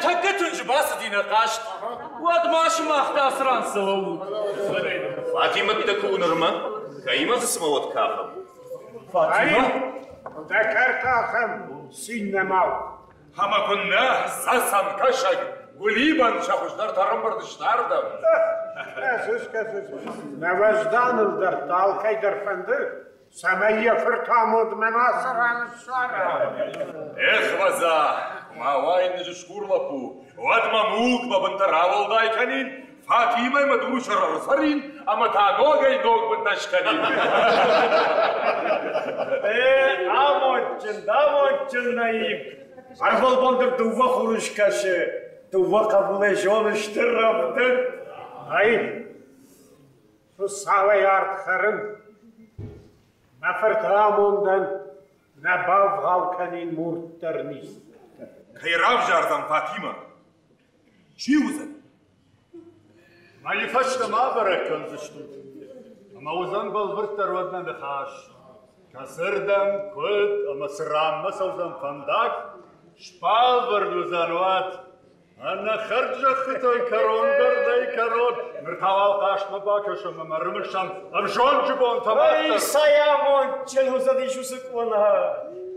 тӕккӕ тынджы бацыди нӕ хъазт. Уӕд ма сымах та цы ран цӕуут? Фатимӕттӕ куы у нырмӕ, кӕимӕ дзы цымӕ уӕд кафӕм? Фатимӕ? Дӕ кӕрты ахӕм цин нӕма у. Ӕмӕ куыннӕ, цӕцӕн, кӕсӕг, Гулибан сӕ хуыздӕртӕ ӕрӕмбырд сты ардӕм. Кӕсыс, кӕсыс, нӕ уӕзданыл дӕр алкӕй дӕр фӕнды, цӕмӕй йӕ фырт амондмӕ ацы ран ссара. Эх, вӕдза, ма уайныджы скур лӕппу, уӕд мӕ мулк мӕ бынтӕ рауӕлдай кӕнин, Фатимӕ мӕ дурсӕр ӕрцӕрин ӕмӕ та ногӕй ног бынтӕ скӕнин. Э, амондджын, амондджын, Наиб! Ӕрвылбон дӕр дыууӕ хуры скӕсы, дыууӕ хъӕбулӕй зоны стыр рӕвдыд. Наиб, Хуыцауӕй ард хӕрын, мӕ фырты амондӕн нӕ бавгъау кӕнин мурддӕр низ. Кӕй равзардзӕн Фатимӕ? Чи уыдзӕн? Мӕйы фӕстӕ ма бӕрӕг кӕндзыстут, ӕмӕ уыдзӕн бӕлвырддӕр уӕд нӕ ныхас. Кӕцырдӕм, куыд ӕмӕ цы ранмӕ цӕудзӕн фӕндаг, сбӕлвырд уыдзӕн уӕд. Ӕнӕхӕрд зӕххытӕн кӕрон дӕр нӕй кӕрон. Ныр та уал хъазтмӕ бакӕсӕм ӕмӕ ӕрымысӕм ӕвзонджы бонтӕ мах дӕр. Ой, цӕй амондджын уыдзӕнис уыцы къона!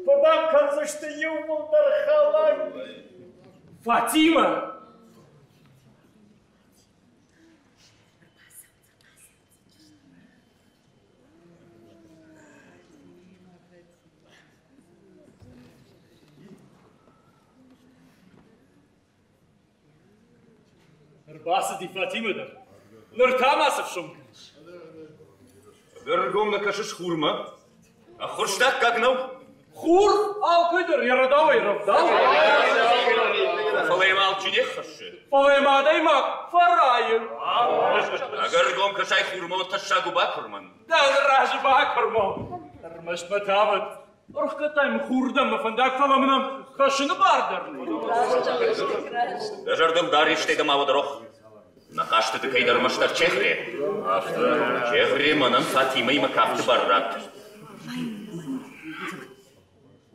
Куыд ӕм кӕндзысты иууылдӕр хӕлӕг! Фатимӕ! Ӕрбацыди Фатимӕ дӕр. Ныр та ма цы фсон кӕныс? Ӕгӕргом нӕ кӕсыс хурмӕ? Ӕххуырстаккаг нӕу? Хур алкӕй дӕр йӕ рӕдауӕй рӕвдауы. Фӕлӕ йӕм алчи не ххӕссы. Фӕлӕ йӕм адӕймаг фӕрайы. Ӕгӕргом кӕсай хурмӕ, тӕссаг у бакуырмӕн. Дӕ разы бакуырмон. Ӕрмӕст мӕ тавӕд. Ӕрхгӕдтай мын хурдӕм мӕ фӕндаг, фӕлӕ мын ӕм хӕссыны бар дӕр нӕй. Дӕ зӕрдыл дар истӕй дӕ ма уӕд рох. Нӕ хъазтыты кӕйдӕр ӕрмӕстдӕр чегъре. Афтӕ. Чегъре мӕнӕн Фатимӕимӕ кафты бар ратт.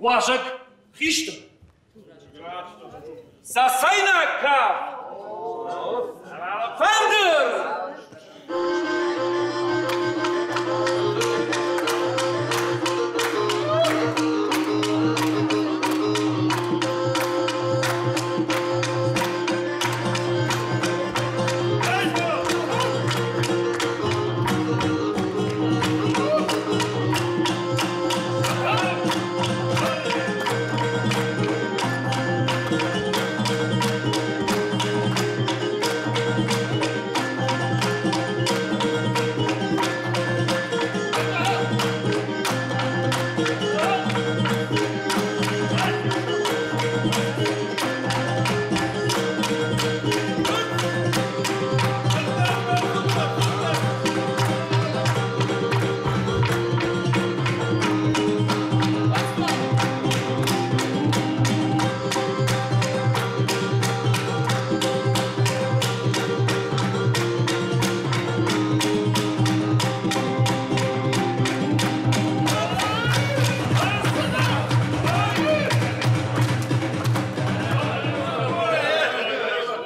Уазӕг хистӕр. Цӕцӕйнаг кафт! Фӕндыр!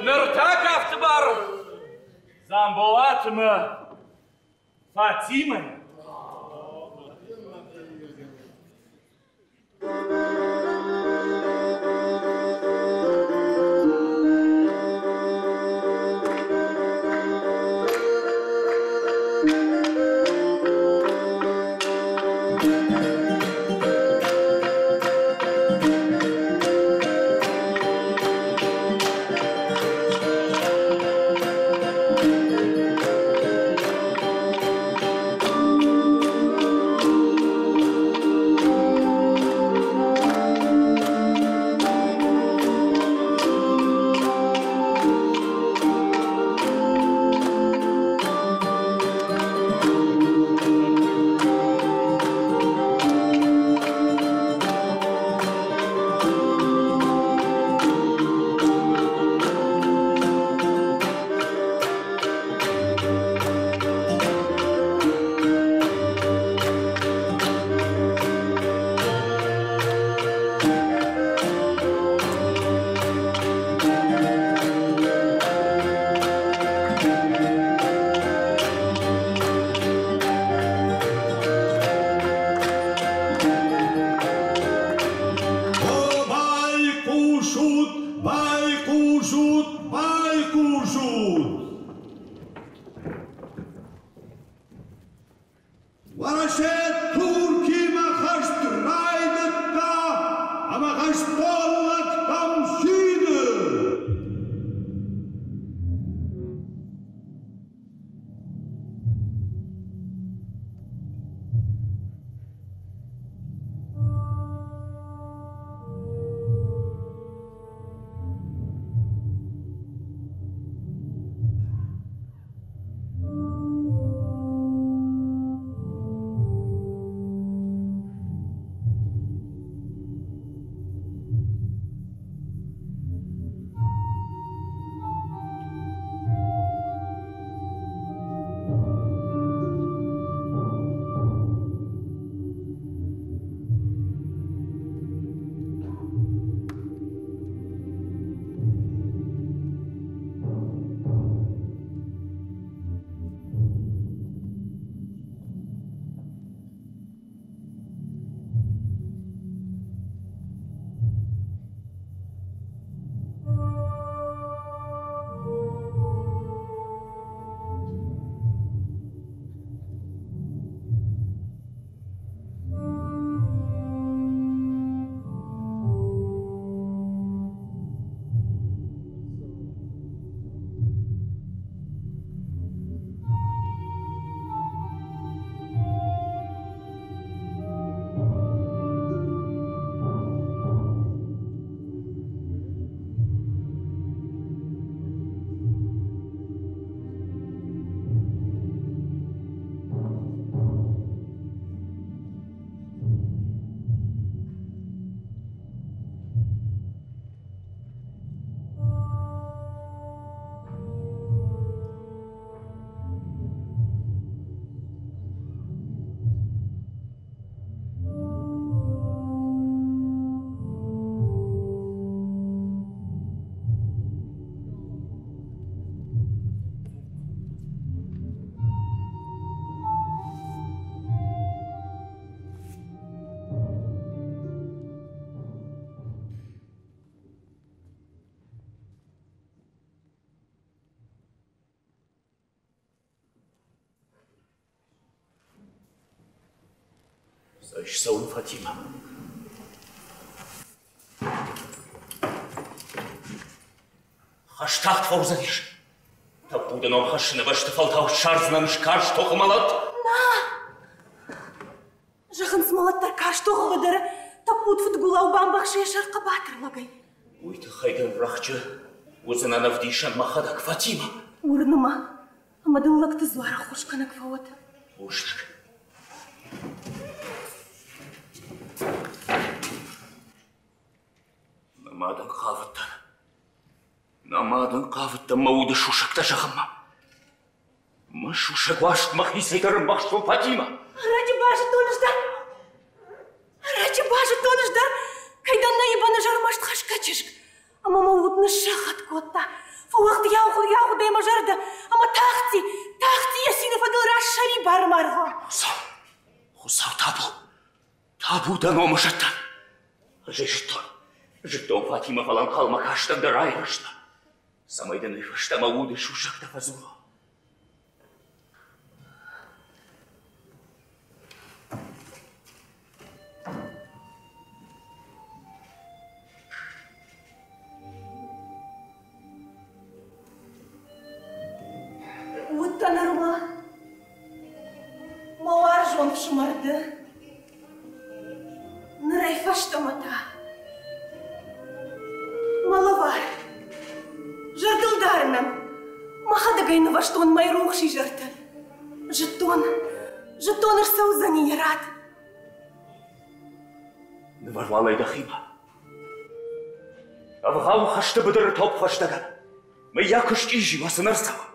Ныр та кафты бар Дзамболатмӕ Фатимӕ. Ӕз цӕуын Фатимӕ. Хӕст тагъд фӕуыдзӕнис. Тӕппуды ном хӕссыны бӕсты фӕлтау ссардзынӕн скарз тохы мӕлӕт. Нӕ! Зӕгъынц, мӕлӕт дӕр карз тохы быдыры тӕппуд фыдгулау бамбӕхсы йӕ сӕр хъӕбатыр лӕгӕй. Уый тыххӕй дын рӕхджы уыдзынӕн ӕвдисӕн мӕхӕдӕг, Фатимӕ. Уырны мӕ, ӕмӕ дын лӕгты дзуар ӕххуысгӕнӕг фӕуӕд. Бузныг. Мӕ мадӕн хъавыдтӕн. Мӕ мадӕн хъавыдтӕн мӕ уды сусӕгтӕ зӕгъынмӕ. Мӕ сусӕг уарзт мӕхицӕй дӕр ӕмбӕхстон Фатимӕ. Ӕрӕджы базыдтон ӕз дӕр. Ӕрӕджы базыдтон ӕз дӕр, кӕй дӕн наибаны зӕрмӕст хӕсгӕ чызг. Ӕмӕ мӕ уд ныссӕххӕтт кодта. Фӕуӕгъд йагъуыдӕй мӕ зӕрдӕ, ӕмӕ тахти, тахти йӕ цины фӕдыл рассӕрибар маргъа. Хуыцау, Хуыцау, табу, табу дӕ номы зӕдтӕн. Ӕз ӕй зыдтон, зыдтон Фатимӕ, фӕлӕ ӕнхъӕлмӕ кастӕн дӕ райрӕзтмӕ, цӕмӕй дын уый фӕстӕ мӕ уды сусӕгтӕ фӕдзурон. Уыдтӕ нырма мӕ уарзон фсымӕр ды. Нырӕй фӕстӕмӕ та мӕ лӕвар зӕрдылдарынӕн мӕхӕдӕг ӕй нывӕзтон мӕйрухс изӕрты. Зыдтон, зыдтон ӕрцӕудзӕни йӕ рад. Нывӕр уал ӕй дӕхимӕ. Ӕвгъау хӕсты быдыры топп фӕстӕгӕн. Мыййаг куы счъизи уа, цы нӕ рцӕуа?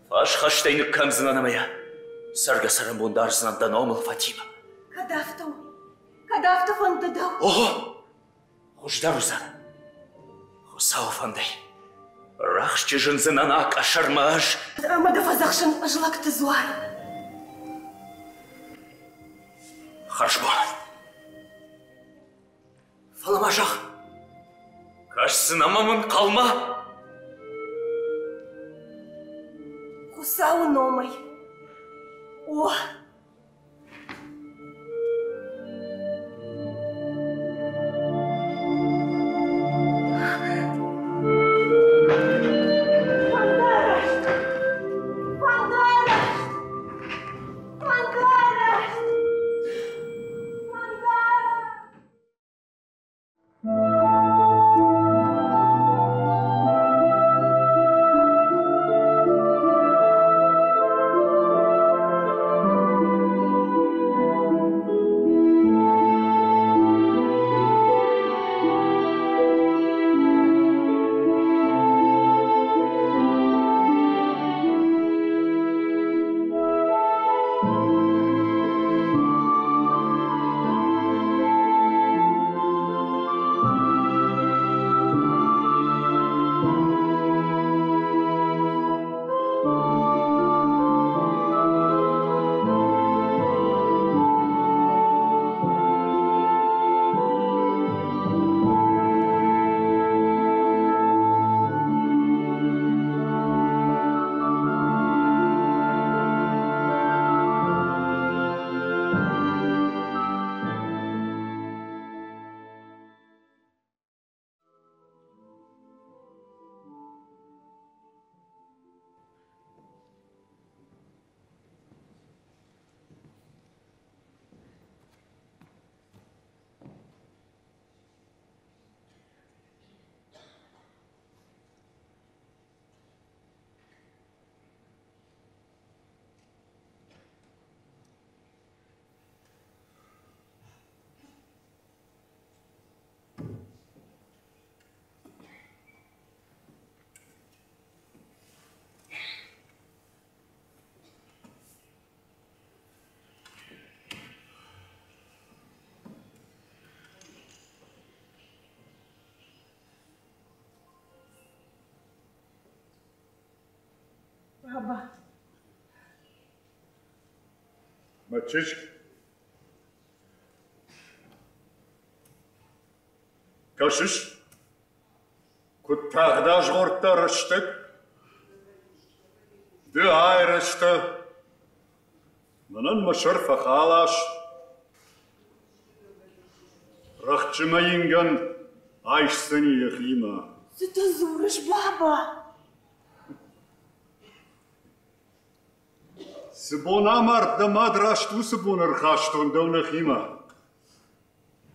Фӕсхӕстӕй ныккӕндзынӕн ӕмӕ йӕ цӕргӕ-цӕрӕнбон дардзынӕн дӕ номыл, Фатимӕ. Кӕд афтӕ у, кӕд афтӕ фӕнды дӕу? Ого! Хуыздӕр уыдзӕн. Хуыцауы фӕндӕй. Рӕхджы зындзынӕн а къӕсӕрмӕ ӕз. Ӕмӕ дӕ фӕдзӕхсын ӕз лӕгты дзуар. Хӕрзбон. Фӕлӕ ма зӕгъ, кӕсдзынӕ мӕм ӕнхъӕлмӕ? Хуыцауы номӕй. О! Фӕндараст! Фӕндараст! Фӕндараст! Фӕндараст! Баба. Мӕ чызг. Кӕсыс, куыд тагъд азгъордта рӕстӕг? Ды айрӕзтӕ. Мӕнӕн мӕ сӕр фӕхалас. Рӕхджы мӕ ингӕн айсдзӕни йӕхимӕ. Цытӕ дзурыс, баба? Цы бон амард дӕ мад, раст уыцы бон ӕрхастон дӕу нӕхимӕ.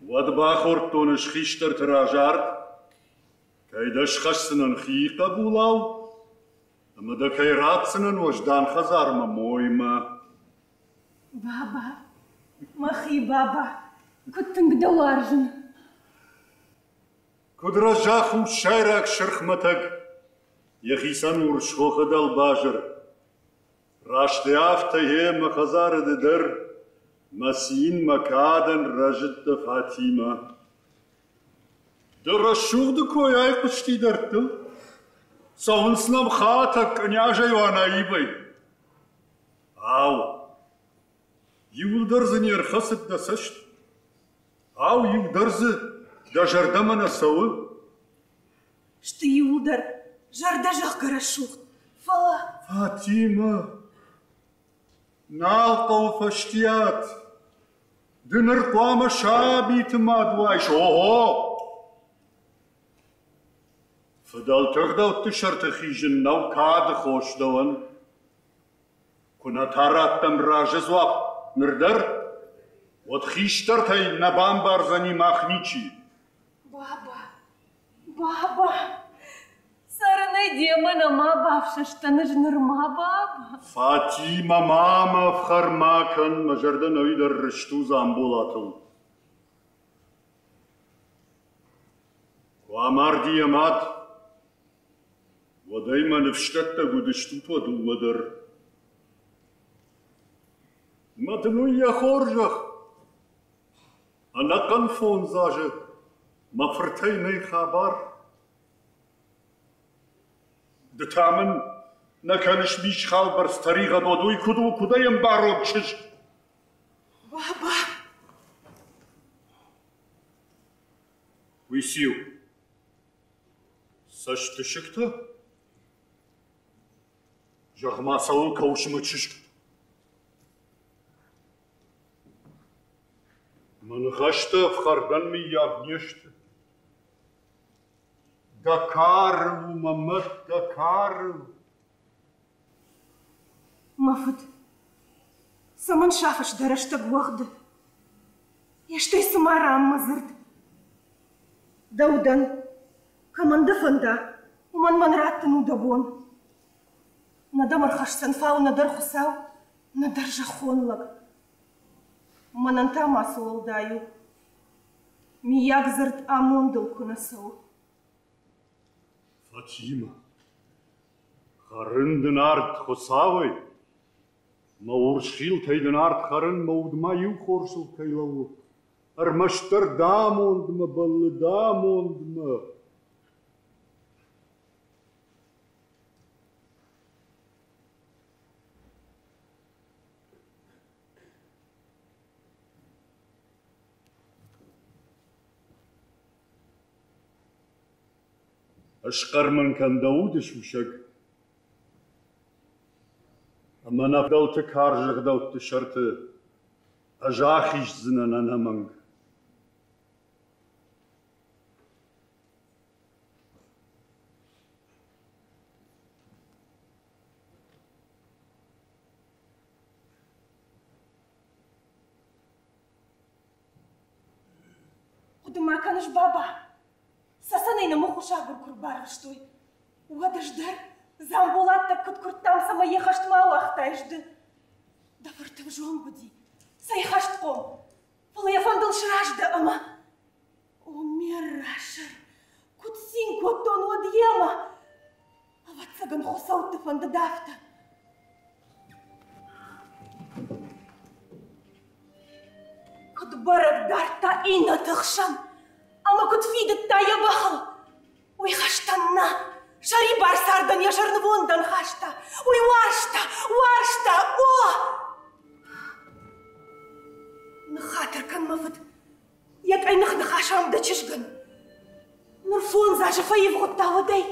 Уӕд бахордтон ӕз хистӕрты раз ард, кӕй дӕ схӕсдзынӕн хи хъӕбулау ӕмӕ дӕ кӕй ратдзынӕн уӕздан хӕдзармӕ моймӕ. Баба, мӕхи баба, куыд тынг дӕ уарзын! Куыд рӕза хуссайраг сырхмӕтӕг, йӕхицӕн урс хохы дӕлбазыр. Раст афтӕ йе мӕ хӕдзары ды дӕр, мӕ цин, мӕ кадӕн рӕзыдтӕ Фатимӕ. Дӕ рӕсугъды кой айхъуысти дӕрдтыл. Цӕуынц нӕм хатӕг кънйазӕй уа наибӕй. Ау, иуылдӕр дзы не рхӕцыд дӕ цӕст? Ау, иу дӕр дзы дӕ зӕрдӕмӕ нӕ цӕуы? Сты иуылдӕр зӕрдӕзӕгъгӕ рӕсугъд, фӕлӕ... Фатимӕ, нал хъӕуы фӕстиат. Ды ныр хъуамӕ сабиты мад уайс, ого! Фыдӕлты ӕгъдӕутты сӕрты хизын нӕу кады хос дӕуӕн. Куы нӕ та раттӕм разы дзуапп ныр дӕр, уӕд хистӕртӕй нӕ бамбардзӕни мах ничи. Баба, баба, цӕрынӕй демӕ нӕма бафсӕстӕн ӕз нырма, баба. Фатимӕ, ма мӕ ӕфхӕр ма кӕн, мӕ зӕрдӕ нӕуи дӕр рыст у Дзамболатыл. Куы амарди йӕ мад, уӕд ӕй мӕ ныфсдӕттӕг уыдыстут уӕ дыууӕ дӕр. Мӕ дын уый йӕ хорзӕх. Ӕнӕхъӕн фондз азы мӕ фыртӕй нӕй хабар. Ды та мын нӕ кӕныс мисхалбӕрц тӕригъӕд, уӕд уый куыд у, куыд ӕй ӕмбарон чызг? Баба! Уый циу? Цӕстысыгтӕ? Зӕгъ-ма, цӕуыл кӕуыс мӕ чызг? Мӕ ныхӕстӕ ӕфхӕрдӕн мыййаг не сты. Дӕ кары у мӕ мӕт, дӕ кары. Мӕ фыд, цӕмӕн сафыс дӕ рӕстӕг уӕгъды? Йе стӕй цыма рам мӕ дзырд. Дӕу дӕн, кӕмӕн дӕ фӕнда, уымӕн мӕн раттын у дӕ бон. Нӕ дӕм ӕрхӕсдзӕн фау нӕдӕр Хуыцау, нӕдӕр зӕххон лӕг. Мӕнӕн та ма цы уӕлдай у? Миййаг дзырд амондыл куы нӕ цӕуы. Фатимӕ, хӕрын дын ард Хуыцауӕй, мӕ урс хилтӕй дын ард хӕрын мӕ уд ма иу хорзыл кӕй лӕууы. Ӕрмӕстдӕр дӕ амондмӕ бӕллы, дӕ амондмӕ. Ысхъӕр мын кӕн дӕ уды сусӕг, ӕмӕ нӕ фыдӕлты карз ӕгъдӕутты сӕрты ӕз ахиздзынӕн ӕнӕмӕнг. Хъуыды ма кӕныс, баба? Цӕцӕнӕй нӕ мыхъусагур куы рбарвыстой, уӕд ӕз дӕр Дзамболат дӕр куыд куырдтам, цӕмӕй йӕ хӕстмӕ ауагътаис ды. Дӕ фырт ӕвзонг уыди, цӕй хӕстхъом, фӕлӕ йӕ фӕндыл сразы дӕ ӕмӕ... О, ме рра сӕр, куыд цин кодтон уӕд йемӕ! Ӕвӕццӕгӕн, хуыцӕутты фӕндыд афтӕ. Куыд бӕрӕг дардта иннӕты хсӕн ӕмӕ куыд фидыдта йӕ бӕхыл, уый хӕстӕн нӕ, сӕрибар цардӕн йӕ сӕрнывондӕн хаста. Уый уарзта, уарзта, о! Ныххатыр кӕн, мӕ фыд, йӕ къӕйных ныхас ам дӕ чызгӕн. Ныр фондз азы фӕивгъуыдта уӕдӕй.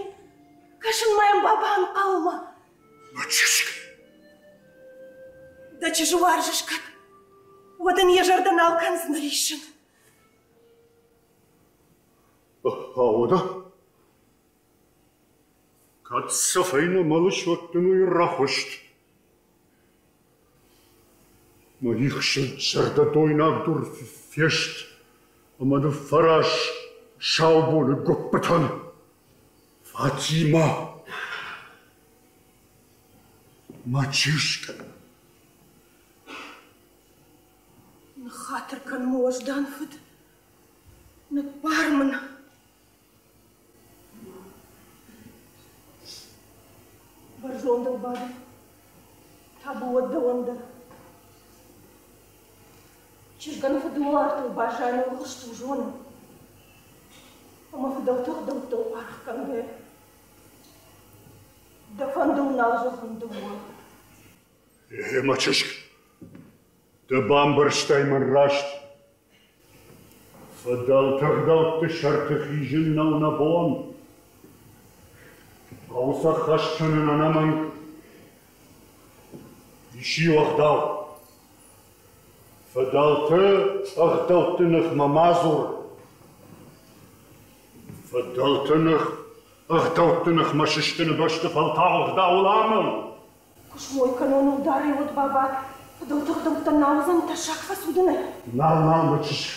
Кӕсын ма йӕм баба ӕнхъӕлмӕ. Мӕ чызг! Дӕ чызджы уарзыс кӕд, уӕд ын йӕ зӕрдӕ нал кӕндзынӕ риссын. Уӕдӕ? Кӕд цӕфӕй нӕ мӕлыс, уӕд дын уый рӕхуыст. Мӕ ихсыд зӕрдӕ дойнаг дур фест ӕмӕ ныффӕраз сау боны гуыппытӕн. Фатимӕ! Мӕ чызг! Ныххатыр кӕн, мӕ уӕздан фыд. Ныббар мын. Бӕрзондыл бады. Табу уӕд дӕуӕн дӕр. Чызгӕн фыдуартыл баззайын ӕлгъыст у, зонын. Ӕмӕ фыдӕлты ӕгъдӕуттыл аргъ кӕнгӕйӕ, дӕ фӕндыл нал зӕгъын дыууӕ. Гъе, мӕ чызг, ды бамбӕрстай мӕн раст. Фыдӕлты ӕгъдӕутты сӕрты хизын нӕу нӕ бон. Хъӕуы сӕ хӕст кӕнын ӕнӕмӕнг. Ис иу ӕгъдау. Фыдӕлты ӕгъдӕутты ныхмӕ ма дзур. Фыдӕлты ных ӕгъдӕутты ныхмӕ сыстыны бӕсты фӕлтау ӕгъдауыл амӕл. Куы смой кӕнон ӕлдарӕй, уӕд баба фыдӕлты ӕгъдӕуттӕн нал уыдзӕн тӕссаг фӕцудынӕй. Нал, нал, мӕ чызг.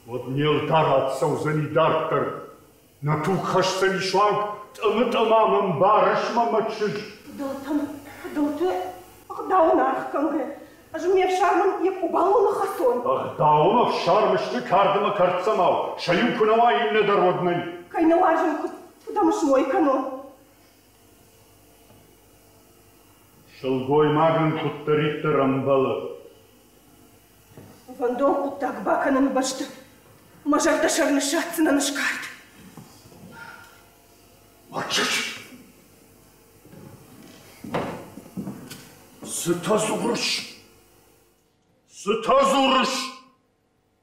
Уӕд не лдарад цӕудзӕни дарддӕр. Нӕ туг хӕсдзӕни суанг тъымы-тъымам, ӕмбарыс мӕ, мӕ чызг? Фыдӕлтӕн, фыдӕлты ӕгъдауӕн аргъ кӕнгӕ, ӕз ме фсармӕн йӕ къубалыл ныххӕцон. Ӕгъдауы ӕфсарм сты кард ӕмӕ кӕрддзӕмау, сӕ иу куы нӕ уа, иннӕ дӕр уӕд нӕй. Кӕй нӕ уарзын, куыд, куыд ӕм смой кӕнон? Сылгоймагӕн куыддӕриддӕр ӕмбӕлы. Фӕндон хъуыддаг бакӕныны бӕсты мӕ зӕрдӕсӕр ныссадздзынӕн скард. Цытӕ дзурыс? Цытӕ дзурыс?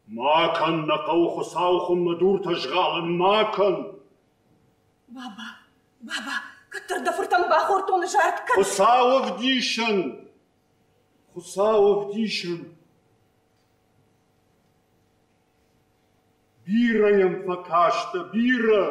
Ма кӕн, нӕ хъӕуы Хуыцауы хуыммӕ дуртӕ згъалын, ма кӕн! Баба, баба, кӕддӕр дӕ фыртӕн бахордтон зард кӕн. Хуыцауы ӕвдисӕн! Хуыцауы ӕвдисӕн! Бирӕ йӕм фӕкастӕ, бирӕ!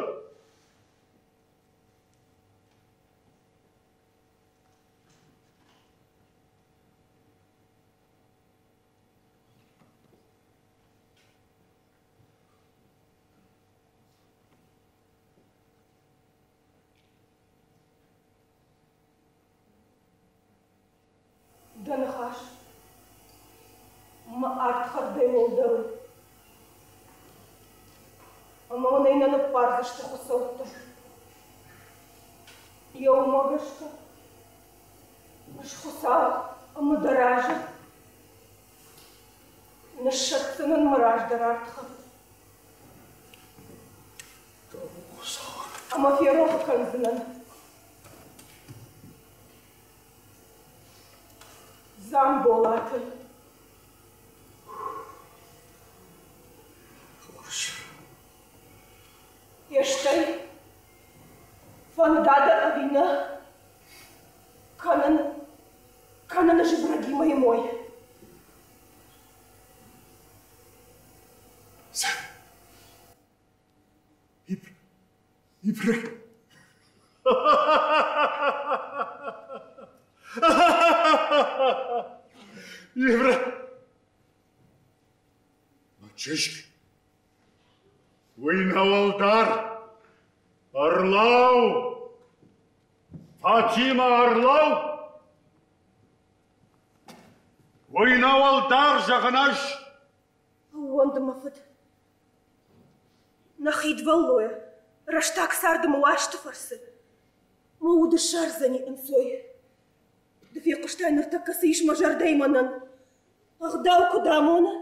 Дӕ ныхас мӕ ардхӕрдӕй уӕлдӕр у. Ӕмӕ мын ӕй нӕ ныббардзысты хуыцӕуттӕ. Йӕ уымӕ гӕсгӕ ӕз Хуыцау ӕмӕ дӕ разы ныссӕтдзынӕн мӕ раздӕр ардхӕрд. Ӕмӕ ферох кӕндзынӕн. Дзамболаты. Йе стӕй фӕнда дӕ ӕви нӕ, кӕнын, кӕнын ӕз Ибрагимӕй мой. Ибрагим. Ибра. Мӕ чызг, уый нӕу ӕлдар. Ӕрлӕуу! Фатимӕ, ӕрлӕуу! Уый нӕу ӕлдар, зӕгъын ӕз. Ӕууӕнды мӕ фыд. Нӕ хидвӕллойӕ, рӕстаг царды мӕ уарзты фӕрцы мӕ уд ссардзӕни ӕнцой. Ды фехъуыстай ныртӕккӕ цы ис мӕ зӕрдӕйы мӕнӕн. Ӕгъдау куыд амоны,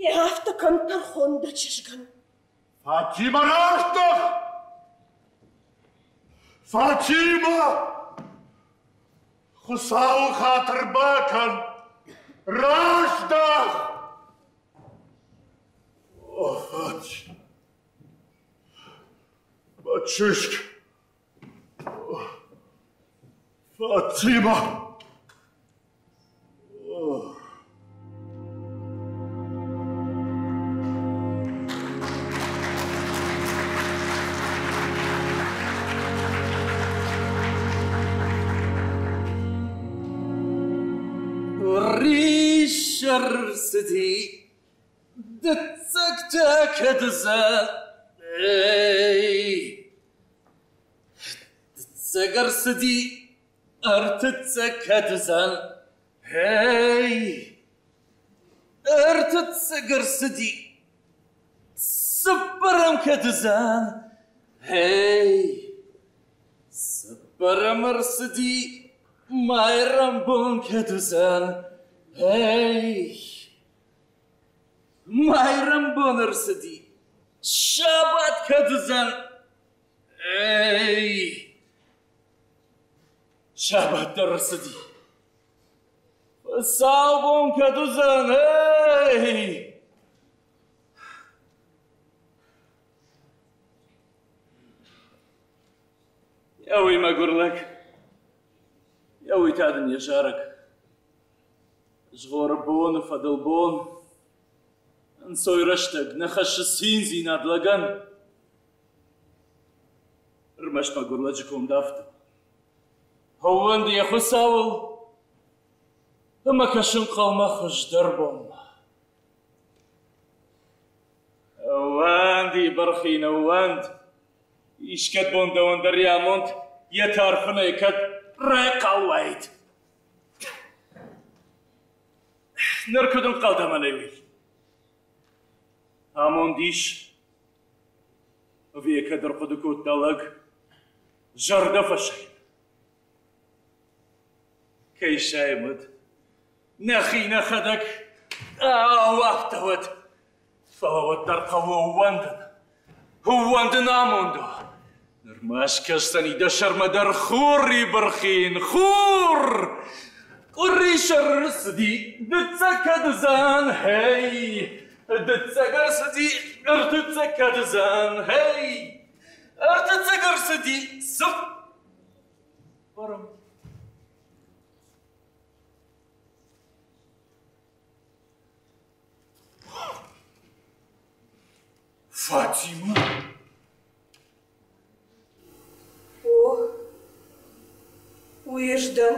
йе афтӕ кӕн тӕрхон дӕ чызгӕн. Фатимӕ раздӕх! Фатимӕ! Хуыцауы хатыр бакӕн! Раздӕх! О, Фати! Мӕ чызг! Фатимӕ! Къуырисӕр рцыди, дыццӕгтӕ кӕд уыдзӕн? Эй! Дыццӕг ӕрцыди, ӕртыццӕг кӕд уыдзӕн? Эй! Ӕртыццӕг ӕрцыди, цыппӕрӕм кӕд уыдзӕн? Эй! Цыппӕрӕм ӕрцыди, майрӕмбон кӕд уыдзӕн? Эй! Майрӕмбон ӕрцыди, сабат кӕд уыдзӕн? Эй! Сабат дӕр ӕрцыди. Хуыцаубон кӕд уыдзӕн? Эй! Йӕ уый мӕгуыр лӕг, йӕ уый та дын йӕ зарӕг. Згъоры боны фӕдыл бон, ӕнцой рӕстӕг нӕ хӕссы циндзинад лӕгӕн. Ӕрмӕст мӕгуыр лӕджы конд афтӕ. Ӕууӕнды йӕ Хуыцауыл ӕмӕ кӕсын хъӕумӕ хуыздӕр бонмӕ. Ӕууӕнди, бархин, ӕууӕнд! Искӕд бон дӕуӕн дӕр йӕ амонд йӕ тарфынӕй кӕд райхъал уаид. Ныр куыд ӕнхъӕл дӕ мӕнӕй уый? Амонд ис, ӕви йӕ кӕд ӕрхъуыды кодта лӕг, зӕрдӕ фӕсайын. Кӕй сайӕм уыд, нӕхи нӕхӕдӕг, ау, афтӕ уӕд. Фӕлӕ уӕддӕр хъӕуы ӕууӕндын. Ӕууӕндын амондыл. Нырма скӕсдзӕни дӕ сӕрмӕ дӕр хур, Ибырхин, хур! Къуырисӕр ӕрцыди, дыццӕг кӕд уыдзӕн, хей! Дыццӕг ӕрцыди, ӕртыццӕг кӕд уыдзӕн, хей! Ӕртыццӕг ӕрцыди, цып! Барам. Фатима? О, уый ӕз дӕн,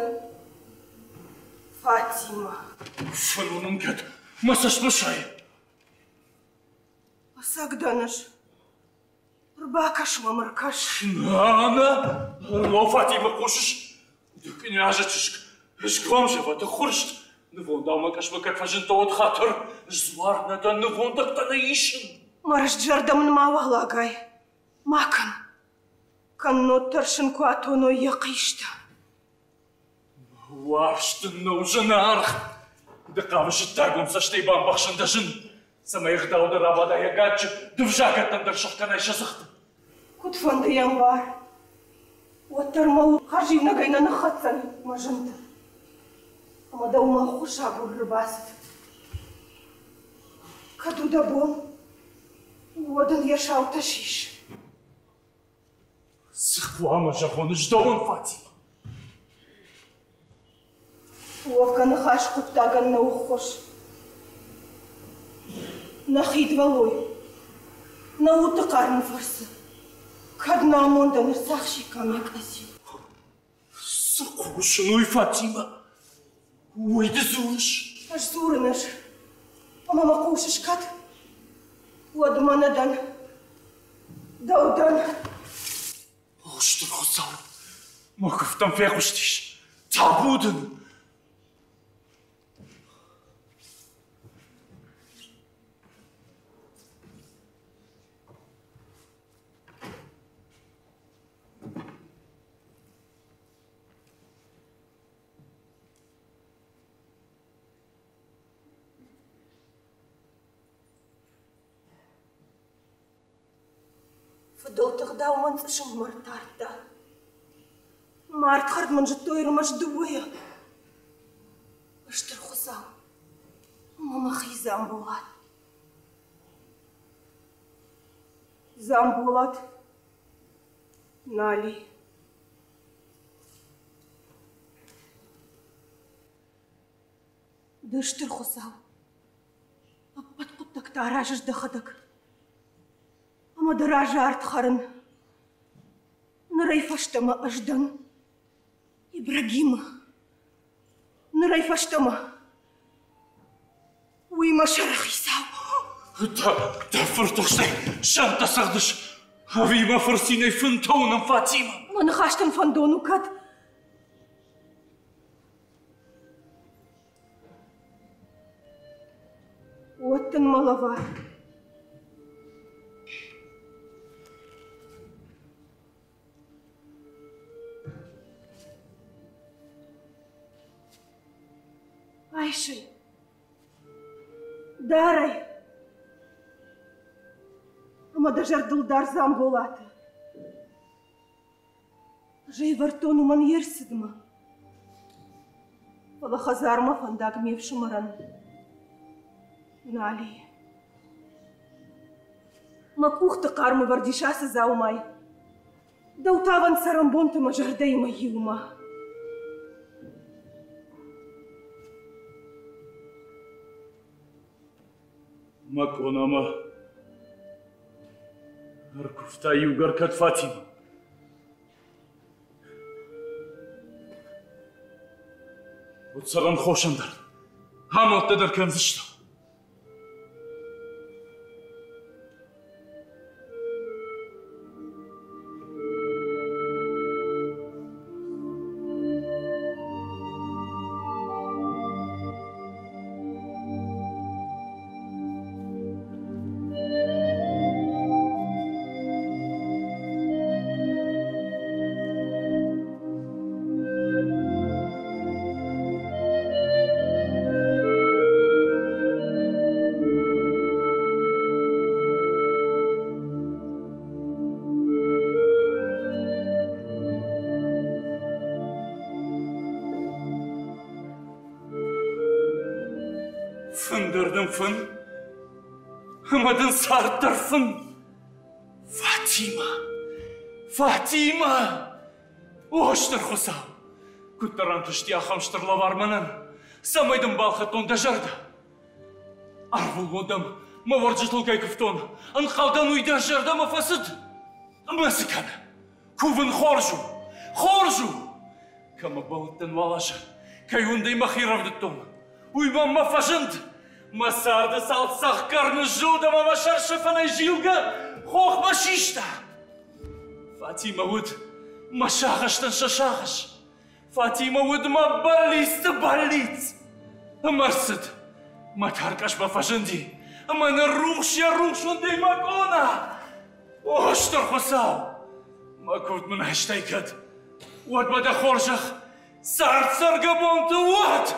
Фатима. Фӕлӕ кӕд мӕ цӕстмӕ сайы? Ӕцӕг дӕн ӕз. Ӕрбакӕс мӕм, ӕркӕс. Нана, Ало, Фатима, хъусыс? Ды кънязы чызг, сгом зӕвӕты ххуырст. Нывондау мӕ къӕсмӕ кӕд фӕзындтӕ, уӕд хатыр. Дзуар нӕ дӕн, нывондӕгтӕ нӕ исын. Мӕ рыст зӕрдӕ мын мауал агай. Ма кӕн. Кӕннод тӕрсын куы атоной йӕ хъистӕ. Уарзт дын нӕу зынаргъ. Ды хъавыс ӕддагон цӕстӕй бамбӕхсын дӕ зын, цӕмӕй ӕгъдау дӕр абада йӕ гаджы, ды взагӕттӕн дӕр сыхгӕнай сӕ дзыхты. Куыдфӕнды йӕм бар, уӕддӕр мӕ хӕрзиунӕгӕй нӕ ныххӕцдзӕн мӕ зынты. Ӕмӕ дӕумӕ ӕххуысагур ӕрбацыд. Кӕд у дӕ бон, уӕд ын йӕ саутӕ сис. Цы хъуамӕ зӕгъон ӕз дӕуӕн, Фатимӕ? Уӕвгӕ ныхас хъуыддагӕн нӕу ххуыс. Нӕ хидвӕллой, нӕ удты хъармы фӕрцы, кӕд нӕ амондӕн ӕрцахсиккам йӕ къӕдзил. Цы хъусын уый, Фатимӕ? Уый ды дзурыс? Ӕз дзурын ӕз. Ӕмӕ мӕ хъусыс кӕд? Уӕд мӕнӕ дӕн. Дӕу дӕн. О, стыр Хуыцау, мӕ куывдтӕм фехъуыстис. Табу дын! Фыдӕлты гъдау мӕн цъысыммӕ ртардта. Мардхӕрд мын зыдтой ӕрмӕст дыууӕйӕ. Стыр Хуыцау, мӕ мӕхи Дзамболат. Дзамболат Нали. Ды стыр Хуыцау, ӕппӕт хъуыддӕгтӕ аразыс дӕхӕдӕг. Ӕмӕ дӕ разы ард хӕрын. Нырӕй фӕстӕмӕ ӕз дӕн Ибрагимы. Нырӕй фӕстӕмӕ. Уый мӕ сӕрыхицау. Дӕ фыртыхстӕй сӕнттӕ цӕгъдыс? Ӕви мӕ фырцинӕй фынтӕ уынын, Фатимӕ? Мӕ ныхӕстӕн фӕндон у кӕд? Уӕд дын мӕ лӕвар. Айс ӕй. Дар ӕй. Ӕмӕ дӕ зӕрдыл дар Дзамболаты. Ӕз ӕй ӕвӕрдтон уымӕн йе рцыдмӕ. Фӕлӕ хӕдзармӕ фӕндаг ме фсымӕрӕн нал и. Мӕ къухты хъарм ӕвӕрд ис ацы дзаумайы. Дӕу тавӕн цӕрӕнбонты мӕ зӕрдӕимӕ иумӕ. Мӕ къонамӕ ӕркуывта иугӕр кӕд Фатимӕ. Уӕд цӕрӕн хосӕн дӕр, амӕлттӕ дӕр кӕндзыстӕм. Фын дӕр дын фын, ӕмӕ дын цард дӕр фын. Фатимӕ! Фатимӕ! О, стыр Хуыцау! Куыддӕр антысти ахӕм стыр лӕвар мӕнӕн, цӕмӕй дын балхӕдтон дӕ зӕрдӕ. Ӕрвылбон дӕм мӕ уӕрджытыл кӕй куывтон, ӕнхъӕлдӕн уый дӕ зӕрдӕмӕ фӕцыд. Ӕмӕ цы кӕны? Кувын хорз у! Хорз у! Кӕмӕ бӕллыдтӕн уал азы, кӕй уындӕй мӕхи рӕвдыдтон, уый мӕм мӕ фӕзынд. Мӕ царды цалд цӕхгӕр ныззылд ӕмӕ мӕ сӕрсӕфӕнӕй зилгӕ хохмӕ систа. Фатимӕ уыд мӕ сагъӕстӕн сӕ сагъӕс. Фатимӕ уыд мӕ бӕллицты бӕллиц. Ӕмӕ рцыд, мӕ тӕркъӕсмӕ фӕзынди, ӕмӕ ныррухс йӕ рухс уындӕй мӕ къона. О, стыр Хуыцау! Мӕ куывд мын айстай кӕд, уӕд мӕ дӕ хорзӕх цард цӕргӕбонты уӕд!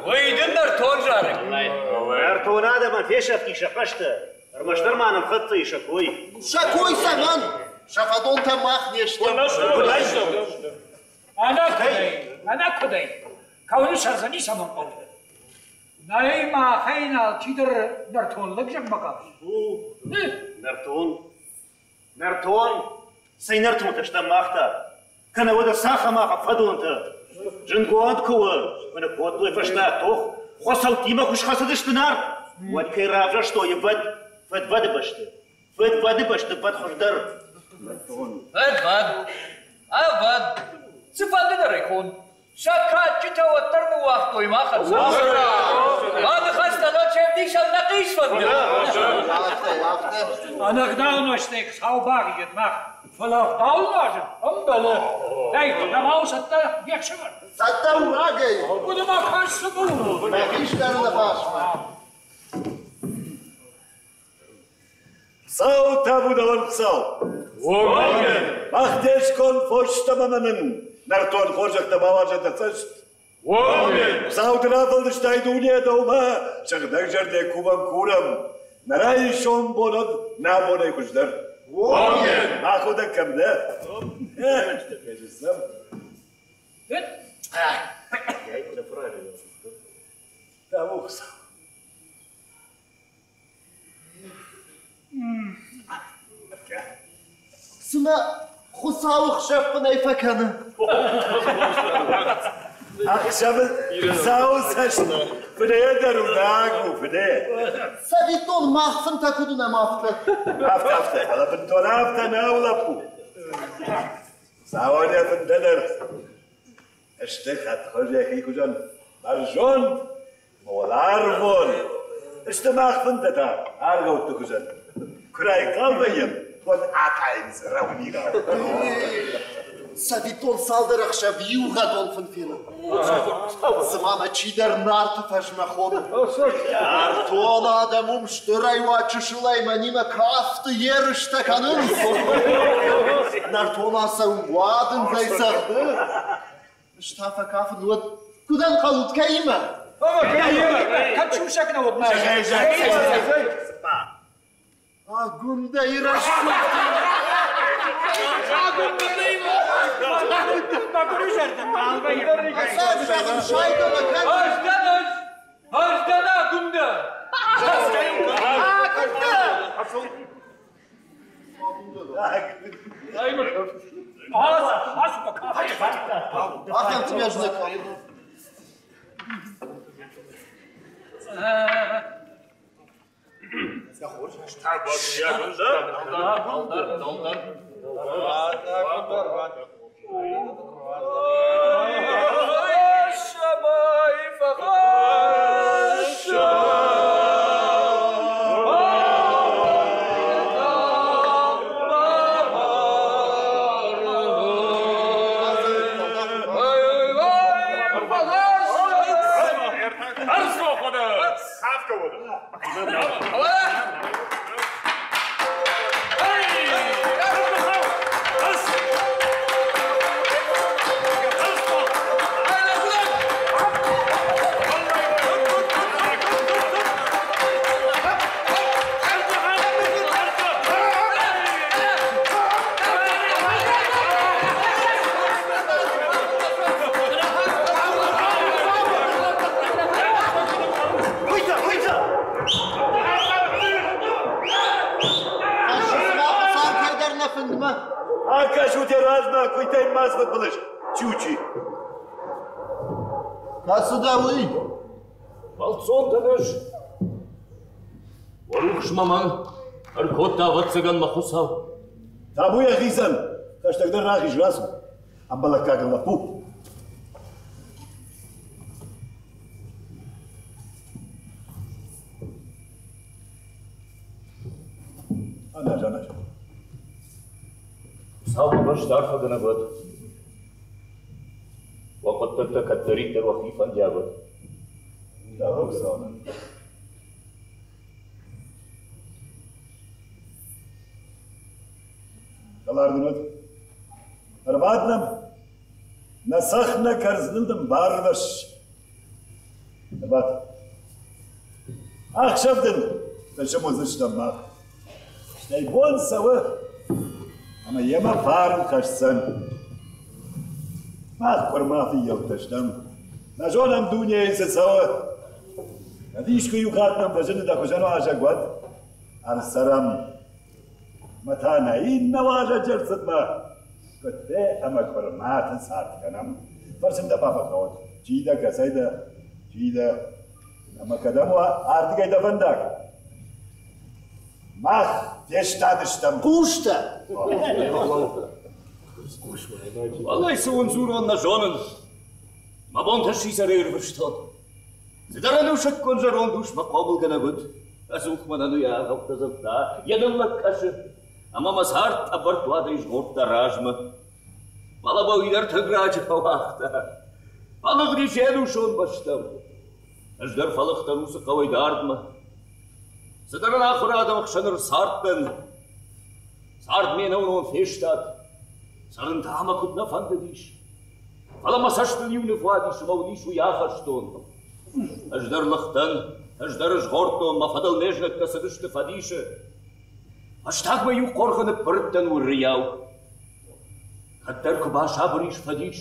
Уый дын нӕртон зарӕг. Нӕртон адӕмӕн фесӕфти сӕ хъӕстӕ, ӕрмӕстдӕр ма нӕм хӕццӕ и сӕ кой. Сӕ кой цӕмӕн? Сӕ фӕдонтӕ мах не стӕм. Ӕнӕкӕй. Мӕнӕ куыдӕй? Кӕуыны сӕр дзы ницӕмӕн хъӕуы. Нӕй махӕй алчидӕр нӕртон лӕг зӕгъмӕ хъавы. Нӕртон? Нӕртон? Цӕй нӕртонтӕ стӕм мах та? Кӕнӕ уӕдӕ цахӕм ахӕм фӕдонтӕ? Зынгонд куы у, мӕнӕ кодтой фӕстаг тох, хуыцӕуттимӕ куы схӕцыдысты Нарт, уӕд кӕй равзӕрстой фӕд, фӕдвӕды бӕсты. Фӕдвӕды бӕсты фӕд хуыздӕр. Фӕдвӕд, ӕвӕд, цыфӕнды дӕр ӕй хон. Сӕ кадджытӕ уӕддӕр ныууагътой махӕн. Мӕ ныхӕстӕ нӕ ӕвдисӕн нӕ хъисфӕнды. Ӕнӕгъдау нозтӕй Хуыцау багъигӕд мах, фӕлӕ ӕгъдау нуазын ӕмбӕлы. Ӕй, нӕма у цӕттӕ де хсӕвӕр? Цӕттӕ у рагӕй. Хъуыды ма кӕс цы у? Мӕ хистӕры ныхасмӕ. Хуыцау табу дӕуӕн, Хуыцау! Уомӕн! Мах де сконд фос ӕмӕ нын нӕртон хорзӕхтӕ бауарзӕд дӕ цӕст. Уомӕн! Хуыцау дын афӕлдыстай дуне дӕумӕ, сыгъдӕгзӕрдӕ кувӕм курӕм. Нӕ райсом бонӕд нӕ бонӕй хуыздӕр. Уомӕн! Мах уыдӕг кӕм дӕ? Табу Хуыцау! Цымӕ Хуыцауы хсӕв фынӕй фӕкӕны? Ӕхсӕвы Хуыцауы цӕст фынӕйӕ дӕр уынаг у, фынӕй. Цӕвиттон, мах фынтӕ куыд уынӕм, афтӕ. Афтӕ, афтӕ, фӕлӕ бынтон афтӕ нӕу, лӕппу. Хуыцауӕн йӕ фынтӕ дӕр сты хӕдхуыз йӕхи хуызӕн бӕрзонд, Уӕларвон сты мах фынтӕ та аргъӕутты хуызӕн. Куы райхъал вӕййӕм, уӕд атайынц рӕумигъау. Цӕвиттон цалдӕр ӕхсӕв иугъӕдон фын фенын. Цыма мӕ чидӕр Нарты фӕзмӕ хоны. Нӕртон адӕм уым стырӕй уа чысылӕй мӕнимӕ кафты ерыстӕ кӕнынц. Нӕртон ацӕуы уадындзӕй цӕгъды. Ӕз та фӕкафын, уӕд куыд ӕнхъӕлут, кӕимӕ? Кӕд сусӕг нӕ уыд мӕ? Агуындӕйы рӕсугъд. Ӕцӕг зӕгъын сайгӕ мӕ кӕн. Ӕз дӕн ӕз! Ӕз дӕн Агуындӕ! Агуындӕ! Ахӕм цымӕ Акӕсут йӕ размӕ, куыйтӕй ма сфыдбылыз. Чучи. Кӕцы дӕ уый? Бӕлццон дӕн ӕз. Уӕ рухсмӕ мӕн ӕркодта, ӕвӕццӕгӕн, мӕ Хуыцау. Табу йӕхицӕн, хӕстӕгдӕр рахиз, рацу. Ӕмбӕлӕггаг лӕппу. Аназ, аназ. Хуыцау ӕрмӕст арфӕгӕнӕг уӕд. Уӕ хъуыддӕгтӕ кӕддӕриддӕр уӕхи фӕндиаг уӕд. Хӕлар дын уӕд. Ӕрбад нӕм. Нӕ цӕхх нӕ кӕрдзыныл дын барвӕсс. Ӕрбад. Ахсӕв дын фысым уыдзыстӕм мах. Стӕй бон цӕуы, ӕмӕ йемӕ фарн хӕсдзӕн. Мах къуырма фыййӕуттӕ стӕм. Нӕ зонӕм дунейы цы цӕуы. Кӕд искуы иу хатт нӕм фӕзыны дӕ хуызӕн уазӕг, уӕд ӕрцӕрӕм. Мӕ та нӕ иннӕ уазӕджы ӕрцыдмӕ куыдтӕ ӕмӕ къуырматы цард кӕнӕм. Фӕрсын дӕ бафӕхъӕуӕд, чи дӕ, кӕцӕй дӕ, чи дӕ, ӕмӕ кӕдӕм уа ардыгӕй дӕ фӕндаг? Мах фестадыстӕм. Хъустӕ! Уӕлӕй цы уын дзурон, нӕ зонын. Мӕ бонтӕ сидзӕрӕй ӕрвыстон. Цыдӕр ӕнусӕггон зӕронд ус мӕ хъомылгӕнӕг уыд. Ӕдзух мӕнӕн уый аргъӕуттӕ дзырдта, йӕ ныллӕг кӕсы, ӕмӕ мӕ цард тъӕбӕртт уадӕй згъордта размӕ. Фӕлӕ мӕ уый дӕр тынг раджы фӕуагъта. Фӕлыгъдис йе нусон бӕстӕм. Ӕз дӕр фӕлыгътӕн уыцы хъӕуӕй дардмӕ. Цыдӕр ӕнахуыр адӕмы хсӕн ӕрцардтӕн. Цард ме нӕуынон фестад. Цӕрын та мӕ куыд нӕ фӕндыдис. Фӕлӕ мӕ цӕстыл иу ныв уадис ӕмӕ уыдис уый ахӕстон. Ӕз дӕр лыгътӕн, ӕз дӕр згъордтон, мӕ фӕдыл ме знӕгтӕ цыдысты фӕдисы. Фӕстагмӕ иу хъоргъы ныппырдтӕн уырыйау. Кӕддӕр куы басабыр ис фӕдис,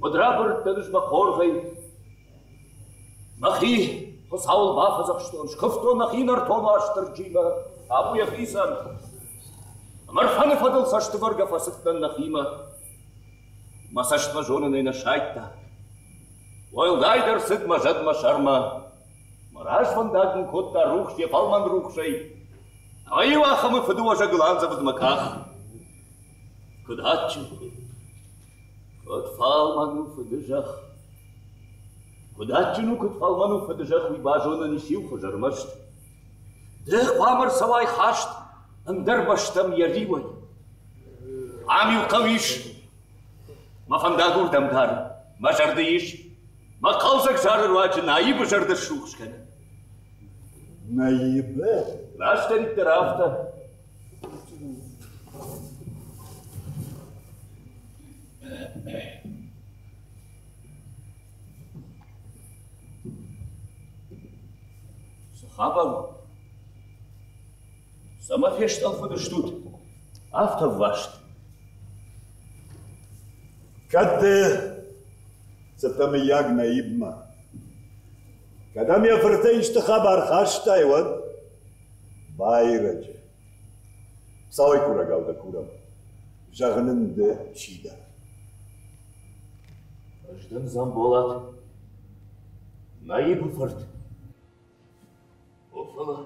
уӕд рабырыдтӕн ӕз мӕ хъоргъӕй. Мӕхи Хуыцауыл бафӕдзӕхстон, скуывтон мӕхи нӕртон Уастырджимӕ, табу йӕхицӕн. Ӕмӕ Ӕрфӕны фӕдыл цӕстывӕргӕ фӕцыдтӕн нӕхимӕ. Мӕ цӕстмӕ зонынӕй нӕ сайдта. Уӕлдайдӕр цыд мӕ зӕд мӕ сӕрмӕ. Мӕ развӕндаг мын кодта рухс йӕ фӕлмӕн рухсӕй. Ӕмӕ-иу ахӕмы фыдыуӕзӕгыл андзӕвыд мӕ къах. Куыд адджын, куыд фӕлмӕн у фыдызӕхх. Куыд адджын у, куыд фӕлмӕн у фыдызӕхх, уый базонӕн ис иу хуыз ӕрмӕст. Ды хъуамӕ рцӕуай хаст ӕндӕр бӕстӕм йӕ риуӕй. Ам иу хъӕу ис, мӕ фӕндаг уырдӕм дары, мӕ зӕрды ис, мӕ хъӕлдзӕг зары руаджы Наибы зӕрдӕ срухс кӕны. Наибы? Растдӕриддӕр афтӕ. Цы хабар у? Цӕмӕ фестъӕлфыдыстут? Афтӕ ӕвваст. Кӕд ды цыдтӕ мыййаг Наибмӕ? Кӕд ӕм йӕ фыртӕй исты хабар хастай, уӕд байрӕджы. Хуыцауӕй курӕгау дӕ курӕм, зӕгъ нын ды чи дӕ? Ӕз дӕн Дзамболат, Наибы фырт. О, фӕлӕ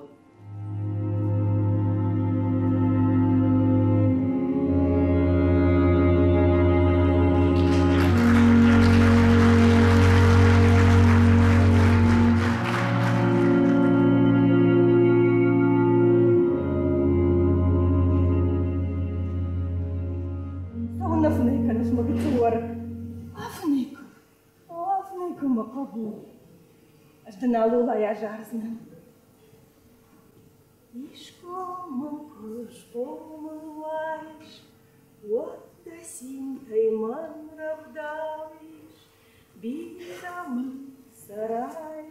Цӕуылнӕ фынӕй кӕныс, мӕ гыццыл уӕрыкк? Афынӕй кӕн, афынӕй кӕн, мӕ хъӕбул. Ӕз дын алолайӕ зардзынӕн. Искуы мын куы схъомыл уаис, уӕд дӕ цинтӕй мӕн рӕвдауис, бирӕ мын цӕрай.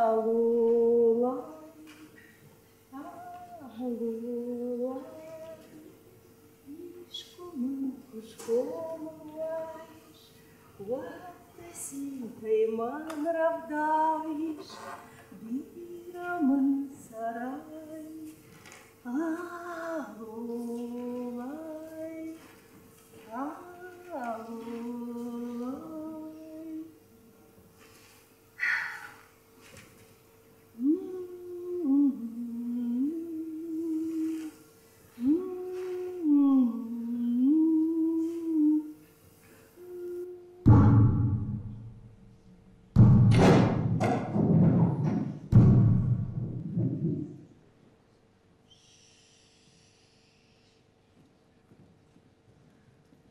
Алолай, алолай, искуы мын куы схъомыл уаис, уӕд дӕ цинтӕй мӕн рӕвдауис, бирӕ мын цӕрай. Алолай, алолай.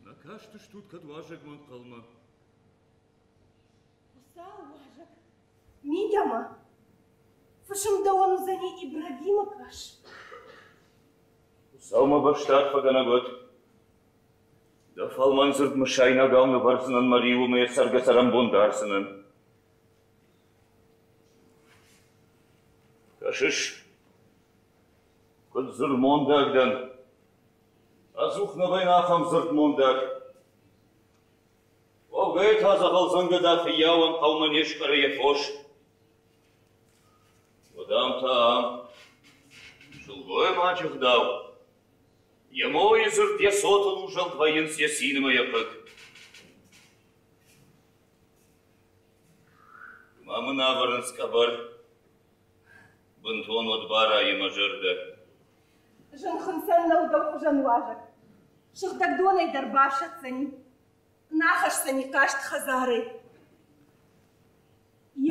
Нӕ кастыстут кӕд уазӕгмӕ ӕнхъӕлмӕ? Хуыцау уазӕг, мидӕмӕ! Фысым дӕуӕн уыдзӕни Ибрагимы кӕс. Хуыцаумӕ бӕстӕ арфӕгӕнӕг уӕд. Дӕ фӕлмӕн дзырд мысайнагау нывӕрдзынӕн мӕ риуы мӕ цӕргӕ-цӕрӕнбон дардзынӕн. Кӕсыс, куыд дзырдмондаг дӕн. Ӕдзух нӕ вӕййын ахӕм дзырдмондаг. Ногӕй та дзӕгъӕлдзӕнгӕда фыййауӕн хъӕумӕ не скъӕры йӕ фос. Уӕд ам та ам сылгоймаджы гъдау. Йӕ мойы дзырд йӕ цотыл узӕлд вӕййынц йӕ цинмӕ йӕ хъыг. Ма мын ӕвӕрынц къӕбӕр, бынтон уӕд барайы мӕ зӕрдӕ. Зын хынцӕн нӕу дӕу хуызӕн уазӕг. Сыгъдӕг донӕй дӕр бафсӕддзӕни, нӕ хӕсдзӕни хъаст хӕдзарӕй.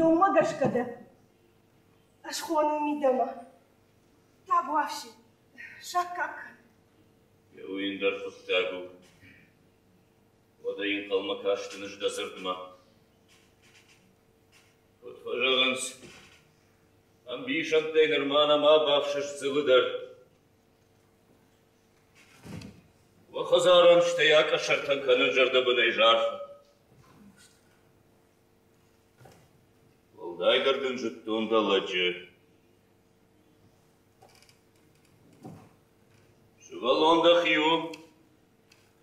Еумӕ гӕсгӕ дӕ ӕз хонун мидӕмӕ. Табуафси, саккаг кӕн. Еу ин дӕр хъуыддаг у. Уӕдӕ йын хъӕлмӕ кастӕн ӕз дӕ дзырдмӕ. Куыд фӕзӕгъынц, ӕмбисӕндтӕй нырма нӕма бафсӕст дзылы дӕр. Уӕ хӕдзарӕн стӕй акъӕсӕртӕн кӕнын зӕрдӕбынӕй зарфӕ. Уӕлдайдӕр дын зыдтон дӕ лӕджы. Сывӕллон дӕхи у?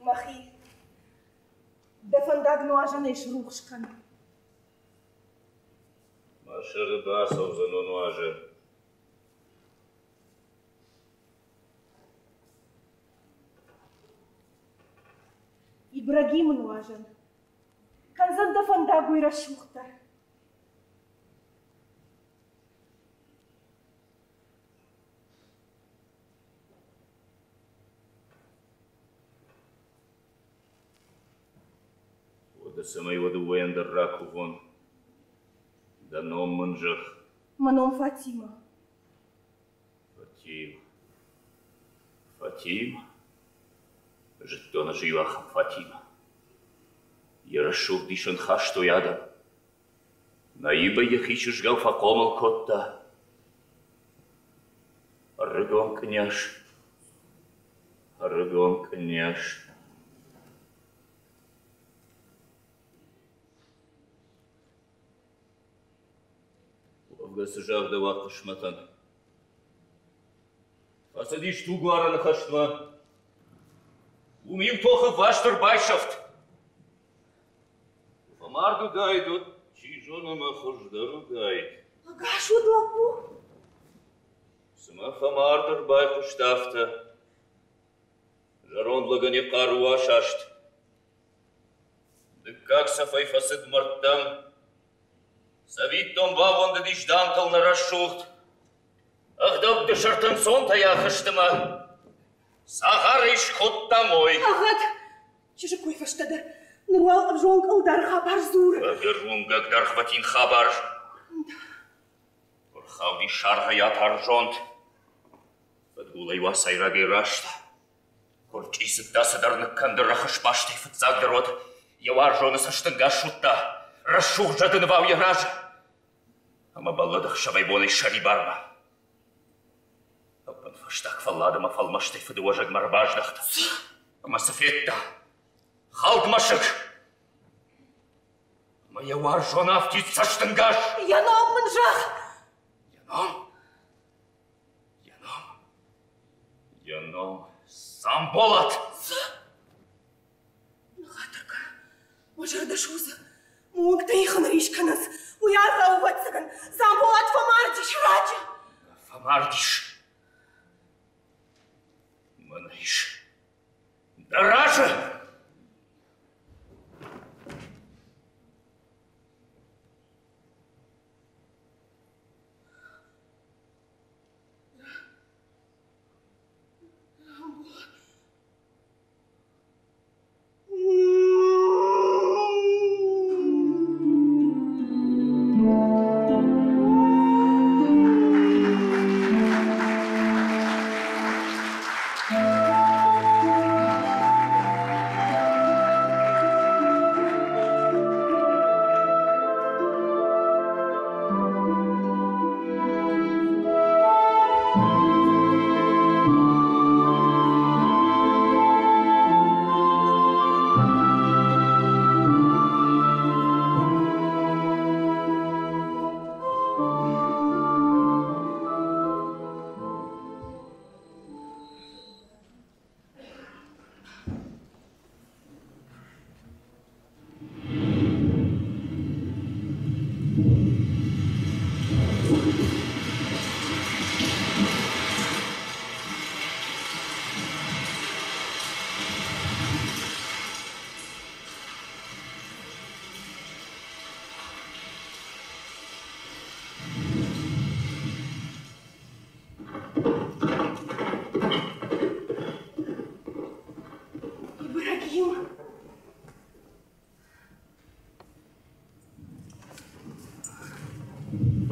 Мӕхи. Дӕ фӕндаг нуазӕнӕй срухс кӕн. Мӕ сӕры бацӕудзӕн о нуазӕн. Ибрагимы нуазӕн. Кӕндзӕн дӕ фӕндаг уый рӕсугъддӕр. Уӕдӕ цӕмӕй уӕ дыууӕйӕн дӕр ракувон, дӕ ном мын зӕгъ. Мӕ ном Фатима. Фатима. Фатима. Зыдтон ӕз иу ахӕм Фатима. Йӕ рӕсугъд исӕн хастой адӕм. Наибӕ йӕхи чызгау фӕхъомыл кодта. Ӕрыгон къняз, ӕрыгон къняз. Уӕвгӕ цы загъдӕуа хъысмӕтӕн? Фӕцыдис тугуарӕны хӕстмӕ. Уым иу тохы васт ӕрбайсӕфт. Куы фӕмард уыдаид, уӕд, чи зоны, мӕ хуыздӕр уыдаид. Ӕгас уыд лӕппу? Цымӕ фӕмард ӕрбайхъуыст афтӕ. Зӕронд лӕгӕн йӕ хъару асаст. Дыккаг цӕфӕй фӕцыд мӕрдтӕм. Цӕвиттон баууӕндыдис дамтыл нӕ рӕсугъд. Ӕгъдӕутты сӕрты ӕнцонтӕй ахызт ӕмӕ цагъарӕй скодта мой. Ӕгъгъӕд! Чызджы кой фӕстӕдӕр. Ныр уал ӕвзонг ӕлдар хабар дзур. Ӕгӕр уынгӕг дӕргъвӕтин хабар. Ӕрхауди саргъӕй атар зонд. Фыдгулӕй уацайрагӕй раст. Куырчъицыдта цыдӕр ныккӕнды рӕхысбастӕй фыццагдӕр уӕд йӕ уарзоны цӕстӕнгас суыдта, рӕсугъд зӕды нывау йӕ разы. Ӕмӕ бӕллыд ӕхсӕвӕй-бонӕй сӕрибармӕ. Ӕппынфӕстаг фӕллад ӕмӕ фӕлмӕстӕй фыдыуӕзӕгмӕ ӕрбаздӕхт. Ӕмӕ цы федта? Хӕлд мӕсыг! Ӕмӕ йӕ уарзон афтид цӕстӕнгас! Йӕ ном мын зӕгъ! Йӕ ном? Йӕ ном? Йӕ ном Дзамболат! Цы? Ныххатыр кӕн, мӕ зӕрдӕ судзы. Уынгты ихын рис кӕнынц. Уый аргъау, ӕвӕццӕгӕн, Дзамболат фӕмардис раджы. Фӕмардис. Мӕнӕ ис. Дӕ разы!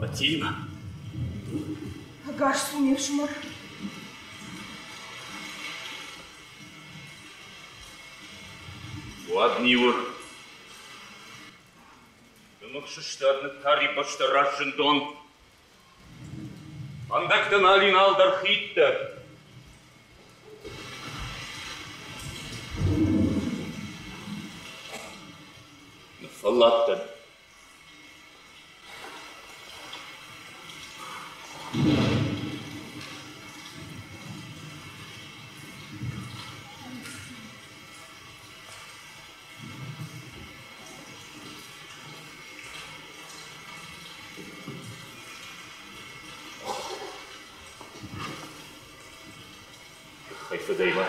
Фатимӕ. Ӕгас цу, ме фсымӕр. Уад ниуы. Дымых сыстад, ныттар и бӕстӕ раз зындон. Фӕндӕгтӕ нал и, нал дӕр хидтӕ. Ныффӕлладтӕн. Тыххӕй фыдӕй ма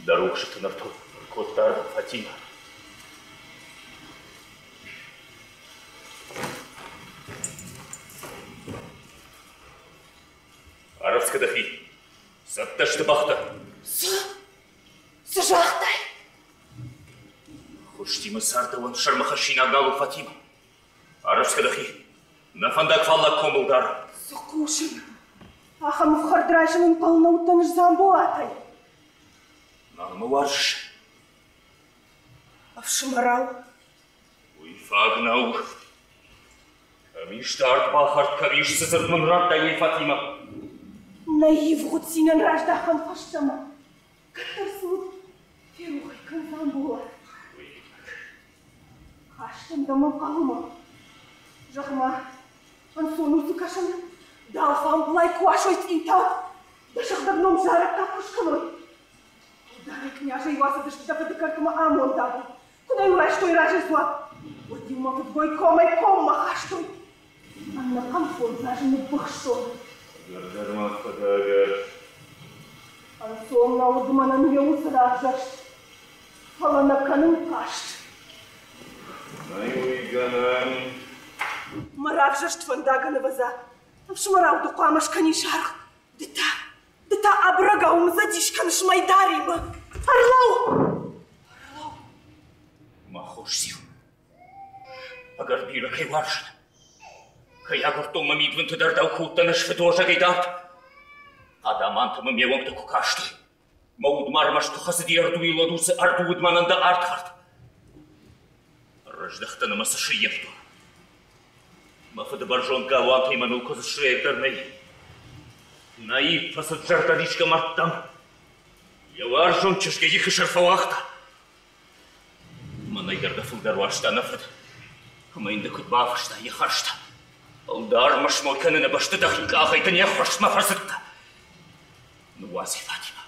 дӕ рухсыты нӕртон кодта Фатимӕ. Арӕвдз кӕ дӕхи. Цӕттӕ сты бӕхтӕ. Цы? Цы загътай? Хуыстимӕ цардӕуӕн сӕрмӕхӕссинаг нал у Фатимӕ. Арӕвдз кӕ дӕхи. Нӕ фӕндаг фаллаг комыл дар. Цы хъусын? Ахӕм ӕфхӕрд райсын ӕнхъӕл нӕ уыдтӕн ӕз Дзамболатӕй. Нал мӕ уарзыс? Ӕфсымӕрау. Уый фаг нӕу. Кӕм ис дард бахӕрд, кӕм ис, цы дзырд мын радтай, уый Фатимӕ? Нӕ ивгъуыд цинӕн раздахӕм фӕстӕмӕ. Кӕддӕр цы уыд, ферох ӕй кӕн Дзамболат. Хастӕн дӕм ӕнхъӕлмӕ. Зӕгъ-ма, ӕнцон у цы кӕсын? Дӕ алфамблай куы асой цъиутау, дӕ сыгъдӕг ном зарӕггаг куы скӕной. Ӕлдарӕй кънязӕй уасыдысты дӕ фыды кӕртмӕ амондагыл. Куы нӕ-иу райстой разы дзуапп, уӕд-иу мӕ фыдгой комӕй коммӕ хастой. Ӕнӕхъӕн 5 азы ныббыхстон. Ӕгӕрдӕр ма фӕдӕгӕр. Ӕнцон нӕ уыд мӕнӕн йӕ уыцы равзӕрст, фӕлӕ нӕ кӕнын хъаст. Нӕй уый гӕнӕн. Мӕ равзӕрст фӕндагӕн ӕвӕдза, ӕфсымӕрау ды хъуамӕ скӕнис аргъ. Ды та, ды та абырӕгау мдзӕдис кӕныс мӕйдаримӕ. Ӕрлӕуу! Ӕрлӕуу! Мӕ хорз циу, ӕгӕр бирӕ кӕй уарзын, кӕй агуырдтон мӕ мидбынты дӕр дӕу куы уыдтӕн ӕз фыдуӕзӕгӕй дард. Хъадамантӕ мӕм ме уӕнгтӕ куы кастой, мӕ уд ма ӕрмӕст куы хӕцыди ӕрдуйыл, уӕд уыцы ӕрду уыд мӕнӕн дӕ ардхӕрд. Ӕрыздӕхтӕн ӕмӕ цы сыййӕфтон? Мӕ фыды бӕрзонд галуантӕй мӕныл куыдзы срӕйӕг дӕр нӕй. Нӕй, фӕцыд зӕрдӕрисгӕ мӕрдтӕм. Йӕ уарзон чызг йӕ ихы сӕр фӕуагъта. Мӕнӕй дӕр дӕ фылдӕр уарзта нӕ фыд. Ӕмӕ йын ды куыд бафыста йӕ хӕрзтӕ? Ӕлдар мӕ смой кӕныны бӕсты дӕхи къахӕй дын йе ххуырстмӕ фӕцыдтӕ. Ныууадз ӕй, Фатимӕ.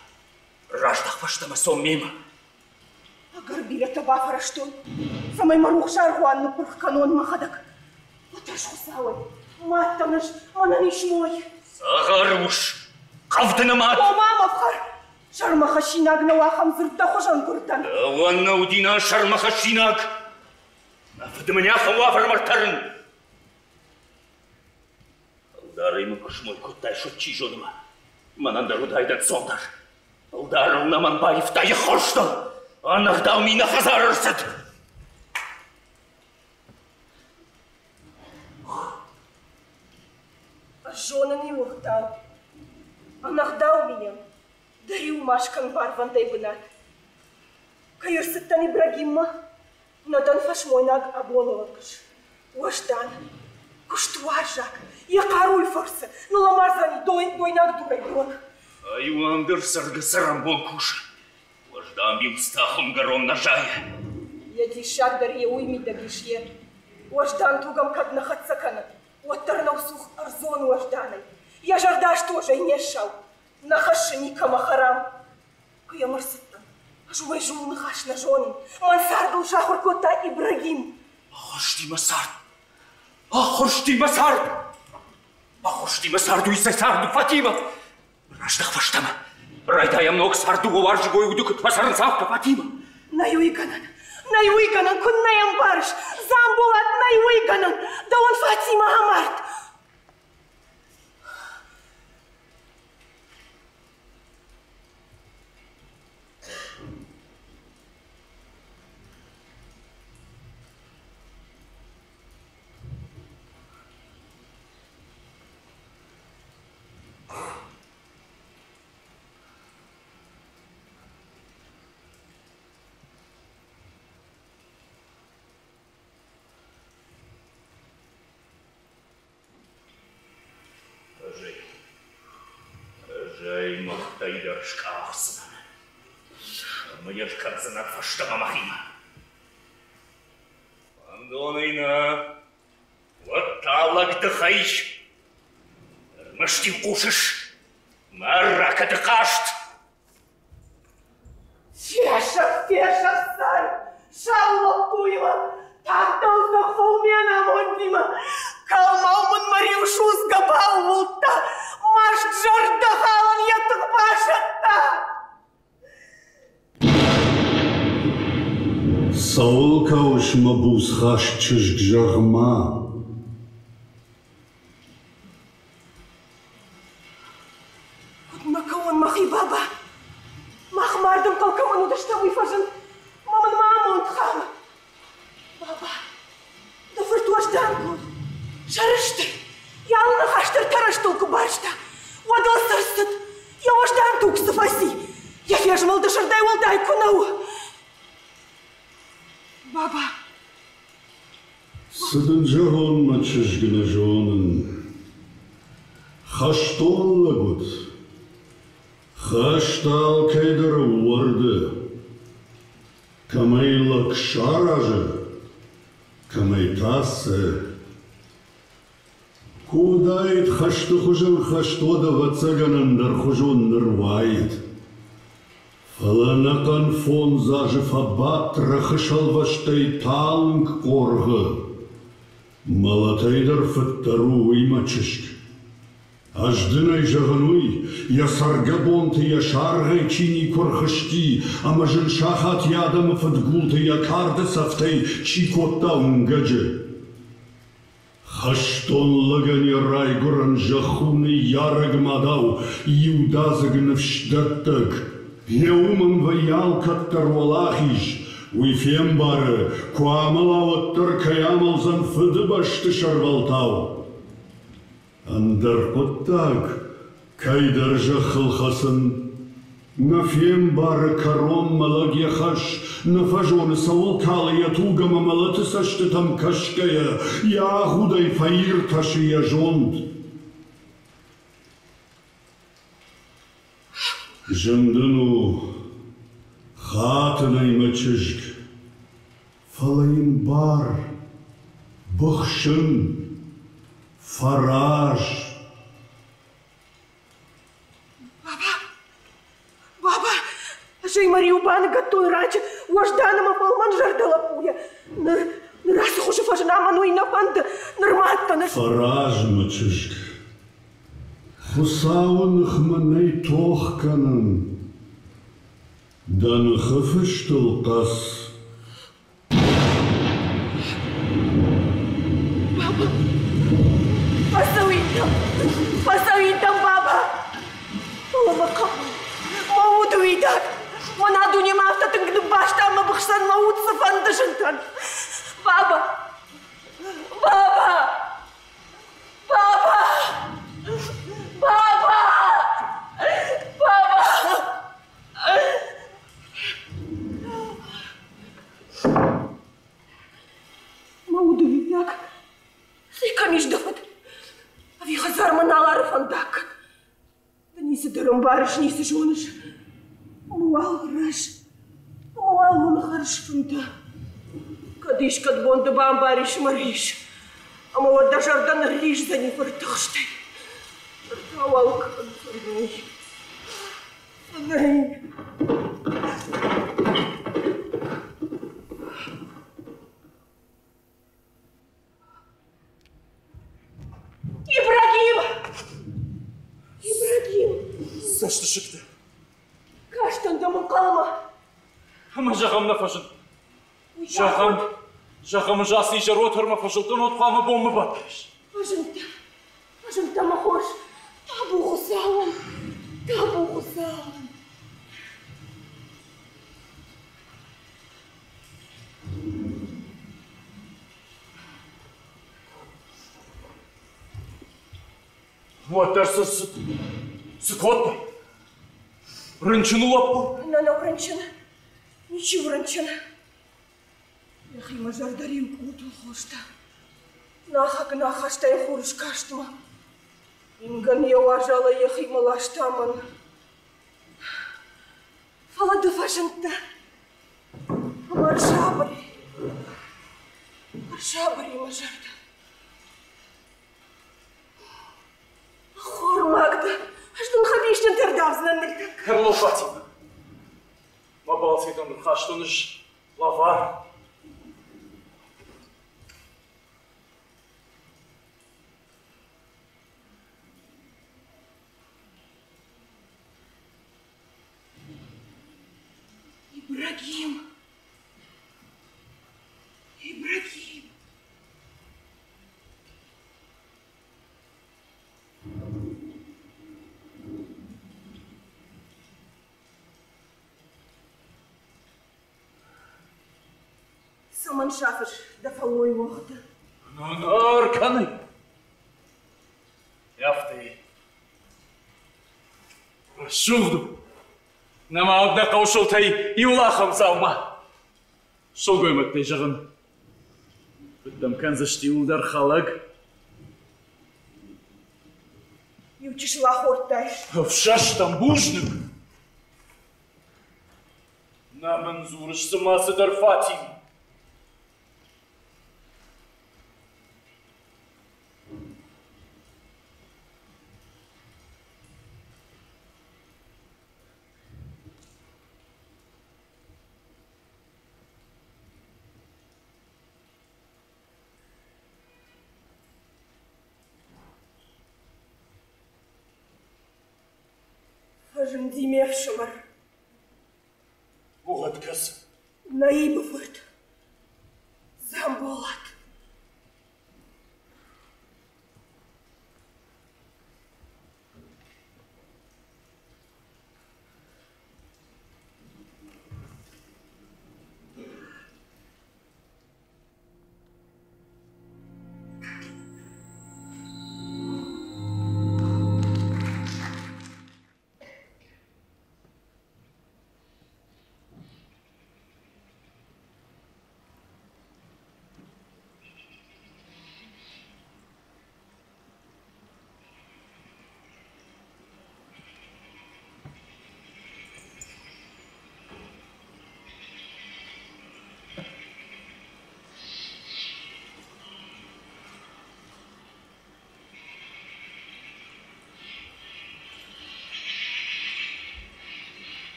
Раздӕх фӕстӕмӕ, цом мемӕ. Ӕгӕр бирӕтӕ бафӕрӕзтон, цӕмӕй мӕ рухс аргъуан ныппырх кӕнон мӕхӕдӕг. Фӕтӕрс Хуыцауӕй, мадтӕн ӕз, мӕнӕн ис мой. Цагъар ус, хъӕвдыны мад! О, ма мӕ фхӕр! Сӕрмӕхӕссинаг нӕу ахӕм дзырд дӕ хуызӕн гуырдӕн. Дӕуӕн нӕ уыди нӕ сӕрмӕхӕссинаг. Мӕ фыды мын ахӕм уавӕрмӕ ӕртӕрын. Ӕлдарӕй мын куы смой кодтай, уӕд чи зоны ма, мӕнӕн дӕр уыдаид ӕнцондӕр. Ӕлдарыл нӕ мӕн баивта йӕ хорзтыл. Ӕнӕгъдау ми нӕ хӕдзары ӕрцыд. Ӕз зонын иу ӕгъдау. Ӕнӕгъдау мийӕн дӕ риуы ма скӕн барвӕндӕй бынат. Кӕй ӕрцыдтӕн Ибрагиммӕ, нӕ дӕн фӕсмойнаг абоны онг. Уӕздан, куыстуарзаг, йӕ хъаруйы фӕрцы ныллӕмардзӕни дойнаг дурӕй дон. Айуан дӕр цӕргӕ-цӕрӕнбон кусы. Уӕздан билцътӕ хуымгӕрон нӕ зайы. Йӕ диссаг дӕр йӕ уый мидӕг ис, йе. Уӕздан туг ӕм кӕд нӕ хӕццӕ кӕны, уӕддӕр нӕу цух ӕрдзон уӕзданӕй. Йӕ зӕрдӕ астозӕй не ссау, нӕ хӕссы никӕмӕ хӕрам. Куы йӕм ӕрцыдтӕн, ӕз уымӕй зул ныхас нӕ зонын. Мӕн цардыл сахуыр кодта Ибрагим. Ӕххуырсти мӕ цард! Ӕххуырсти мӕ цард! Ӕххуырсти мӕ цард, уый сӕ цард у, Фатимӕ! Раздӕх фӕстӕмӕ! Райдайӕм ног цард дыууӕ уарзӕгой уды куыд фӕцӕрынц, афтӕ, Фатимӕ! Нӕй уый гӕнӕн! Нӕй уый гӕнӕн, куыннӕ йӕ ӕмбарыс? Дзамболат, нӕй уый гӕнӕн! Дӕуӕн Фатимӕ амард! Ӕз ӕй мӕрдтӕй дӕр скъахдзынӕн ӕмӕ йӕ скӕндзынӕн фӕстӕмӕ мӕхимӕ. Фӕндонӕй нӕ, уӕд та лӕгдыхӕй. Ӕрмӕст-иу хъусыс, мӕ ракӕты хъаст. Фесӕф, фесӕф, сар, сау лӕппуимӕ, тагъддӕр зӕххыл ме намондимӕ. Калмау мын мӕ риу судзгӕ баууылдта, маст зӕрдӕхалӕн йӕ тых басӕтта. Цӕуыл кӕуыс, мӕ буцхаст чызг, зӕгъ-ма? Куыд нӕ кӕуон мӕхи баба? Мах мардӕнхъӕл кӕмӕн уыдыстӕм, уый фӕзынд, ӕмӕ мын мӕ амонд халы. Баба, дӕ фырт уӕздан куы уыд, сӕрыстыр, йӕ алы ныхас дӕр тӕрӕзтыл куы барста, уӕд ыл цы рцыд, йӕ уӕздан туг цы фӕци, йӕ фезмӕлды сырдӕй уӕлдай куы нӕ у. Баба, Цы дын зӕгъон, мӕ чызг, нӕ зонын. Хӕстон лӕг уыд. Хӕст алкӕй дӕр ӕууӕрды. Кӕмӕй лӕг саразы, кӕмӕй та цы. Куы уыдаид хӕсты хуызӕн хӕст, уӕд, ӕвӕццӕгӕн, ӕндӕрхуызон ныр уаид. Фӕлӕ ӕнӕхъӕн 5 азы фӕбадт рӕхысӕлвӕстӕй талынг хъоргъы. Мӕлӕтӕй дӕр фыддӕр у уый, мӕ чызг. Ӕз дын ӕй зӕгъын уый, йӕ цӕргӕбонты йӕ саргъӕй чи никуы рхызти ӕмӕ зын сахат йӕ адӕмы фыдгулты йӕ карды цӕфтӕй чи кодта уынгӕджы. Хӕстон лӕгӕн йӕ райгуырӕн зӕхх у ныййарӕг мадау иудадзыг ныфсдӕттӕг. Йе уымӕн вӕййы алкӕддӕр уӕлахиз, уый фембары, куы амӕла, уӕддӕр кӕй амӕлдзӕн Фыдыбӕсты сӕрвӕлтау. Ӕндӕр хъуыддаг, кӕйдӕр зӕххыл хӕцын, нӕ фембары кӕронмӕ лӕг йӕ хӕс, нӕ фӕзоны, цӕуыл калы йӕ туг ӕмӕ мӕлӕты цӕстытӕм кӕсгӕйӕ, йӕ агъудӕй фӕиртӕсы йӕ зонд. Зын дын у, хатын ӕй мӕ чызг, фӕлӕ йын бар, быхсын, фӕраз. Баба, баба, ӕз ӕй мӕ риуы баныгӕдтон раджы, уӕздан ӕмӕ фӕлмӕнзӕрдӕ лӕппуйӕ. Ныр, ныр ацы хуызы фӕзына мӕн уый нӕ фӕнды, нырма дӕн ӕз. Фӕраз, мӕ чызг, Хуыцауы ныхмӕ нӕй тох кӕнӕн. Дӕ ныхы фыстыл хъӕц. Баба, фӕцӕуинтӕм, фӕцӕуинтӕм, баба. Фӕлӕ мӕ хъӕбул, мӕ уды уидаг, мӕнӕ дунемӕ афтӕ тынг ныббаста ӕмӕ быхсдзӕн мӕ уд цыфӕнды зынтӕн. Баба, баба! Баба! Баба! Баба! Мӕ уды уидаг, цӕй кӕм ис дӕ фыд? Ӕви хӕдзармӕ нал ары фӕндаг? Ды ницы дӕр ӕмбарыс, ницы зоныс. Ӕмӕ уал рӕз, ӕмӕ уал мын хӕрзфынтӕ. Кӕд искӕд бон ды бамбарис мӕ рис, ӕмӕ уӕд дӕ зӕрдӕ нырриздзӕни фыртыхстӕй. Ныр та уал кӕн фынӕй, фынӕй. Ибрагим! Ибрагим! Цӕстысыгтӕ. Кастӕн дӕм ӕнхъӕлмӕ. Ӕмӕ зӕгъӕм нӕ фӕзынд. Зӕгъӕм, зӕгъӕм, ӕз ацы изӕр отормӕ фӕзылдтӕн, уӕд хъуамӕ бонмӕ бадтаис. Фӕзындтӕ, фӕзындтӕ мӕ хорз. Табу Хуыцауӕн, табу Хуыцауӕн. Уӕддӕр цы, цы, цы кодтай? Рынчын у лӕппу? Нӕ, нӕу рынчын. Ничи у рынчын. Йӕхимӕ зӕрдӕриу къултыл хоста. Нахӕг нахастӕй хурыскастмӕ. Ингӕн йӕ уазалӕй йӕхимӕ ласта мӕн. Фӕлӕ ды фӕзындтӕ ӕмӕ ӕрсабыр и. Ӕрсабыр и мӕ зӕрдӕ. Ӕххормаг дӕ, ӕз дын хӕбизджынтӕ ӕрдавдзынӕн ныртӕккӕ. Карло Фатимӕ, мӕ балцӕй дӕм ӕрхастон ӕз лӕвар. Ибрагим! Ибрагим! Цӕмӕн сафыс дӕ фӕллой уӕгъды? Ныр кӕны. Афтӕ. Рӕсугъд у. Нӕма уыд нӕ хъӕусылтӕй иу ахӕм дзаума. Сылгоймӕгтӕй зӕгъын. Куыд дӕм кӕндзысты иуылдӕр хӕлӕг? Иу чысыл ахордтай. Ӕфсӕстӕн бузныг. Нӕ мын дзурыс, цыма цыдӕр Фатим. Фӕзынди ме фсымӕр. Уӕд кӕс. Наибы фырт Дзамболат.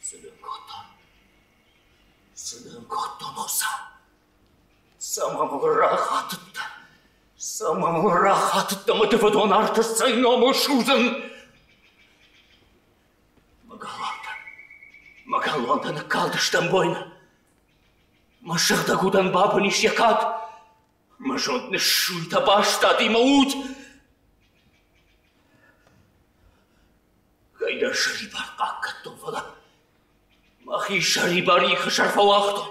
Цы дын кодтон? Цы дын кодтон, Хуыцау? Цӕмӕ мыл рахатыдтӕ? Цӕмӕ мыл рахатыдтӕ мӕ дывӕдон арты цӕй номыл судзын? Мӕ галуантӕ, мӕ галуантӕ ныккалдысты ӕмбойны. Мӕ сыгъдӕг удӕн бабын ис йӕ кад. Мӕ зонд ныссуйтӕ бастади мӕ уд. Кӕйдӕр сӕрибар хъахъхъӕдтон, фӕлӕ мӕхи сӕрибар ихы сӕр фӕуагътон.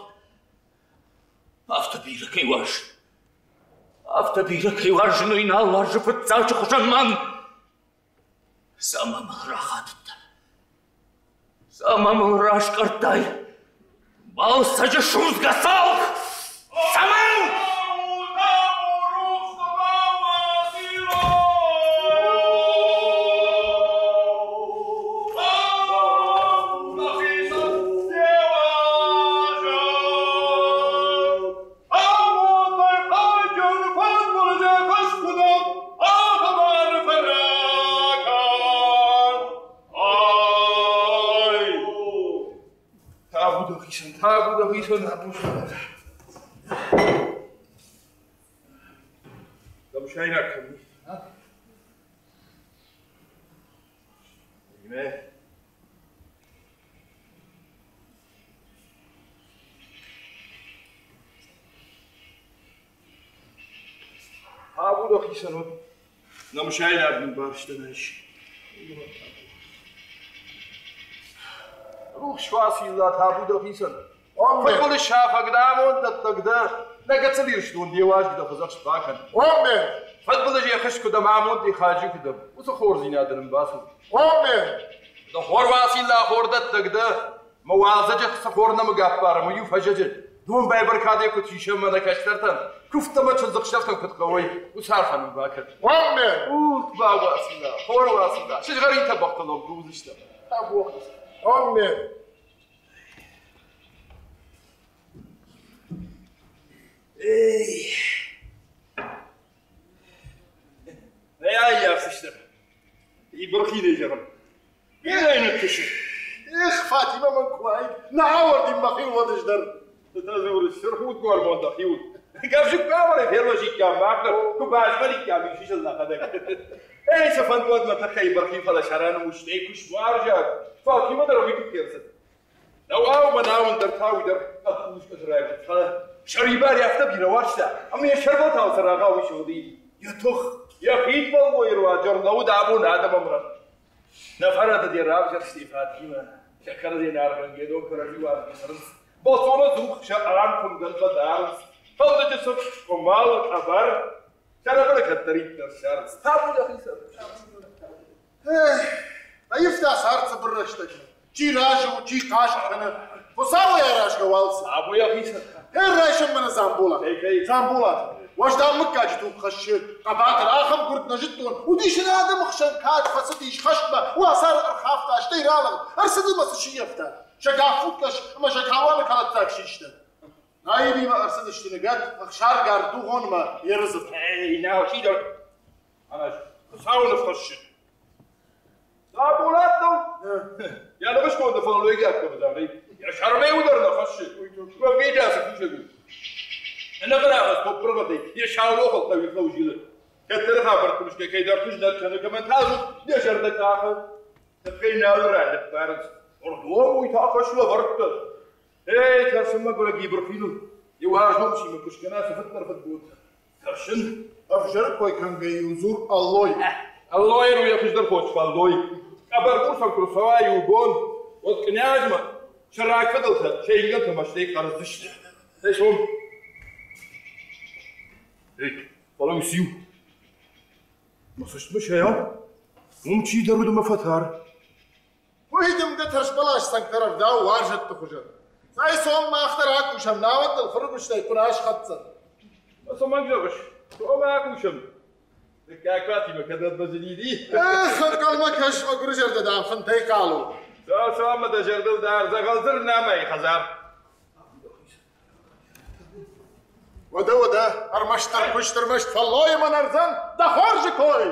Афтӕ бирӕ кӕй уарзын, афтӕ бирӕ кӕй уарзын, уый нал уарзы фыццаджы хуызӕн мӕн. Цӕмӕ мыл рахатыдтӕ? Цӕмӕ мыл раскъӕрдтай? Балцӕджы судзгӕ цалх! Цӕмӕн? Табу дӕхицӕн, табу дӕхицӕн, табу. Дӕ мысайнаг кӕм и? Имӕ. Табу дӕхицӕн уӕд. Нӕ мысайнаг нын барстӕн айс. Рухс Уацилла, табу дӕхицӕн. Фыдбылыз сафӕг дӕ, амонддӕттӕг дӕ. Нӕ гыццыл Ирыстон де уазӕг дӕ фӕдзӕхст бакӕн. Оммен! Фыдбылыз йӕ хыз куыд ӕмӕ амонд йӕ хаджы куыд ӕм, уыцы хорздзинад ын бацу. Оммен! Дӕ хор Уацилла хордӕттӕг дӕ, мӕ уалдзӕджы цы хор нӕмыг ӕппарӕм, уый-иу фӕзӕджы домбай бӕркадӕй куыд сисӕм мӕ нӕ кӕстӕртӕн, куывдтӕ мӕ чындзыхсӕвтӕн куыд хъӕуой, уыцы арфӕ нын бакӕн. Оммен! Урт бауацилла, хор Уацилла, сызгъӕрин тӕбӕгътыл ӕмбулдзыстӕм. Оммен! Эй! Нӕ ӕййафдзыстӕм. Ибырхинӕй зӕгъын. Бирӕ ныттысы. Эх, Фатимӕ мӕн куы уаид, нӕ ауӕрдин мӕхи уӕд ӕз дӕр. Ды дзурыс, сырхуд гормон дӕхиуыл. Гӕвзыкк бавӕрӕй фервӕзиккам мах дӕр, куы базмӕликкам исисыл нӕхӕдӕг. Эй, цы фӕнд уӕд мӕ тыххӕй Ибырхи, фӕлӕ сӕрӕн устӕй куы суарзаг, Фатимӕ дӕр уый тыххӕй ӕрцыд. Дӕуау мӕнау ӕндӕр та уый дӕр ӕххуысгӕ райгуырд, фӕлӕ сӕрибар афтӕ бирӕ уарзта, ӕмӕ йӕ сӕрвӕлтау цырагъау исыгъди. Йӕ тых, йӕ хид фӕллойы руаджы ӕрлӕууыд абон адӕмӕмрӕн. Нӕ фӕрӕдыд йӕ равзӕрсти Фатимӕ, сӕ кӕрӕдзийӕн аргъӕнгӕ дон кӕрӕдзи уарзгӕ цӕрынц. Бӕлццоны дзух сӕ арм фынгӕнтӕ дарынц, фӕлдыджы сыф, къуымӕл, къӕбӕр. Сӕрӕбӕры кӕддӕриддӕр ссарынц. Табу дӕхицӕн! Эх, аивта цард цыбыр рӕстӕгмӕ. Чи разы у, чи хъаст кӕны. Хуыцауӕй аразгӕ уалдзӕг. Або йӕхицӕн. Эр райсӕм мӕнӕ Дзамболат. Дзамболат, уӕздан мыггаджы туг хӕссы. Хъӕбатыр ахӕм гуырд нӕ зыдтон. Уыдис ын адӕмы хсӕн кад, фӕцыдис хӕстмӕ, уацары ӕрхафта, стӕй ралыгъд. Ӕрцыд ӕмӕ цы сыййӕфта? Сӕ гаффутгӕс ӕмӕ сӕ кауаны кӕлӕддзаг систы. Наибимӕ ӕрцыдысты ныгӕд ӕхсаргард дугъонмӕ ерыдзыд. Эй, нау, чидӕр. Хуыцауы ныфхӕссы. Дзамболат нӕу? Йӕ нывысконды фӕллойгӕ куы уыдзӕн, йӕ сӕрмӕ дӕр нӕ хӕссы. Уӕвгӕ цы кусӕг у? Ӕнӕхъӕнӕгъӕз топпыргъӕдӕй йӕ саулохыл хъӕуи-хъӕу зилы. Кӕддӕры хабӕртты мысгӕ кӕйдӕрты знӕт кӕны, кӕмӕн та зыд йӕ зӕрдӕ къахы. Тыххӕй нал ран ныппарынц. Ӕрдом уый та хӕс лӕвӕрдта. Эй, тӕрсын мӕгуырӕг Ибырхиныл. Йӕ уарзон чи мӕ куы скӕна, цы фыддӕр фыдбонтӕ. Тӕрсын. Ӕвзӕр кой кӕнгӕ-иу дзур Аллой. Аллойӕн у йӕ хуыздӕр хос фӕллой. Къӕбӕргур сӕм куы рцӕуа иу бон, уӕд кънязмӕ сӕ рагфыдӕлтӕ сӕ ингӕнтӕ мӕстӕй хъӕрздзысты. Цӕй сом. Эй, фӕлӕ ус иу. Мӕ цӕстмӕ сӕйау, уым чидӕр уыд ӕмӕ фӕтар. Уый дымгӕ тӕрсбӕлас цӕнгтӕ рӕвдауы уарзӕтты хуызӕн. Цӕй цом мах дӕр акусӕм, науӕд ныл фыргуыстӕй хъуына схӕцдзӕн. Цӕмӕн зӕгъыс? Цом акусӕм. Дыккаг Фатимӕ кӕд ӕрбазыниди? Эх, ӕнхъӕлмӕ кӕс, мӕгуыры зӕрдӕ дам фынтӕй хъал у. Цом ӕмӕ дӕ зӕрдыл дар, дзӕгъӕлдзыр нӕма и хӕдзар. Уӕдӕ, уӕдӕ, ӕрмӕстдӕр куыст, ӕрмӕст фӕллойы мӕн ӕрдзӕн дӕ хорзы кой!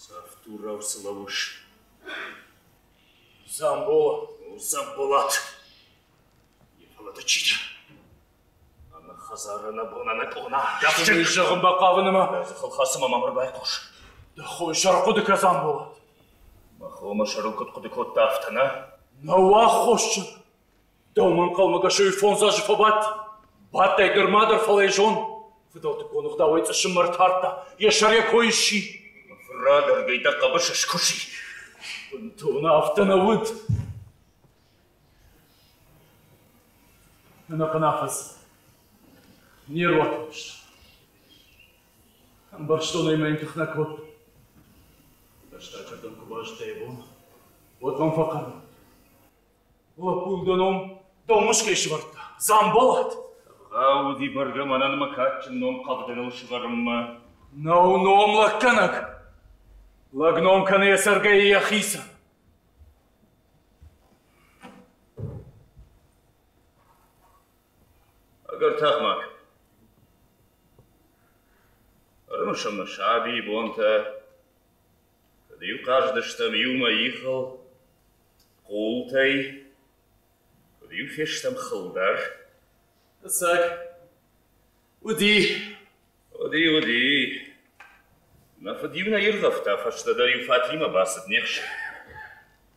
Цавддурау цы лӕууыс? Дзамбола. О, Дзамболат! Фӕлӕ ды чи дӕ? Ӕмӕ хӕдзары ӕнӕбон ӕнӕкъона. Дӕхи зӕгъын бахъавын ӕмӕ... Дӕ дзыхыл хӕцы мӕ мӕм ӕрбайхъус. Дӕ хойы сӕр хъуыды кӕ, Дзамболат. Мӕ хо мӕ сӕрыл куыд хъуыды кодта, афтӕ нӕ? Нӕу аххосджын. Дӕумӕ ӕнхъӕлмӕ кӕсой 5 азы фӕбадти. Бадтӕй нырма дӕр, фӕлӕ йӕ зон, фыдӕлтыккон ӕгъдауӕй цъысыммӕ ӕртардта, йӕ сӕр йӕ кой сси. Фырадӕргӕй дӕ хъӕбысы скуыси. Бынтон афтӕ нӕ уыд. Ӕнӕхъӕн афӕдз не руатон сты. Ӕмбӕрстон ӕй, мӕ йын тых нӕ кодтон. Фӕстаджырдӕм куы базыдта йӕ бон, уӕд мӕм фӕхъӕр Лӕппуйыл дӕ ном дӕумӕ сывӕрдта, Дзамболат. Ӕвгъау уыди бӕргӕ мӕнӕн мӕ кадджын ном Хъӕвдыныл сывӕрынмӕ. Нӕу ном лӕггӕнӕг. Лӕг ном кӕны йӕ цӕргӕйӕ йӕхицӕн. Ӕгӕр тагъд ма кӕн. Ӕрымысӕм нӕ сабийы бонтӕ, кӕд-иу хъазыдыстӕм иумӕ ихыл, хъултӕй, куыд-иу фестӕм хыл дӕр. Ӕцӕг, уыди. Уыди, уыди. Нӕ фыд-иу нӕ иргъӕвта, фӕстӕдӕр-иу Фатимӕ бацыд не хсӕн.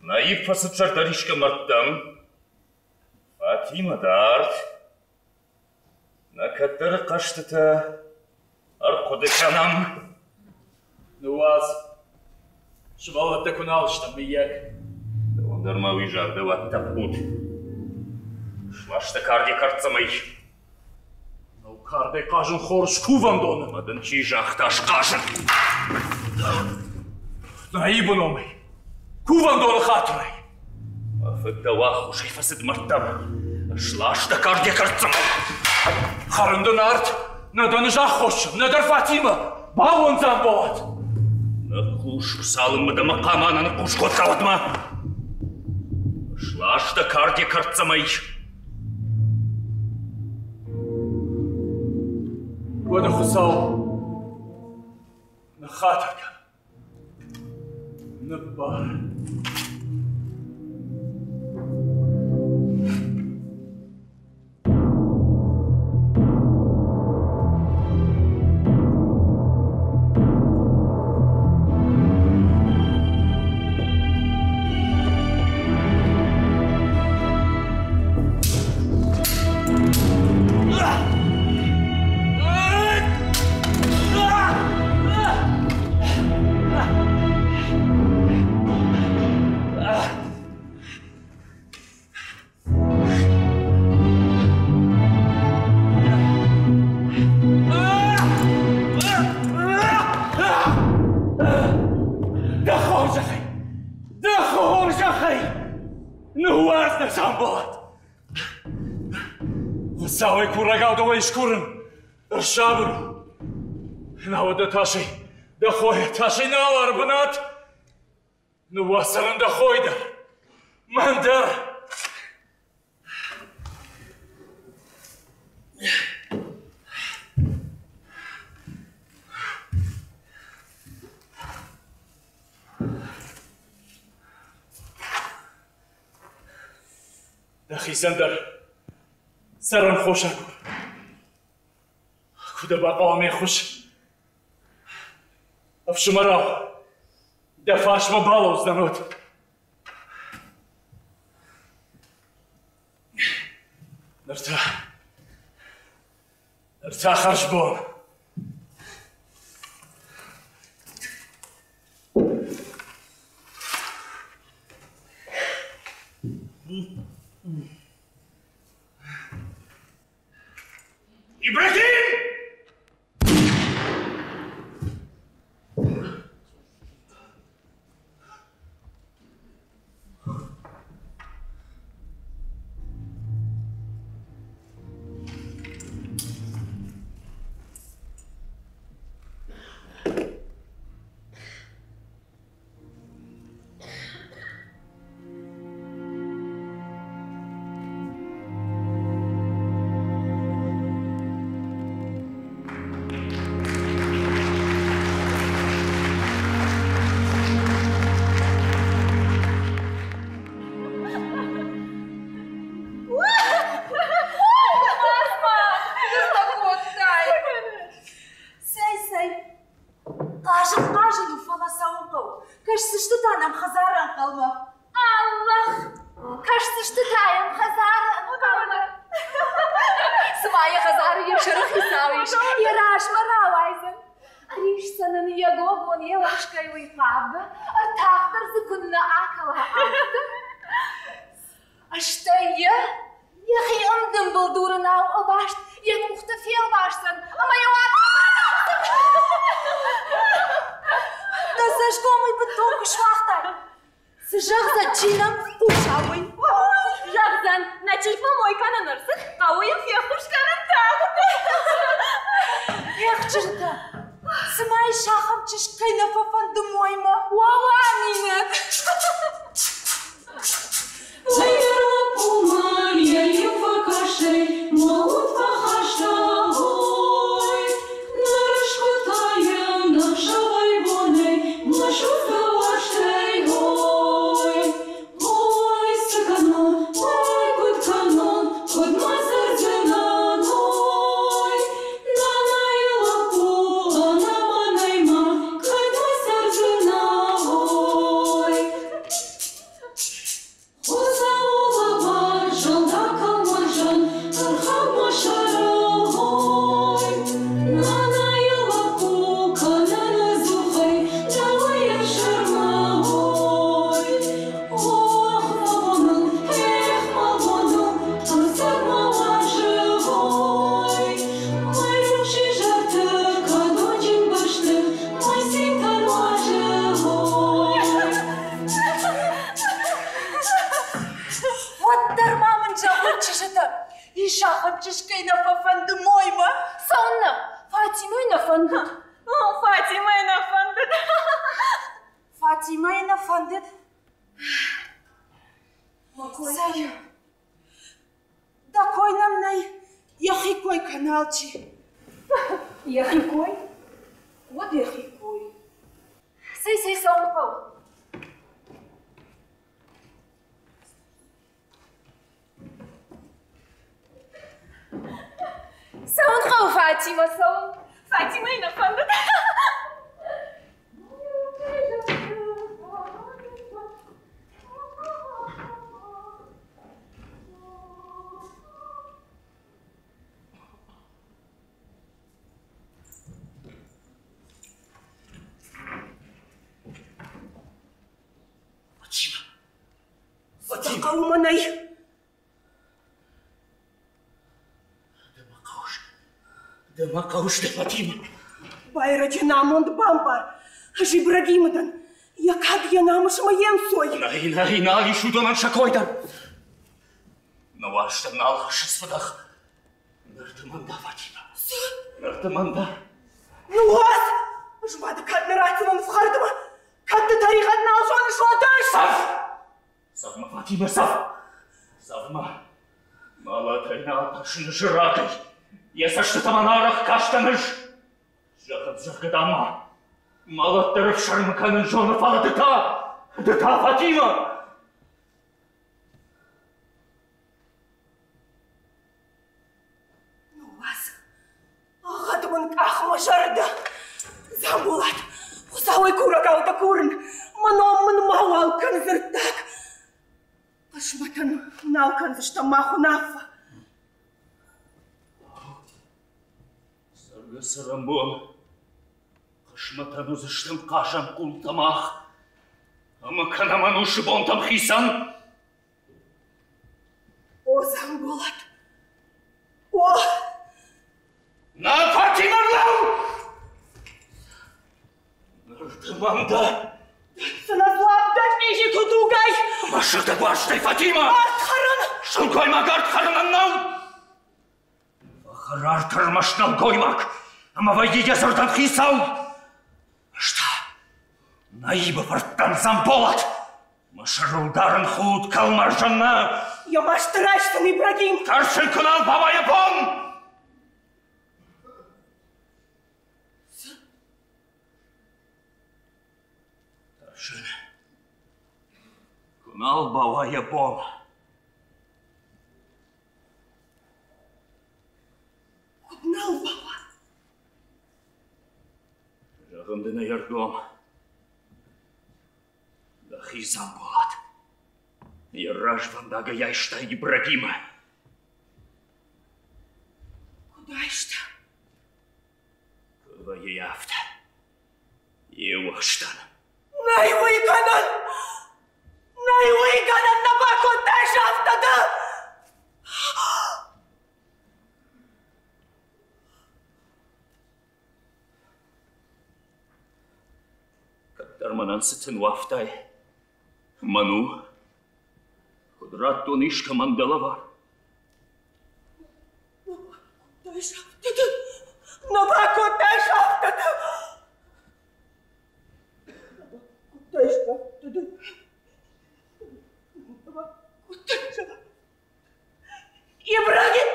Наиб фӕцыд зӕрдӕрисгӕ мӕрдтӕм. Фатимӕ дард. Нӕ кӕддӕры хъӕзтытӕ ӕрхъуыды кӕнӕм. Ныууадз. Сывӕллӕттӕ куы нал стӕм, мыййаг. Дӕуӕн дӕр ма уый зӕрдӕ уӕд тӕппуд. Сласта кард йӕ кӕрддзӕмӕй. Нау кардӕй хъазын хорз кувӕндоны. Ӕмӕ дын чи загъта схъазын? Наибы номӕй. Кувӕндоны хатырӕй. Мӕ фыд дӕу аххосӕй фӕцыд мӕрдтӕм. Сласта кард йӕ кӕрддзӕмӕй. Хӕрын дын ард, нӕ дӕн ӕз аххосджын, нӕдӕр Фатимӕ. Бауон Дзамболат! Ныхъхъус, цалынмӕ дӕ мӕ хъама нӕ ныхъхъус кодта, уӕдмӕ. Сласта кард йӕ кӕрддзӕмӕй. Уӕдӕ Хуыцау, ныххатыр кӕн. Ныббар. Дӕ хорзӕхӕй! Дӕ хорзӕхӕй! Ныууадз нӕ, Дзамболат! Хуыцауӕй курӕгау дӕуӕй скурын, ӕрсабыр у. Науӕд дӕ тасӕй, дӕ хойӕ тасӕй нал ары бынат. Ныууадз цӕрын дӕ хой дӕр, мӕн дӕр. Дӕхицӕн дӕр цӕрӕн хос агур. Куы дӕ бахъӕуа ме ххуыс, ӕфсымӕрау, дӕ фарсмӕ балӕудзынӕн уӕд. Ныр та, ныр та хӕрзбон. Ибрагим! Цӕй, цӕй, хъазын хъазын у, фӕлӕ цӕуын хъӕуы. Кӕсдзысты та нӕм хӕдзары ӕнхъӕлмӕ. Аллах! Кӕсдзысты та йӕм хӕдзары ӕнхъӕлмӕ. Цыма йӕ хӕдзары йӕ сӕры хицау ис, йӕ размӕ рауайдзӕн. Ӕри Фесисдзӕн ын йӕ гогон йе уӕхскӕй уый хъавгӕ, ӕртах дӕр дзы куыннӕ акӕла, афтӕ. Стӕй йӕ йӕхи ӕмдымбыл дурынау ӕваст йӕ къухты фелвасдзӕн ӕмӕ йӕ уат Дӕ цӕсгом уый бынтон куы суагътай. Цы зӕгъдзӕн, чи нӕм хъуса, уый? Зӕгъдзӕн, нӕ чызгмӕ мой кӕнын ӕрцыд, хъӕуы йын феххуыс кӕнын тагъд. Эх, чызджытӕ, цыма ис ахӕм чызг, кӕй нӕ фӕфӕнды моймӕ. Уӕ, Аминӕт! Уӕддӕр ма мын зӕгъут, чызджытӕ, ис ахӕм чызг, кӕй нӕ фӕфӕнды моймӕ? Цӕуылнӕ? Фатимӕйы нӕ фӕндыд. Фатимӕйы нӕ фӕндыд. Фатимӕйы нӕ фӕндыд? Цӕй, дӕ кой нӕм нӕй, йӕхи кой кӕны алчи. Йӕхи кой? Уӕд йӕхи кой. Цӕй, цӕй, цӕуын хъӕуы. Цӕуын хъӕуы, Фатимӕ, цӕуын. Фатимӕйы нӕ фӕндыд. Фатима! Фатима! Хъӕуы мӕнӕй! Ды мӕ хъӕуыс. Ды мӕ хъӕуыс, ды, Фатима. Байрӕджы намонд бамбар. Ӕз Ибрагимы дӕн. Йӕ кад, йӕ намыс ӕмӕ йе нцой. Нӕй, нӕй, нал ис уыдонӕн сӕ кой дӕр. Нӕ уарзтӕн нал хӕссынц фыдӕх. Ныр ды мӕн дӕ, Фатима. Цы? Ныр ды мӕн дӕ. Ныууадз! Ӕз ма ды кӕд нӕ ратдзынӕн фхӕрдмӕ? Кӕд ды тӕригъӕд нал зоныс, уӕд ӕз! Цӕв! Цӕв мӕ, Фатимӕ, цӕв! Цӕв мӕ! Мӕлӕтӕй нал тӕрсын зырагӕй. Йӕ цӕстытӕм ӕнарӕх кастӕн ӕз. Зӕгъын, зӕгъгӕ, дам ма. Мӕлӕт дӕр ӕфсӕрмы кӕнын зоны, фӕлӕ ды та, ды та, Фатимӕ! Ныууадз, ӕгъгъӕд мын къах мӕ зӕрдӕ. Дзамболат, Хуыцауӕй курӕгау дӕ курын, мӕ ном мын мауал кӕн дзырддаг. Хъысмӕтӕн нал кӕндзыстӕм мах уынаффӕ. Цӕргӕ-цӕрӕнбон хъысмӕтӕн уыдзыстӕм хъазӕн хъултӕ мах ӕмӕ кӕнӕм ӕнусы бонтӕм хицӕн. О, Дзамболат! О! Нӕ Фатимӕ нӕу! Ныр ды мӕн дӕ! Цынӕ дзуапп дӕ чъизиты тугӕй! Мӕ сыгъдӕг уарзтӕй, Фатимӕ! Ард хӕрын! Сылгоймаг ард хӕрынӕн нӕу! Фӕхӕрарт ӕрмӕст нӕлгоймаг, ӕмӕ вӕййы йӕ дзырдӕн хицау. Ӕз та Наибы фырттӕн Дзамболат! Мӕ сӕрыл дарын худ кӕлмӕрзӕн нӕ! Йӕ маст райстон, Ибрагим! Тӕрсын куы нал бауа йӕ бон! Тӕрсын, куы нал бауа йӕ бон. Куыд нал бауа? Зӕгъын дын ӕй ӕргом. Дӕхи Дзамболат. Йӕ развӕндагӕй айста Ибрагимы. Куыд айста? Куыд вӕййы афтӕ. Еуӕстӕн. Нӕй уый гӕнӕн! Нӕй уый гӕнӕн, нӕ бакодтай афтӕ ды! Кӕддӕр мӕнӕн цы тын уафтай, мӕн у, куыд радтон искӕмӕн дӕ лӕвар. Нӕ бакодтай афтӕ ды! Нӕ бакодтай афтӕ ды! Нӕ бакодтай афтӕ Ибрагим!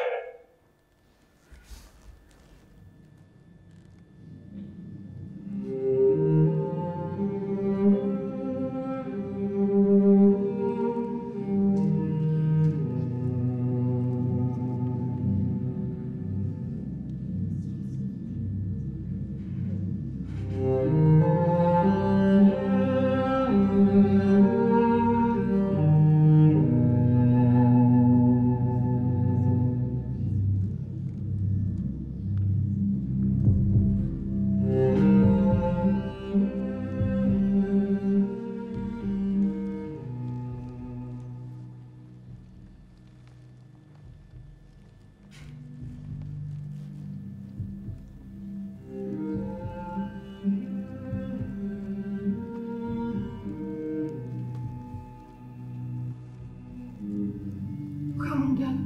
Кӕм дӕн?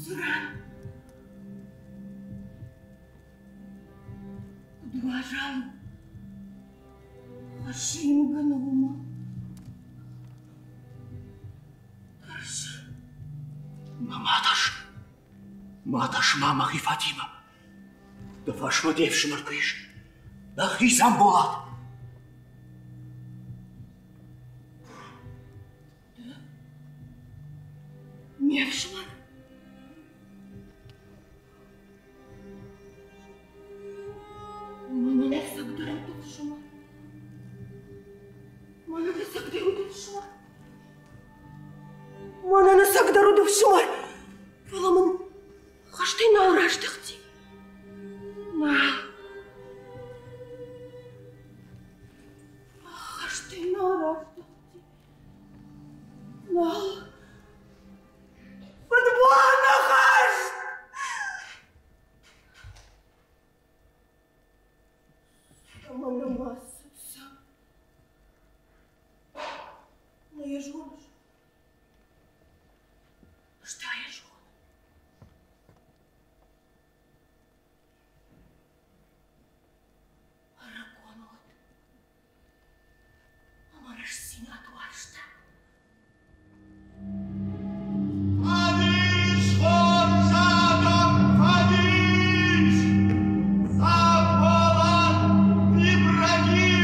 Цы ран? Куыд уазал у? Хӕссы ингӕны уымӕ. Тӕрсы. Ма тӕрс. Ма тӕрс, ма, мӕхи Фатимӕ. Дӕ фарсмӕ де фсымӕр куы ис. Дӕхи Дзамболат. Ме фсымӕр? Мӕнӕн ӕцӕгдӕр уыд ӕфсымӕр. Мӕнӕн ӕцӕгдӕр уыд ӕфсымӕр. Мӕнӕн ӕцӕгдӕр уыд ӕфсымӕр. Фӕлӕ мын хӕстӕй нал раздӕхти. Нал. Хӕстӕй нал раздӕхти. Нал. Фыдбоны хӕст! Ӕмӕ нымӕцы сӕ. Нӕ йӕ зоныс? Ӕз та йӕ зонын. Ӕрыгон уыд ӕмӕ рӕстдзинад уарзта. Фӕдис, хорз адӕм, фӕдис! Дзамболат Ибрагим!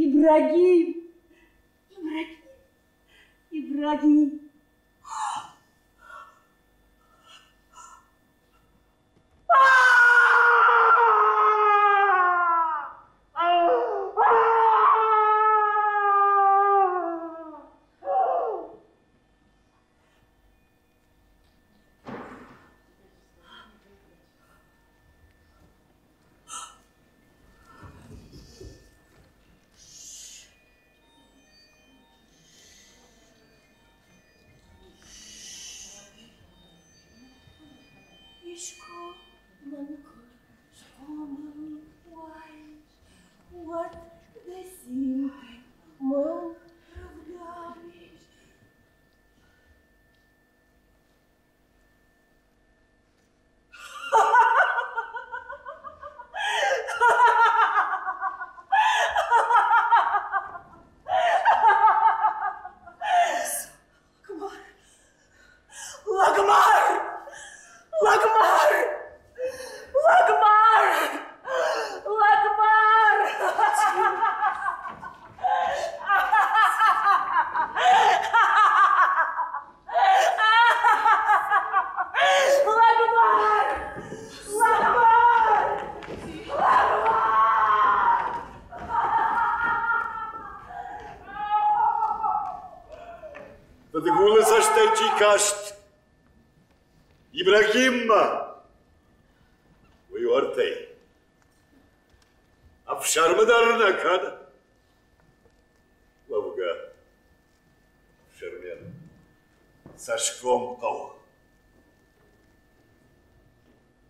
Ибрагим! Ибрагим! Ибрагим! Искуы мын куы схъомыл уаис, уӕд дӕ цинтӕй мыл рӕвдауис. Лӕгмар! Лӕгмар! Лӕгмар! Лӕгмар! Лӕгмар! Лӕгмар! Лӕгмар! Фыдгулы цӕстӕй чи каст Ибрагиммӕ, уый уӕртӕй ӕфсӕрмы дӕр нӕ кӕны. Уӕвгӕ, ӕфсӕрмӕн цӕсгом хъӕуы.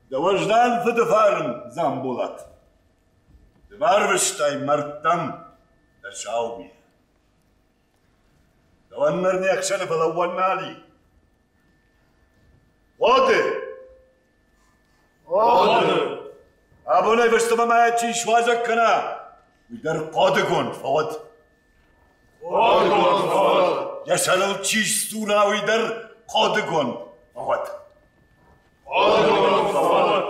Дӕ уӕздан фыды фарн, Дзамболат, ды барвыстай мӕрдтӕм дӕ сау мигъ. Дӕуӕн ныр не хсӕны фӕлӕууӕн нал и. Хъоды! Хъоды! Абонӕй фӕстӕмӕ мӕ чи суазӕг кӕна, уый дӕр хъодыгонд фӕуӕд. Хъодыгонд фӕуӕд! Йӕ сӕрыл чи сдзура, уый дӕр хъодыгонд фӕуӕд. Хъодыгонд фӕуӕд!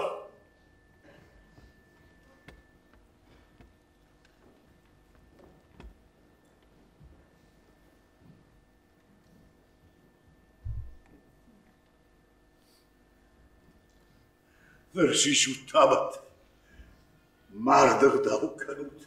Ныр сисут табӕт, марды гъдау кӕнут.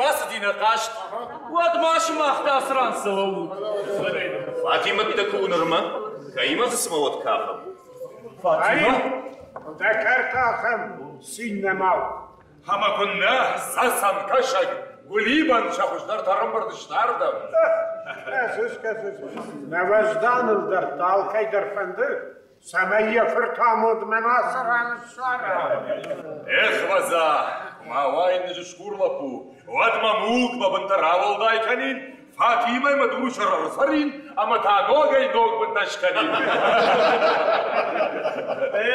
Бацыди нӕ хъазт, уӕд ма сымах та цы ран цы лӕуут? Фатимӕттӕ куы у нырмӕ, кӕимӕ дзы цымӕ уӕд кафӕм? Фатимӕ? Дӕ кӕрты ахӕм цин нӕма у. Ӕмӕ куыннӕ, цӕцӕн, кӕсӕг, Гулибан сӕ хуыздӕртӕ ӕрӕмбырд сты ардӕм. Кӕсыс, кӕсыс, нӕ уӕзданыл дӕр та алкӕй дӕр фӕнды, цӕмӕй йӕ фырт амондмӕ ацы ран ссара. Эх, Ваза, ма уай нызскур лӕппу, уӕд мӕ мулк мӕ бынтӕ рауӕлдай кӕнин, Фатимӕ мӕ дуры сӕр ӕрцӕрин ӕмӕ та ногӕй ног бынтӕ скӕнин. Э,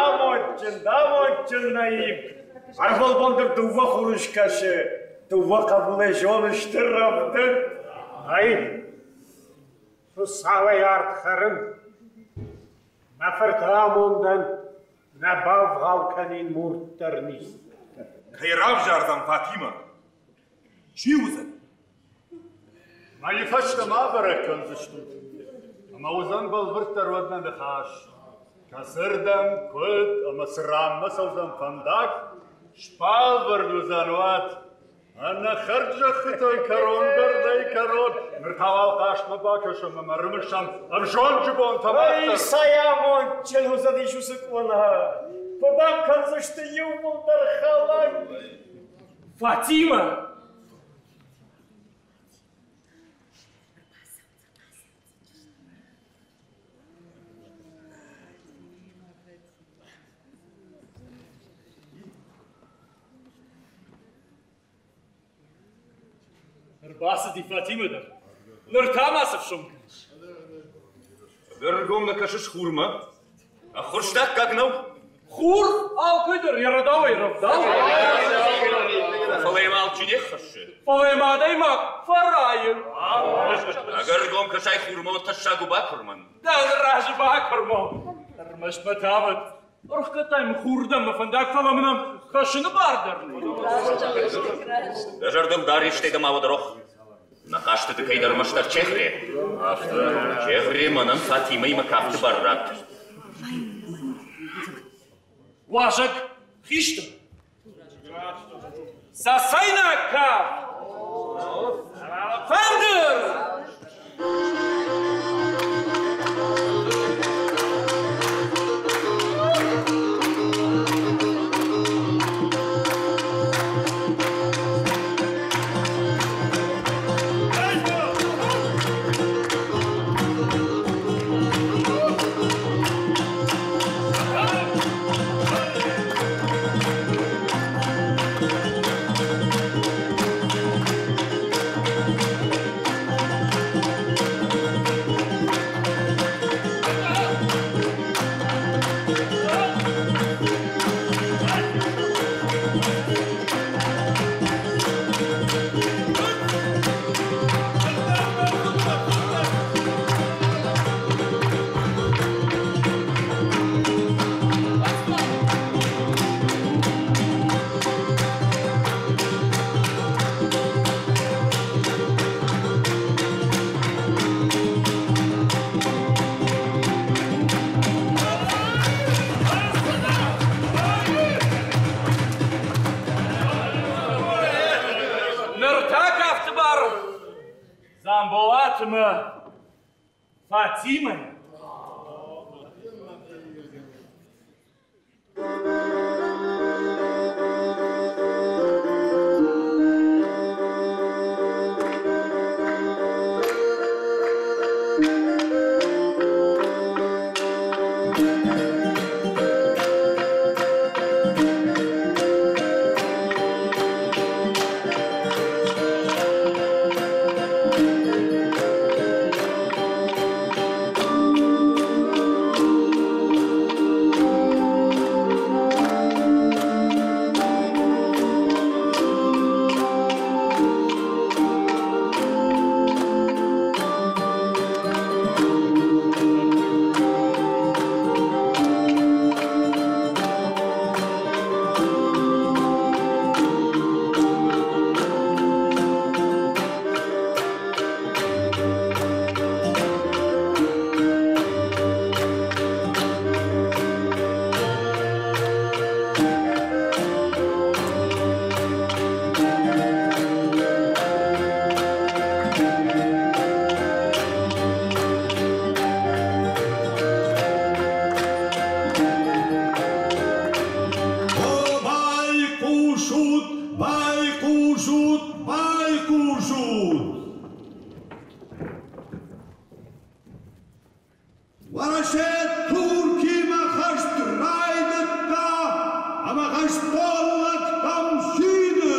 амондджын, амондджын Наиб! Ӕрвылбон дӕр дыууӕ хуры скӕсы, дыууӕ хъӕбулӕй зоны стыр рӕвдыд. Наиб, Хуыцауӕй ард хӕрын, мӕ фырты амондӕн нӕ бавгъау кӕнин мурддӕр низ. Кӕй равзардзӕн Фатимӕ? Чи уыдзӕн? Мӕйы фӕстӕ ма бӕрӕг кӕндзыстут, ӕмӕ уыдзӕн бӕлвырддӕр уӕд нӕ ныхас. Кӕцырдӕм, куыд ӕмӕ цы ранмӕ цӕудзӕн фӕндаг, сбӕлвырд уыдзӕн уӕд. Ӕнӕхӕрд зӕххытӕн кӕрон дӕр нӕй кӕрон. Ныр та уал хъазтмӕ бакӕсӕм ӕмӕ ӕрымысӕм ӕвзонджы бонтӕ мах дӕр. Цӕй амондджын уыдзӕнис уыцы къона! Куыд ӕм кӕндзысты иууылдӕр хӕлӕг? Фатимӕ! Ӕрбацыди Фатимӕ дӕр. Ныр та ма цы фсон кӕныс? Ӕгӕргом нӕ кӕсыс хурмӕ? Ӕххуырстаккаг нӕу? Хур алкӕй дӕр йӕ рӕдауӕй рӕвдауы. Фӕлӕ йӕм алчи не ххӕссы. Фӕлӕ йӕм адӕймаг фӕрайы. Ӕгӕргом кӕсай хурмӕ, тӕссаг у бакуырмӕн. Дӕ разы бакуырмон. Ӕрмӕст мӕ тавӕд. Ӕрхгӕдтай мын хурдӕм мӕ фӕндаг, фӕлӕ мын ӕм хӕссыны бар дӕр нӕй. Дӕ зӕрдыл дар истӕй дӕ ма уӕд рох. Нӕ хъазтыты кӕйдӕр ӕрмӕстдӕр чегъре. Чегъре мӕнӕн Фатимӕимӕ кафты бар ратт. Уазӕг хистӕр. Цӕцӕйнаг кафт! Фӕндыр! Ныр та кафты бар Дзамболатмӕ Фатимӕ. Уӕрӕсе Туркимӕ хӕст райдыдта ӕмӕ хӕстон лӕгтӕм сиды.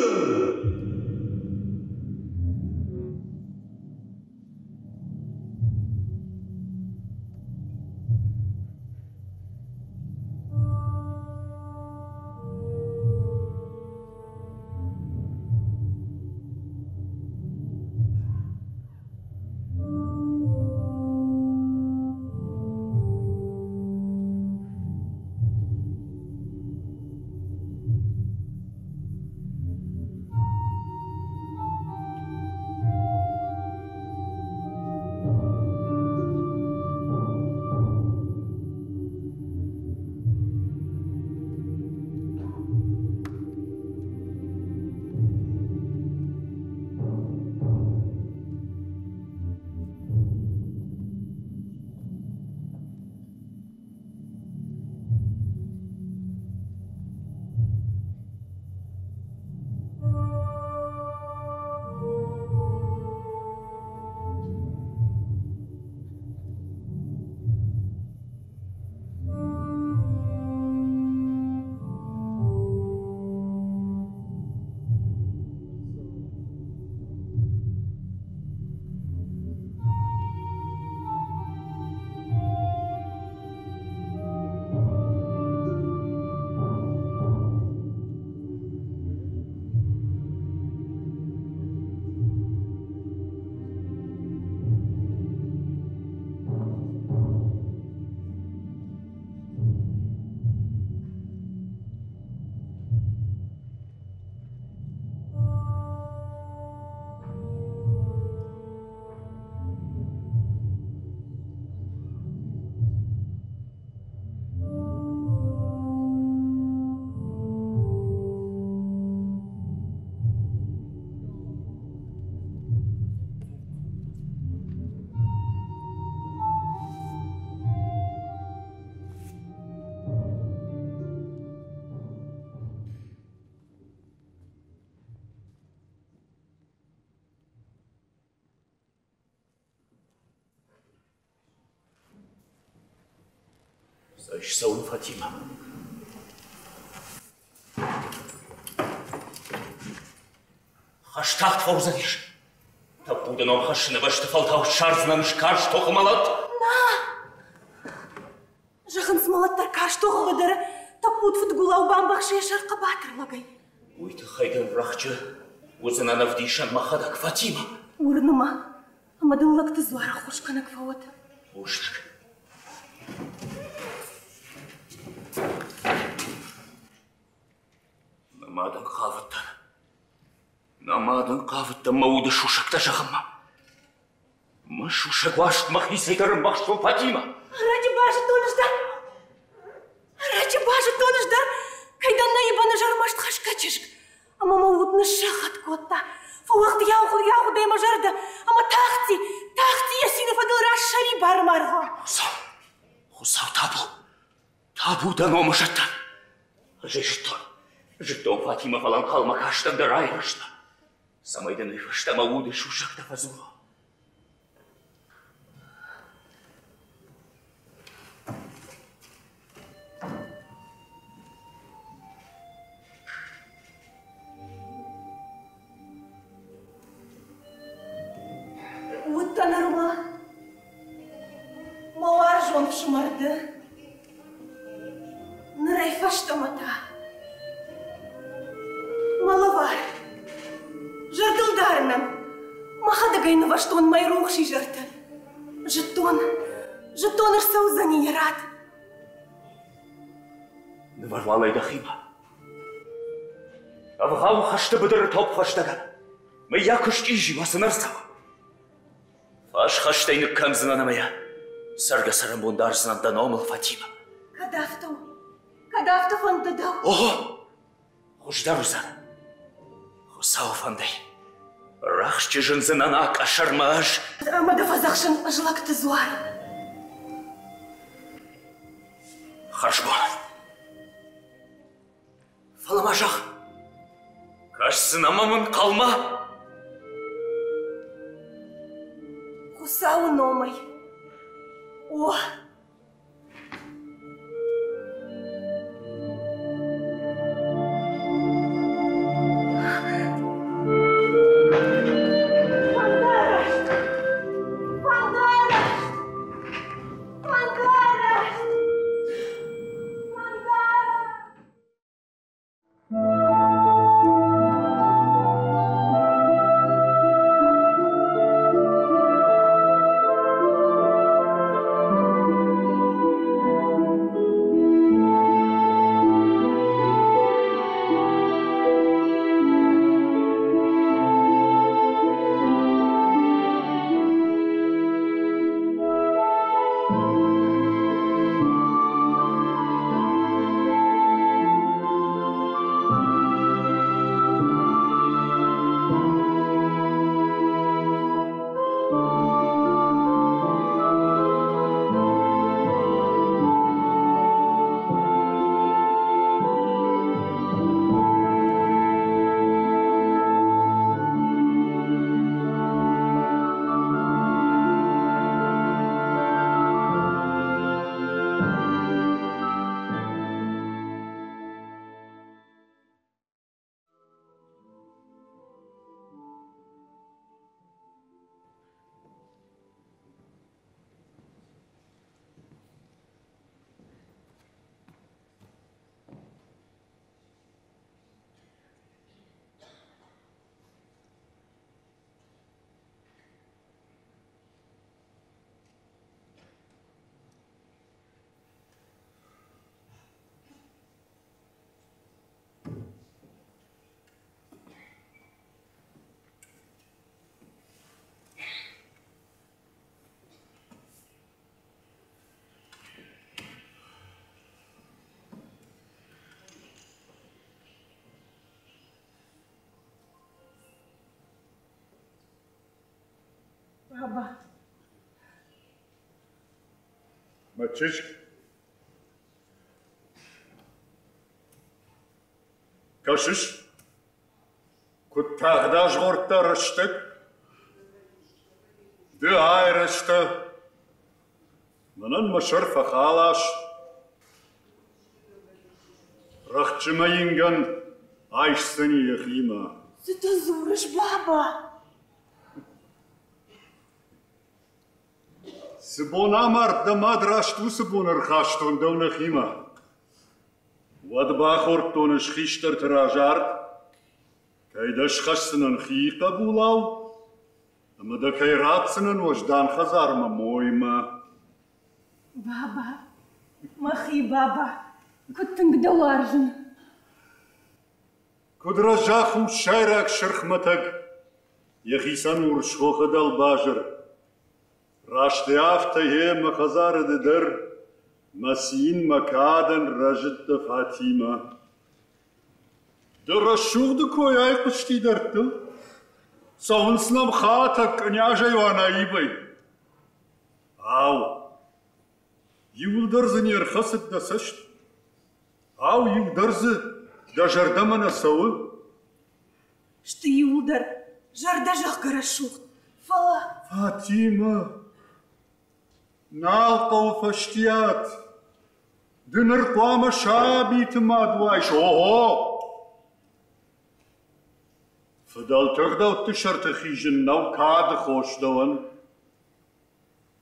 Ӕз цӕуын Фатимӕ. Хӕст тагъд фӕуыдзӕнис. Тӕппуды ном хӕссыны бӕсты фӕлтау ссардзынӕн скарз тохы мӕлӕт. Нӕ! Зӕгъынц, мӕлӕт дӕр карз тохы быдыры тӕппуд фыдгулау бамбӕхсы йӕ сӕр хъӕбатыр лӕгӕй. Уый тыххӕй дын рӕхджы уыдзынӕн ӕвдисӕн мӕхӕдӕг, Фатимӕ. Уырны мӕ, ӕмӕ дын лӕгты дзуар ӕххуысгӕнӕг фӕуӕд. Бузныг. Нӕ мадӕн хъавыдтӕн. Нӕ мадӕн хъавыдтӕн мӕ уды сусӕгтӕ зӕгъынмӕ. Мӕ сусӕг уарзт мӕхицӕй дӕр ӕмбӕхстон Фатимӕ. Ӕрӕджы базыдтон ӕз дӕр. Ӕрӕджы базыдтон ӕз дӕр, кӕй дӕн наибаны зӕрмӕст хӕсгӕ чызг. Ӕмӕ мӕ уд ныссӕххӕтт кодта. Фӕуӕгъд йаугъуыд мӕ зӕрдӕ, ӕмӕ тахти, тахти йӕ цины фӕдыл рассӕрибар маргъа. Хуыцау, Хуыцау, табу, табу дӕ номы зӕдтӕн. Ӕз ӕй зыдтон, зыдтон Фатимӕ, фӕлӕ ӕнхъӕлмӕ кастӕн дӕ райрӕзтмӕ, цӕмӕй дын уый фӕстӕ мӕ уды сусӕгтӕ фӕдзура. Уыдтӕ нырма мӕ уарзон фсымӕр ды. Нырӕй фӕстӕмӕ та мӕ лӕвар. Зӕрдылдарынӕн мӕхӕдӕг ӕй нывӕзтон мӕйрухс изӕрты. Зыдтон, зыдтон ӕрцӕудзӕни йӕ рад. Нывӕр уал ӕй дӕхимӕ. Ӕвгъау хӕсты быдыры топп фӕстӕгӕн. Мыййаг куы счъизи уа, цы нӕ рцӕуа? Фӕсхӕстӕй ныккӕндзынӕн ӕмӕ йӕ цӕргӕ-цӕрӕнбон дардзынӕн дӕ номыл, Фатимӕ. Кӕд афтӕ у, кӕд афтӕ фӕнды дӕу? Ого! Хуыздӕр уыдзӕн. Хуыцауы фӕндӕй. Рӕхджы зындзынӕн а къӕсӕрмӕ ӕз. Ӕмӕ дӕ фӕдзӕхсын ӕз лӕгты дзуар. Хӕрзбон. Фӕлӕ ма зӕгъ, кӕсдзынӕ мӕм ӕнхъӕлмӕ? Хуыцауы номӕй. О! Баба. Мӕ чызг. Кӕсыс, куыд тагъд азгъордта рӕстӕг? Ды айрӕзтӕ, мӕнӕн мӕ сӕр фӕхалас. Рӕхджы мӕ ингӕн айсдзӕни йӕхимӕ. Цы ты дзурыс, баба? Цы бон амард дӕ мад, раст уыцы бон ӕрхастон дӕу нӕхимӕ. Уӕд бахордтон ӕз хистӕрты раз ард, кӕй дӕ схӕсдзынӕн хи хъӕбулау ӕмӕ дӕ кӕй ратдзынӕн уӕздан хӕдзармӕ моймӕ. Баба, мӕхи баба, куыд тынг дӕ уарзын! Куыд рӕза хуссайраг сырхмӕтӕг, йӕхицӕн урс хохы дӕлбазыр. Раст афтӕ йе мӕ хӕдзары ды дӕр, мӕ цин, мӕ кадӕн рӕзыдтӕ Фатимӕ. Дӕ рӕсугъды кой айхъуысти дӕрдтыл. Цӕуынц нӕм хатӕг кънязӕй уанаивӕй. Ау, иуылдӕр дзы не рхӕцыд дӕ цӕст? Ау, иу дӕр дзы дӕ зӕрдӕмӕ нӕ цӕуы? Сты иуылдӕр зӕрдӕзӕгъгӕ рӕсугъд, фӕлӕ... Фатимӕ, нал хъӕуы фӕстиат. Ды ныр хъуамӕ сабиты мад уайс, ого! Фыдӕлты ӕгъдӕутты сӕрты хизын нӕу кады хос дӕуӕн.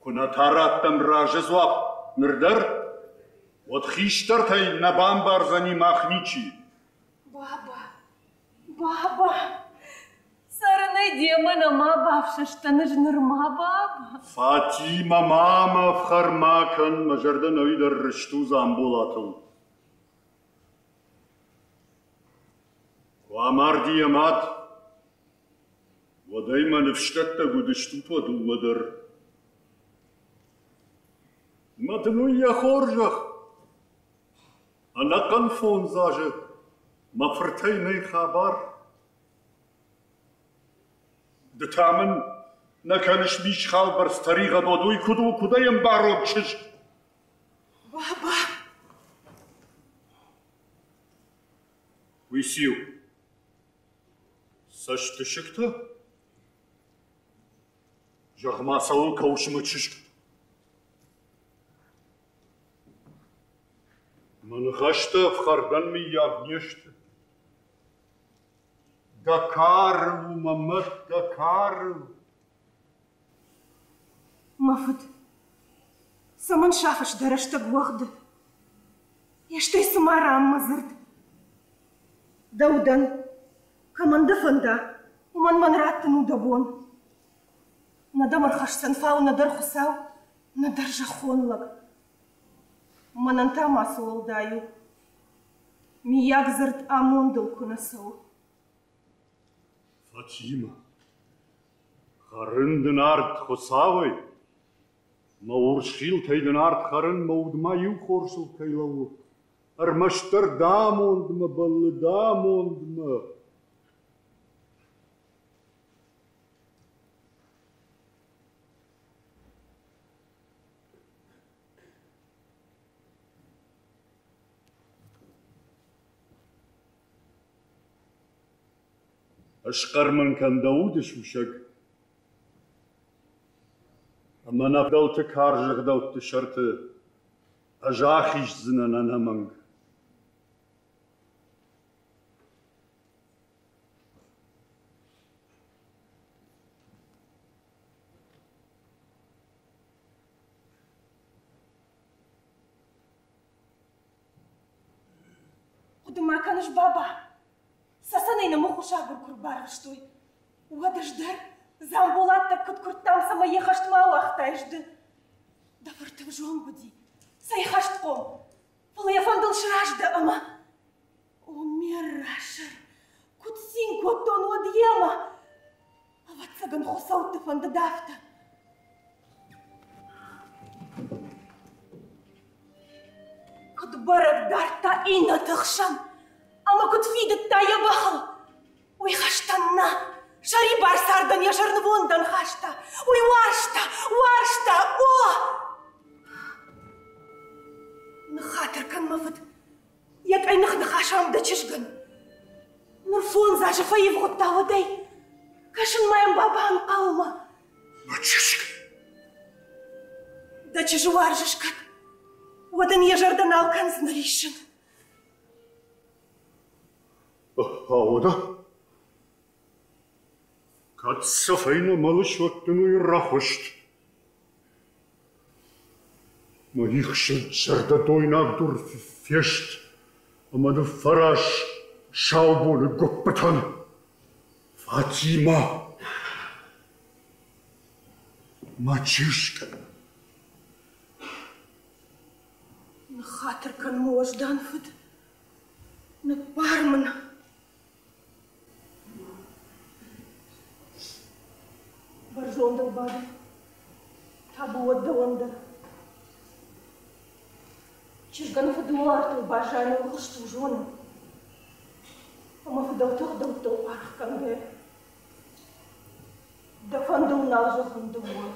Куы нӕ та раттӕм разы дзуапп ныр дӕр, уӕд хистӕртӕй нӕ бамбардзӕни мах ничи. Баба, баба, цӕрынӕй демӕ нӕма бафсӕстӕн ӕз нырма, баба. Фатимӕ, ма мӕ ӕфхӕр ма кӕн, мӕ зӕрдӕ нӕуи дӕр рыст у Дзамболатыл. Куы амарди йӕ мад, Уӕдӕй мӕ ныфсдӕттӕг уыдыстут уӕ дыууӕ дӕр. Мӕ дын уый йӕ хорзӕх. Ӕнӕхъӕн фондз азы мӕ фыртӕй нӕй хабар. Ды та мын нӕ кӕныс мисхалбӕрц тӕригъӕд, уӕд уый куыд у, куыд ӕй ӕмбарон чызг? Баба! Уый циу? Цӕстысыгтӕ? Зӕгъ-ма, цӕуыл кӕуыс мӕ чызг? Мӕ ныхӕстӕ ӕфхӕрдӕн мыййаг не сты. Дӕ кары у мӕ мӕт, дӕ кары. Мӕ фыд, цӕмӕн сафыс дӕ рӕстӕг уӕгъды? Йе стӕй цыма раммӕ дзырд. Дӕу дӕн, кӕмӕн дӕ фӕнда, уымӕн мӕн раттын у дӕ бон. Нӕ дӕм ӕрхӕсдзӕн фау нӕдӕр Хуыцау, нӕдӕр зӕххон лӕг. Мӕнӕн та ма цы уӕлдай у? Миййаг дзырд амондыл куы нӕ цӕуы. Фатимӕ, хӕрын дын ард Хуыцауӕй, мӕ урс хилтӕй дын ард хӕрын мӕ уд ма иу хорзыл кӕй лӕууы, ӕрмӕстдӕр дӕ амондмӕ бӕллы, дӕ амондмӕ. Ысхъӕр мын кӕн дӕ уды сусӕг, ӕмӕ нӕ фыдӕлты карз ӕгъдӕутты сӕрты ӕз ахиздзынӕн ӕнӕмӕнг. Хъуыды ма кӕныс, баба? Цӕцӕнӕй нӕ мыхъусагур куы рбарвыстой, уӕд ӕз дӕр Дзамболат дӕр куыд куырдтам, цӕмӕй йӕ хӕстмӕ ауагътаис ды. Дӕ фырт ӕвзонг уыди, цӕй хӕстхъом, фӕлӕ йӕ фӕндыл сразы дӕ ӕмӕ... О, ме рра сӕр, куыд цин кодтон уӕд йемӕ! Ӕвӕццӕгӕн, хуыцӕутты фӕндыд афтӕ. Куыд бӕрӕг дардта иннӕты хсӕн ӕмӕ куыд фидыдта йӕ бӕхыл, уый хӕстӕн нӕ, сӕрибар цардӕн йӕ сӕрнывондӕн хаста. уарзта, уый уарзта, уарзта, о! Ныххатыр кӕн, мӕ фыд, йӕ къӕйных ныхас ам дӕ чызгӕн. Ныр фондз азы фӕивгъуыдта уӕдӕй. Кӕсын ма йӕм баба ӕнхъӕлмӕ. Мӕ чызг! Дӕ чызджы уарзыс кӕд, уӕд ын йӕ зӕрдӕ нал кӕндзынӕ риссын. Ауӕдӕ? Кӕд цӕфӕй нӕ мӕлыс, уӕд дын уый рӕхуыст. Мӕ ихсыд зӕрдӕ дойнаг дур фест ӕмӕ ныффӕраз сау боны гуыппытӕн. Фатимӕ! Мӕ чызг! Ныххатыр кӕн, мӕ уӕздан фыд. Ныббар мын. Бӕрзондыл бады. Табу уӕд дӕуӕн дӕр. Чызгӕн фыдуартыл баззайын ӕлгъыст у, зонын. Ӕмӕ фыдӕлты ӕгъдӕуттыл аргъ кӕнгӕ, дӕ фӕндыл нал зӕгъын дыууӕ.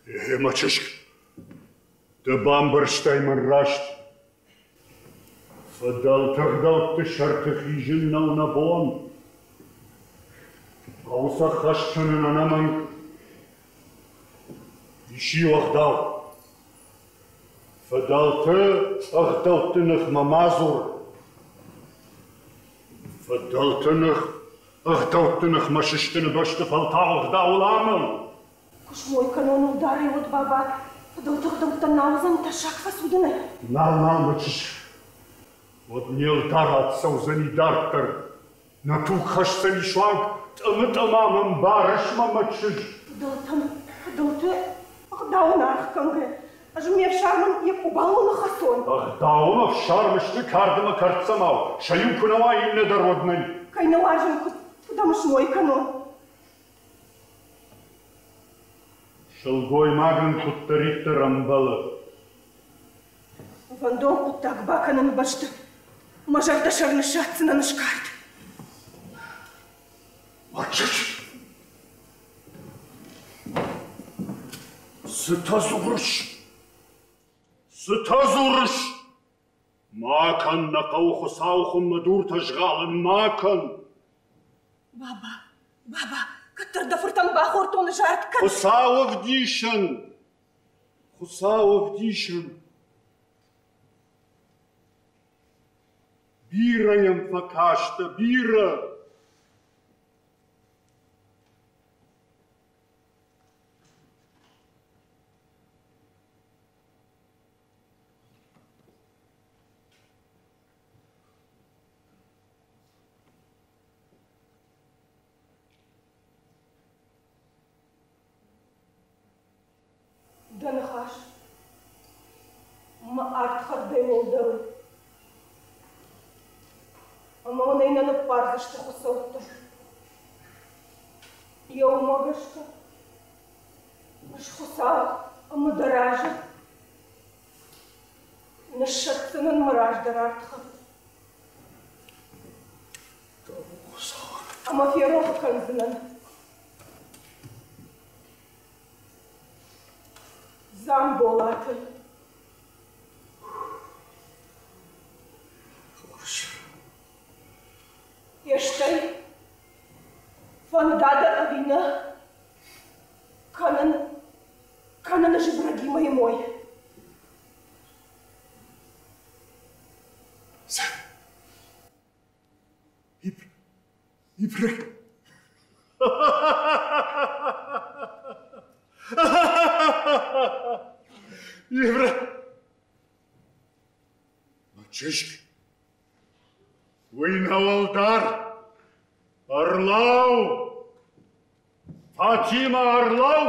Е, мӕ чызг, ды бамбӕрстай мӕн раст. Фыдӕлты ӕгъдӕутты сӕрты хизын нӕу нӕ бон. Хъӕуы сӕ хӕст кӕнын ӕнӕмӕнг. Ис иу ӕгъдау. Фыдӕлты ӕгъдӕутты ныхмӕ ма дзур. Фыдӕлты ных ӕгъдӕутты ныхмӕ сыстыны бӕсты фӕлтау ӕгъдауыл амӕл. Куы смой кӕнон ӕлдарӕй, уӕд баба фыдӕлты ӕгъдӕуттӕн нал уыдзӕн тӕссаг фӕцудынӕй. Нал, нал, мӕ чызг. Уӕд не лдар ацӕудзӕни дарддӕр. Нӕ туг хӕсдзӕни суанг тъымы-тъымам ӕмбарыс мӕ, мӕ чызг. Фыдӕлтӕн фыдӕлты ӕгъдауӕн аргъ кӕнгӕ, ӕз ме фсармӕн йӕ къубалыл ныххӕцон. Ӕгъдауы ме фсарм сты кард ӕмӕ кӕрддзӕмау, сӕ иу куы нӕ уа, иннӕ дӕр уӕд нӕй. Кӕй нӕ уарзын, куыд, куыд ӕм смой кӕнон? Сылгоймагӕн куыддӕриддӕр ӕмбӕлы. Фӕндон хъуыддаг бакӕныны бӕсты мӕ зӕрдӕ сӕр ныссадздзынӕн скард. Цытӕ дзурыс? Цытӕ дзурыс? Ма кӕн, нӕ хъӕуы Хуыцауы хуыммӕ дуртӕ згъалын, ма кӕн! Баба, баба, кӕддӕр дӕ фыртӕн бахордтон зард кӕн. Хуыцауы ӕвдисӕн! Хуыцауы ӕвдисӕн! Бирӕ йӕм фӕкастӕ, бирӕ! Дӕ ныхас мӕ ардхӕрдӕй уӕлдӕр у. Ӕмӕ мын ӕй нӕ ныббардзысты хуыцӕуттӕ. Йӕ уымӕ гӕсгӕ ӕз Хуыцау ӕмӕ дӕ разы ныссӕтдзынӕн мӕ раздӕр ардхӕрд. Ӕмӕ ферох кӕндзынӕн Дзамболаты. Йе стӕй фӕнда дӕ ӕви нӕ, кӕнын, кӕнын ӕз Ибрагимӕй мой. Ибрагим. Ибра. Мӕ чызг, уый нӕу ӕлдар. Ӕрлӕуу! Фатимӕ, ӕрлӕуу!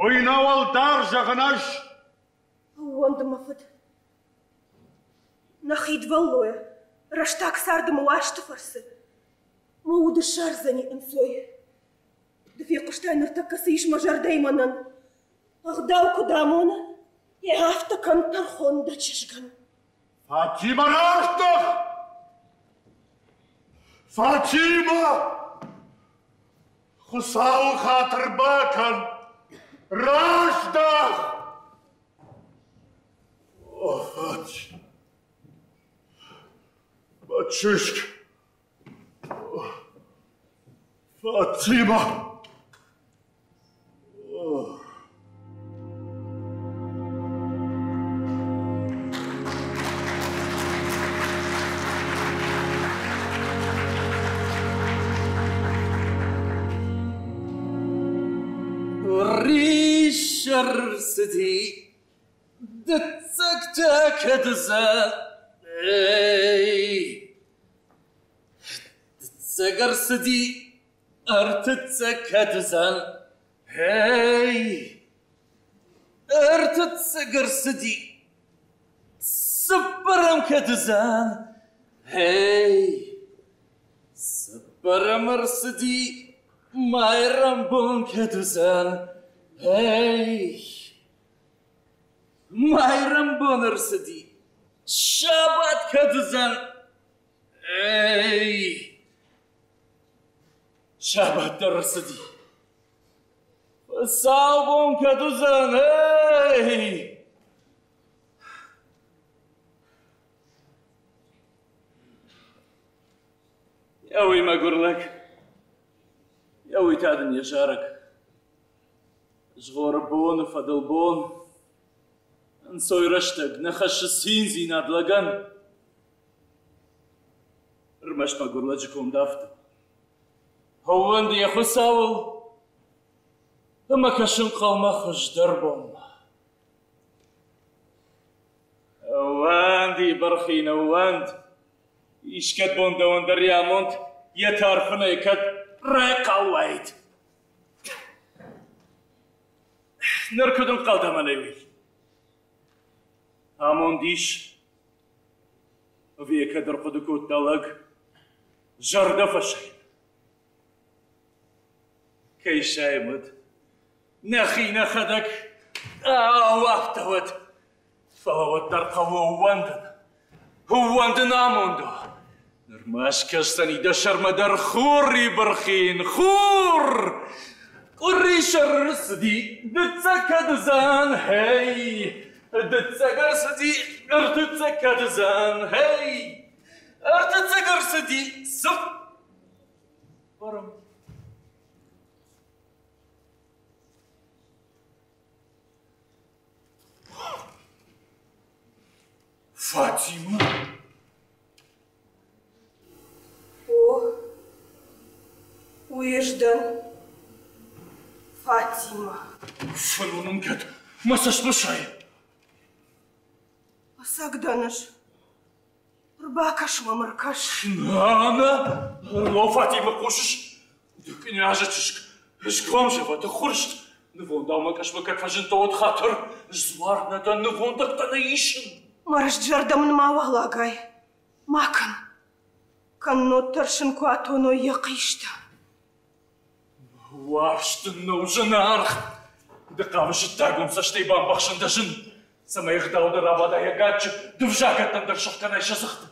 Уый нӕу ӕлдар, зӕгъын ӕз. Ӕууӕнды мӕ фыд. Нӕ хидвӕллойӕ, рӕстаг царды мӕ уарзты фӕрцы мӕ уды ссардзӕни ӕнцой. Ды фехъуыстай ныртӕккӕ цы ис мӕ зӕрдӕйы мӕнӕн. Ӕгъдау куыд амоны, йе афтӕ кӕн тӕрхон дӕ чызгӕн. Фатимӕ раздӕх! Фатимӕ! Хуыцауы хатыр бакӕн! Раздӕх! О, Фати! Мӕ чызг! Фатима! Рисӕрцыди дыццӕгтӕ кӕд уыдзӕн? Дыццӕг ӕрцыди, ӕртыццӕг кӕд уыдзӕн? Эй, ӕртыццӕг ӕрцыди, цыппӕрӕм кӕд уыдзӕн? Эй, цыппӕрӕм ӕрцыди, майрӕмбон кӕд уыдзӕн? Эй, майрӕмбон ӕрцыди, сабат кӕд уыдзӕн? Эй, сабат дӕр ӕрцыди. Хуыцаубон кӕд уыдзӕн, эй! Йӕ уый мӕгуыр лӕг, йӕ уый та дын йӕ зарӕг. Згъоры боны фӕдыл бон, ӕнцой рӕстӕг нӕ хӕссы циндзинад лӕгӕн. Ӕрмӕст мӕгуыр лӕджы конд афтӕ. Ӕууӕнды йӕ Хуыцауыл ӕмӕ кӕсын хъӕумӕ хуыздӕр бонмӕ. Ӕууӕнди, бархин, ӕууӕнд, искӕд бон дӕуӕн дӕр йӕ амонд йӕ тарфынӕй кӕд райхъал уаид. Ныр куыд ӕнхъӕл дӕ мӕнӕй уый? Амонд ис, ӕви йӕ кӕд ӕрхъуыды кодта лӕг, зӕрдӕ фӕсайын. Кӕй сайӕм уыд, нӕхи нӕхӕдӕг, ау, афтӕ уӕд. Фӕлӕ уӕддӕр хъӕуы ӕууӕндын. Ӕууӕндын амондыл. Нырма скӕсдзӕни дӕ сӕрмӕ дӕр хури бырхин, хур! Къуырисӕр рцыди, дыццӕг кӕд уыдзӕн, хей! Дыццӕг ӕрцыди, ӕртыццӕг кӕд уыдзӕн, хей! Ӕртыццӕг ӕрцыди, цып! Барам. Фатима? О, уый ӕз дӕн, Фатима. Фӕлӕ кӕд мӕ цӕстмӕ сайы? Ӕцӕг дӕн ӕз. Ӕрбакӕс мӕм, ӕркӕс. Нана, о, Фатима, хъусыс? Ды кънязы чызг, сгомзӕвӕты ххуырст. Нывондау мӕ къӕсмӕ кӕд фӕзындтӕ, уӕд хатыр. Дзуар нӕ дӕн, нывондӕгтӕ нӕ исын. Мӕ рыст зӕрдӕ мын мауал агай. Ма кӕн. Кӕннод тӕрсын куы атоной йӕ хъистӕ. Уарзт дын нӕу зынаргъ. Ды хъавыс ӕддагон цӕстӕй бамбӕхсын дӕ зын, цӕмӕй ӕгъдау дӕр абада йӕ гаджы, ды взагӕттӕн дӕр сыгъ кӕнай сӕ дзыхты.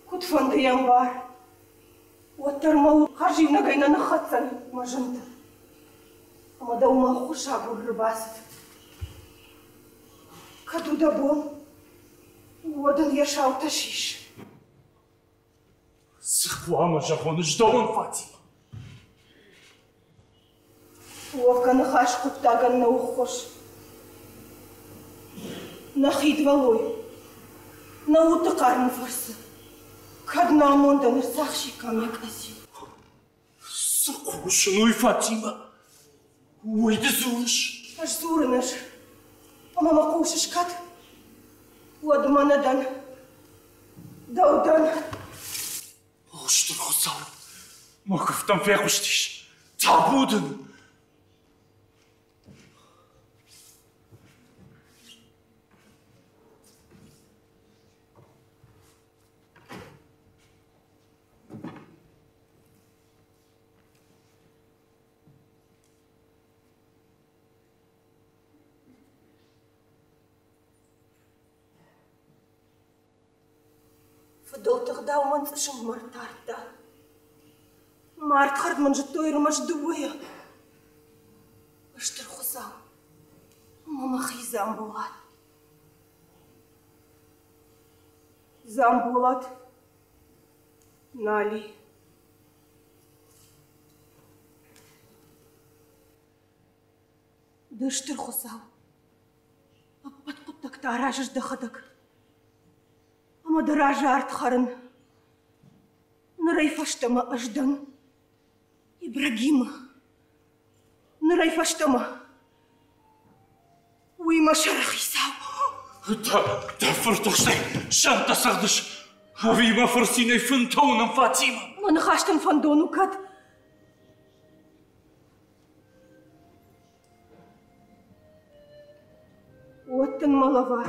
Куыдфӕнды йӕм бар, уӕддӕр мӕ хӕрзиунӕгӕй нӕ ныххӕцдзӕн мӕ зынты. Ӕмӕ дӕумӕ ӕххуысагур ӕрбацыд. Кӕд у дӕ бон, уӕд ын йӕ саутӕ сис. Цы хъуамӕ зӕгъон ӕз дӕуӕн, Фатима? Уӕвгӕ ныхас хъуыддагӕн нӕу ххуыс. Нӕ хидвӕллой, нӕ удты хъармы фӕрцы, кӕд нӕ амондӕн ӕрцахсиккам йӕ къӕдзил. Цы хъусын уый, Фатима? Уый ды дзурыс? Ӕз дзурын ӕз. Ӕмӕ мӕ хъусыс кӕд? Уӕд мӕнӕ дӕн. Дӕу дӕн. О, стыр Хуыцау, мӕ куывдтӕм фехъуыстис. Табу дын! Фыдӕлты гъдау мӕн цъысыммӕ ӕртардта. Мардхӕрд мын зыдтой ӕрмӕст дыууӕйӕ. Стыр Хуыцау, ӕмӕ мӕхи Дзамболат. Дзамболат нал и. Ды стыр Хуыцау, ӕппӕт хъуыддӕгтӕ аразыс дӕхӕдӕг. Ӕмӕ дӕ разы ард хӕрын. Нырӕй фӕстӕмӕ ӕз дӕн Ибрагимы. Нырӕй фӕстӕмӕ уый мӕ сӕрыхицау. Дӕ фыртыхстӕй сӕнттӕ цӕгъдыс, ӕви мӕ фырцинӕй фынтӕ уынын, Фатимӕ? Мӕ ныхӕстӕн фӕндон у кӕд? Уӕд дын мӕ лӕвар.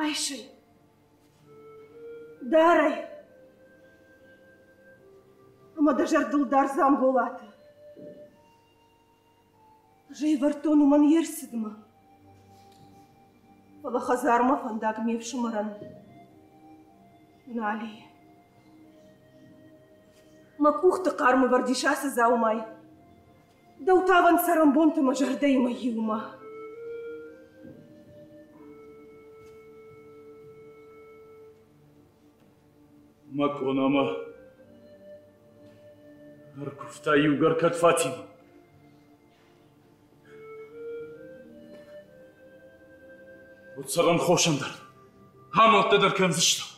Айс ӕй. Дар ӕй. Ӕмӕ дӕ зӕрдыл дар Дзамболаты. Ӕз ӕй вӕрдтон уымӕн йе рцыдмӕ. Фӕлӕ хӕдзармӕ фӕндаг ме фсымӕрӕн нал и. Мӕ къухты хъарм ӕвӕрд ис ацы дзаумайы. Дӕу тавӕн цӕрӕнбонты мӕ зӕрдӕимӕ иумӕ. Мӕ къонамӕ ӕркуывта иугӕр кӕд Фатимӕ. Уӕд цӕрӕн хосӕн дӕр, амӕлттӕ дӕр кӕндзыстӕм.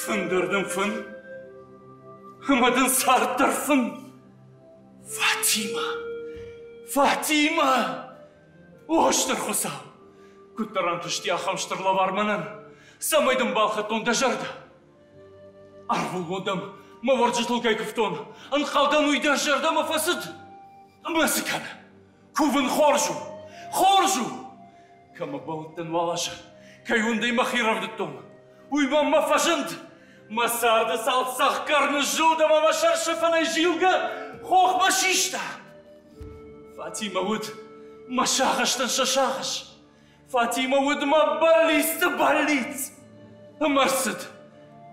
Фын дӕр дын фын, ӕмӕ дын цард дӕр фын. Фатимӕ! Фатимӕ! О, стыр Хуыцау! Куыддӕр ӕнтысти ахӕм стыр лӕвар мӕнӕн, цӕмӕй дын балхӕдтон дӕ зӕрдӕ. Ӕрвылбон дӕм мӕ уӕрджытыл кӕй куывтон, ӕнхъӕлдӕн уый дӕ зӕрдӕмӕ фӕцыд. Ӕмӕ цы кӕны? Кувын хорз у, хорз у! Кӕмӕ бӕллыдтӕн уал азы, кӕй уындӕй мӕхи рӕвдыдтон, уый мӕм мӕ фӕзынд. Мӕ царды цалд цӕхгӕр ныззылд ӕмӕ мӕ сӕрсӕфӕнӕй зилгӕ хохмӕ систа. Фатимӕ уыд мӕ сагъӕстӕн сӕ сагъӕс. Фатимӕ уыд мӕ бӕллицты бӕллиц. Ӕмӕ ӕрцыд.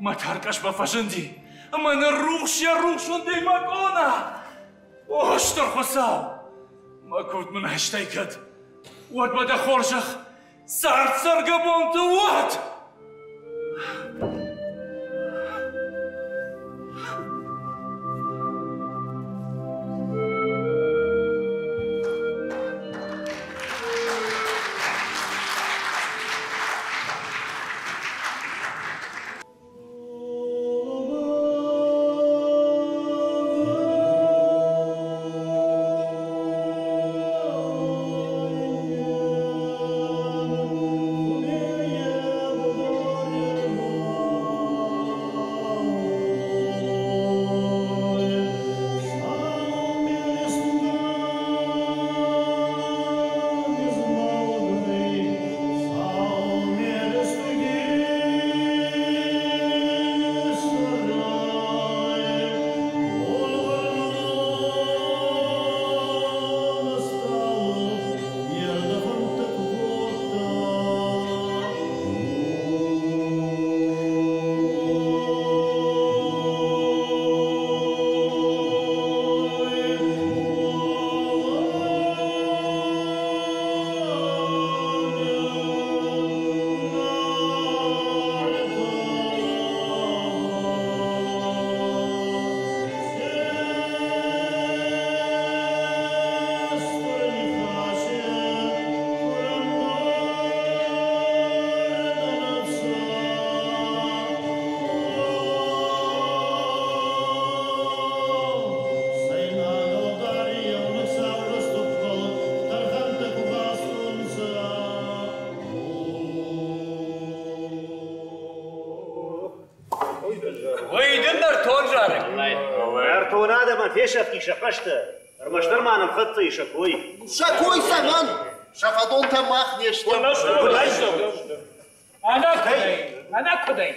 Мӕ тӕркъӕсмӕ фӕзынди. Ӕмӕ ныррухс йӕ рухс уындӕй мӕ къона. О, стыр Хуыцау! Мӕ куывд мын айстай кӕд, уӕд мӕ дӕ хорзӕх цард цӕргӕбонты уӕд! адӕмӕн фесӕфти сӕ хъӕстӕ, ӕрмӕстдӕр ма нӕм хӕццӕ и сӕ кой. Сӕ кой цӕмӕн? Сӕ фӕдонтӕ мах не стӕм. Ӕнӕкуыдӕй, ӕнӕкуыдӕй,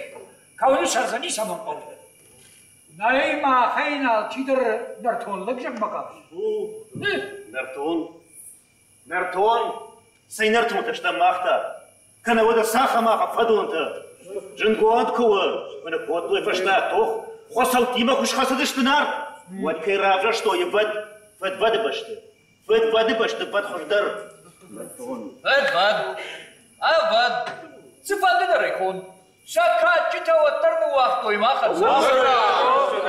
кӕуыны сӕр дзы ницӕмӕн хъӕуы. Нӕй махӕй алчидӕр нӕртон лӕг зӕгъмӕ хъавы. Нӕртон, Нӕртон, цӕй нӕртонтӕ стӕм мах та? Кӕнӕ уӕдӕ цахӕм ахӕм фӕдонтӕ? Зынгонд куы у, мӕнӕ кодтой фӕстаг тох, хуыцӕуттимӕ куы схӕцыдысты Нарт, уӕд кӕй равзӕрстой фӕд, фӕдвӕды бӕсты. Фӕдвӕды бӕсты фӕд хуыздӕр. Фӕдвӕд, ӕвӕд, цыфӕнды дӕр ӕй хон. Сӕ кадджытӕ уӕддӕр ныууагътой махӕн.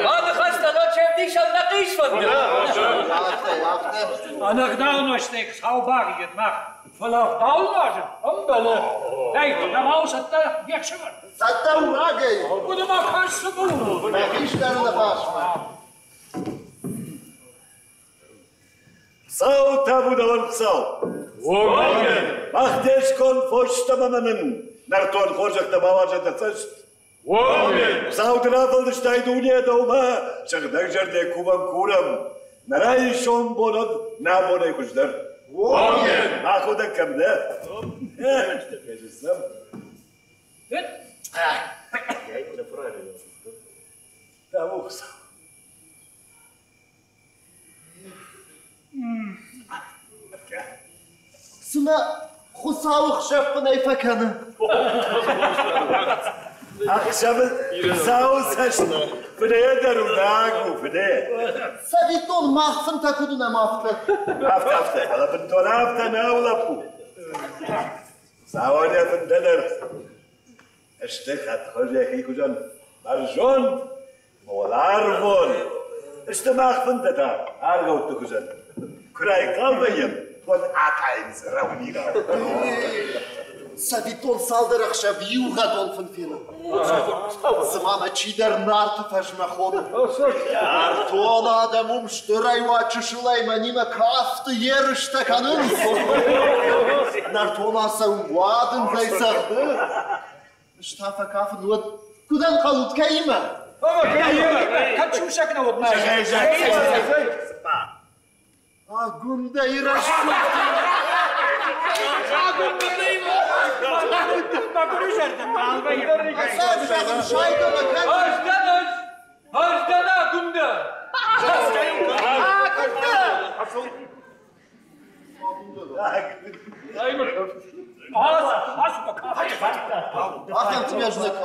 Мӕ ныхӕстӕ нӕ ӕвдисӕн нӕ хъисфӕнды. Ӕнӕгъдау нозтӕй Хуыцау багъигӕд мах, фӕлӕ ӕгъдау нуазын ӕмбӕлы. Ӕй, нӕма у цӕттӕ не хсӕвӕр? Цӕттӕ у рагӕй. Хъуыды ма кӕс цы у? Мӕ хистӕры ныхасмӕ. Хуыцау табу дӕуӕн, Хуыцау! Уомӕн! Мах де сконд фос ӕмӕ нын нӕртон хорзӕхтӕ бауарзӕд дӕ цӕст. Уомӕн! Хуыцау дын афӕлдыстай дуне дӕумӕ, сыгъдӕгзӕрдӕ кувӕм курӕм, нӕ райсом бонӕд нӕ бонӕй хуыздӕр. Уомӕн! Махуыдӕг кӕм дӕ? Табу Хуыцау! Цымӕ Хуыцауы хсӕв фынӕй фӕкӕны? Ӕхсӕвы Хуыцауы цӕст фынӕйӕ дӕр уынаг у, фынӕйӕ. Цӕвиттон, мах фынтӕ куыд уынӕм, афтӕ. Афтӕ, афтӕ, фӕлӕ бынтон афтӕ нӕу, лӕппу. Хуыцауӕн йӕ фынтӕ дӕр сты хӕдхуыз йӕхи хуызӕн бӕрзонд, Уӕларвон сты мах фынтӕ та аргъӕутты хуызӕн. Куы райхъал вӕййӕм, уӕд атайынц рӕумигъау. Цӕвиттон цалдӕр ӕхсӕв иугъӕдон фын фенын. Цыма мӕ чидӕр Нарты фӕзмӕ хоны. Нӕртон адӕм уым стырӕй уа, чысылӕй мӕнимӕ кафты ерыстӕ кӕнынц. Нӕртон ацӕуы уадындзӕй цӕгъды. Ӕз та фӕкафын, уӕд куыд ӕнхъӕлут, кӕимӕ? Кӕд сусӕг нӕ уыд мӕ Агуындӕйы рӕсугъд! Ӕцӕг зӕгъын, сайгӕ мӕ кӕн! Ӕз дӕн ӕз! Ӕз дӕн Агуындӕ! Агуындӕ! Ахӕм тебя ждет.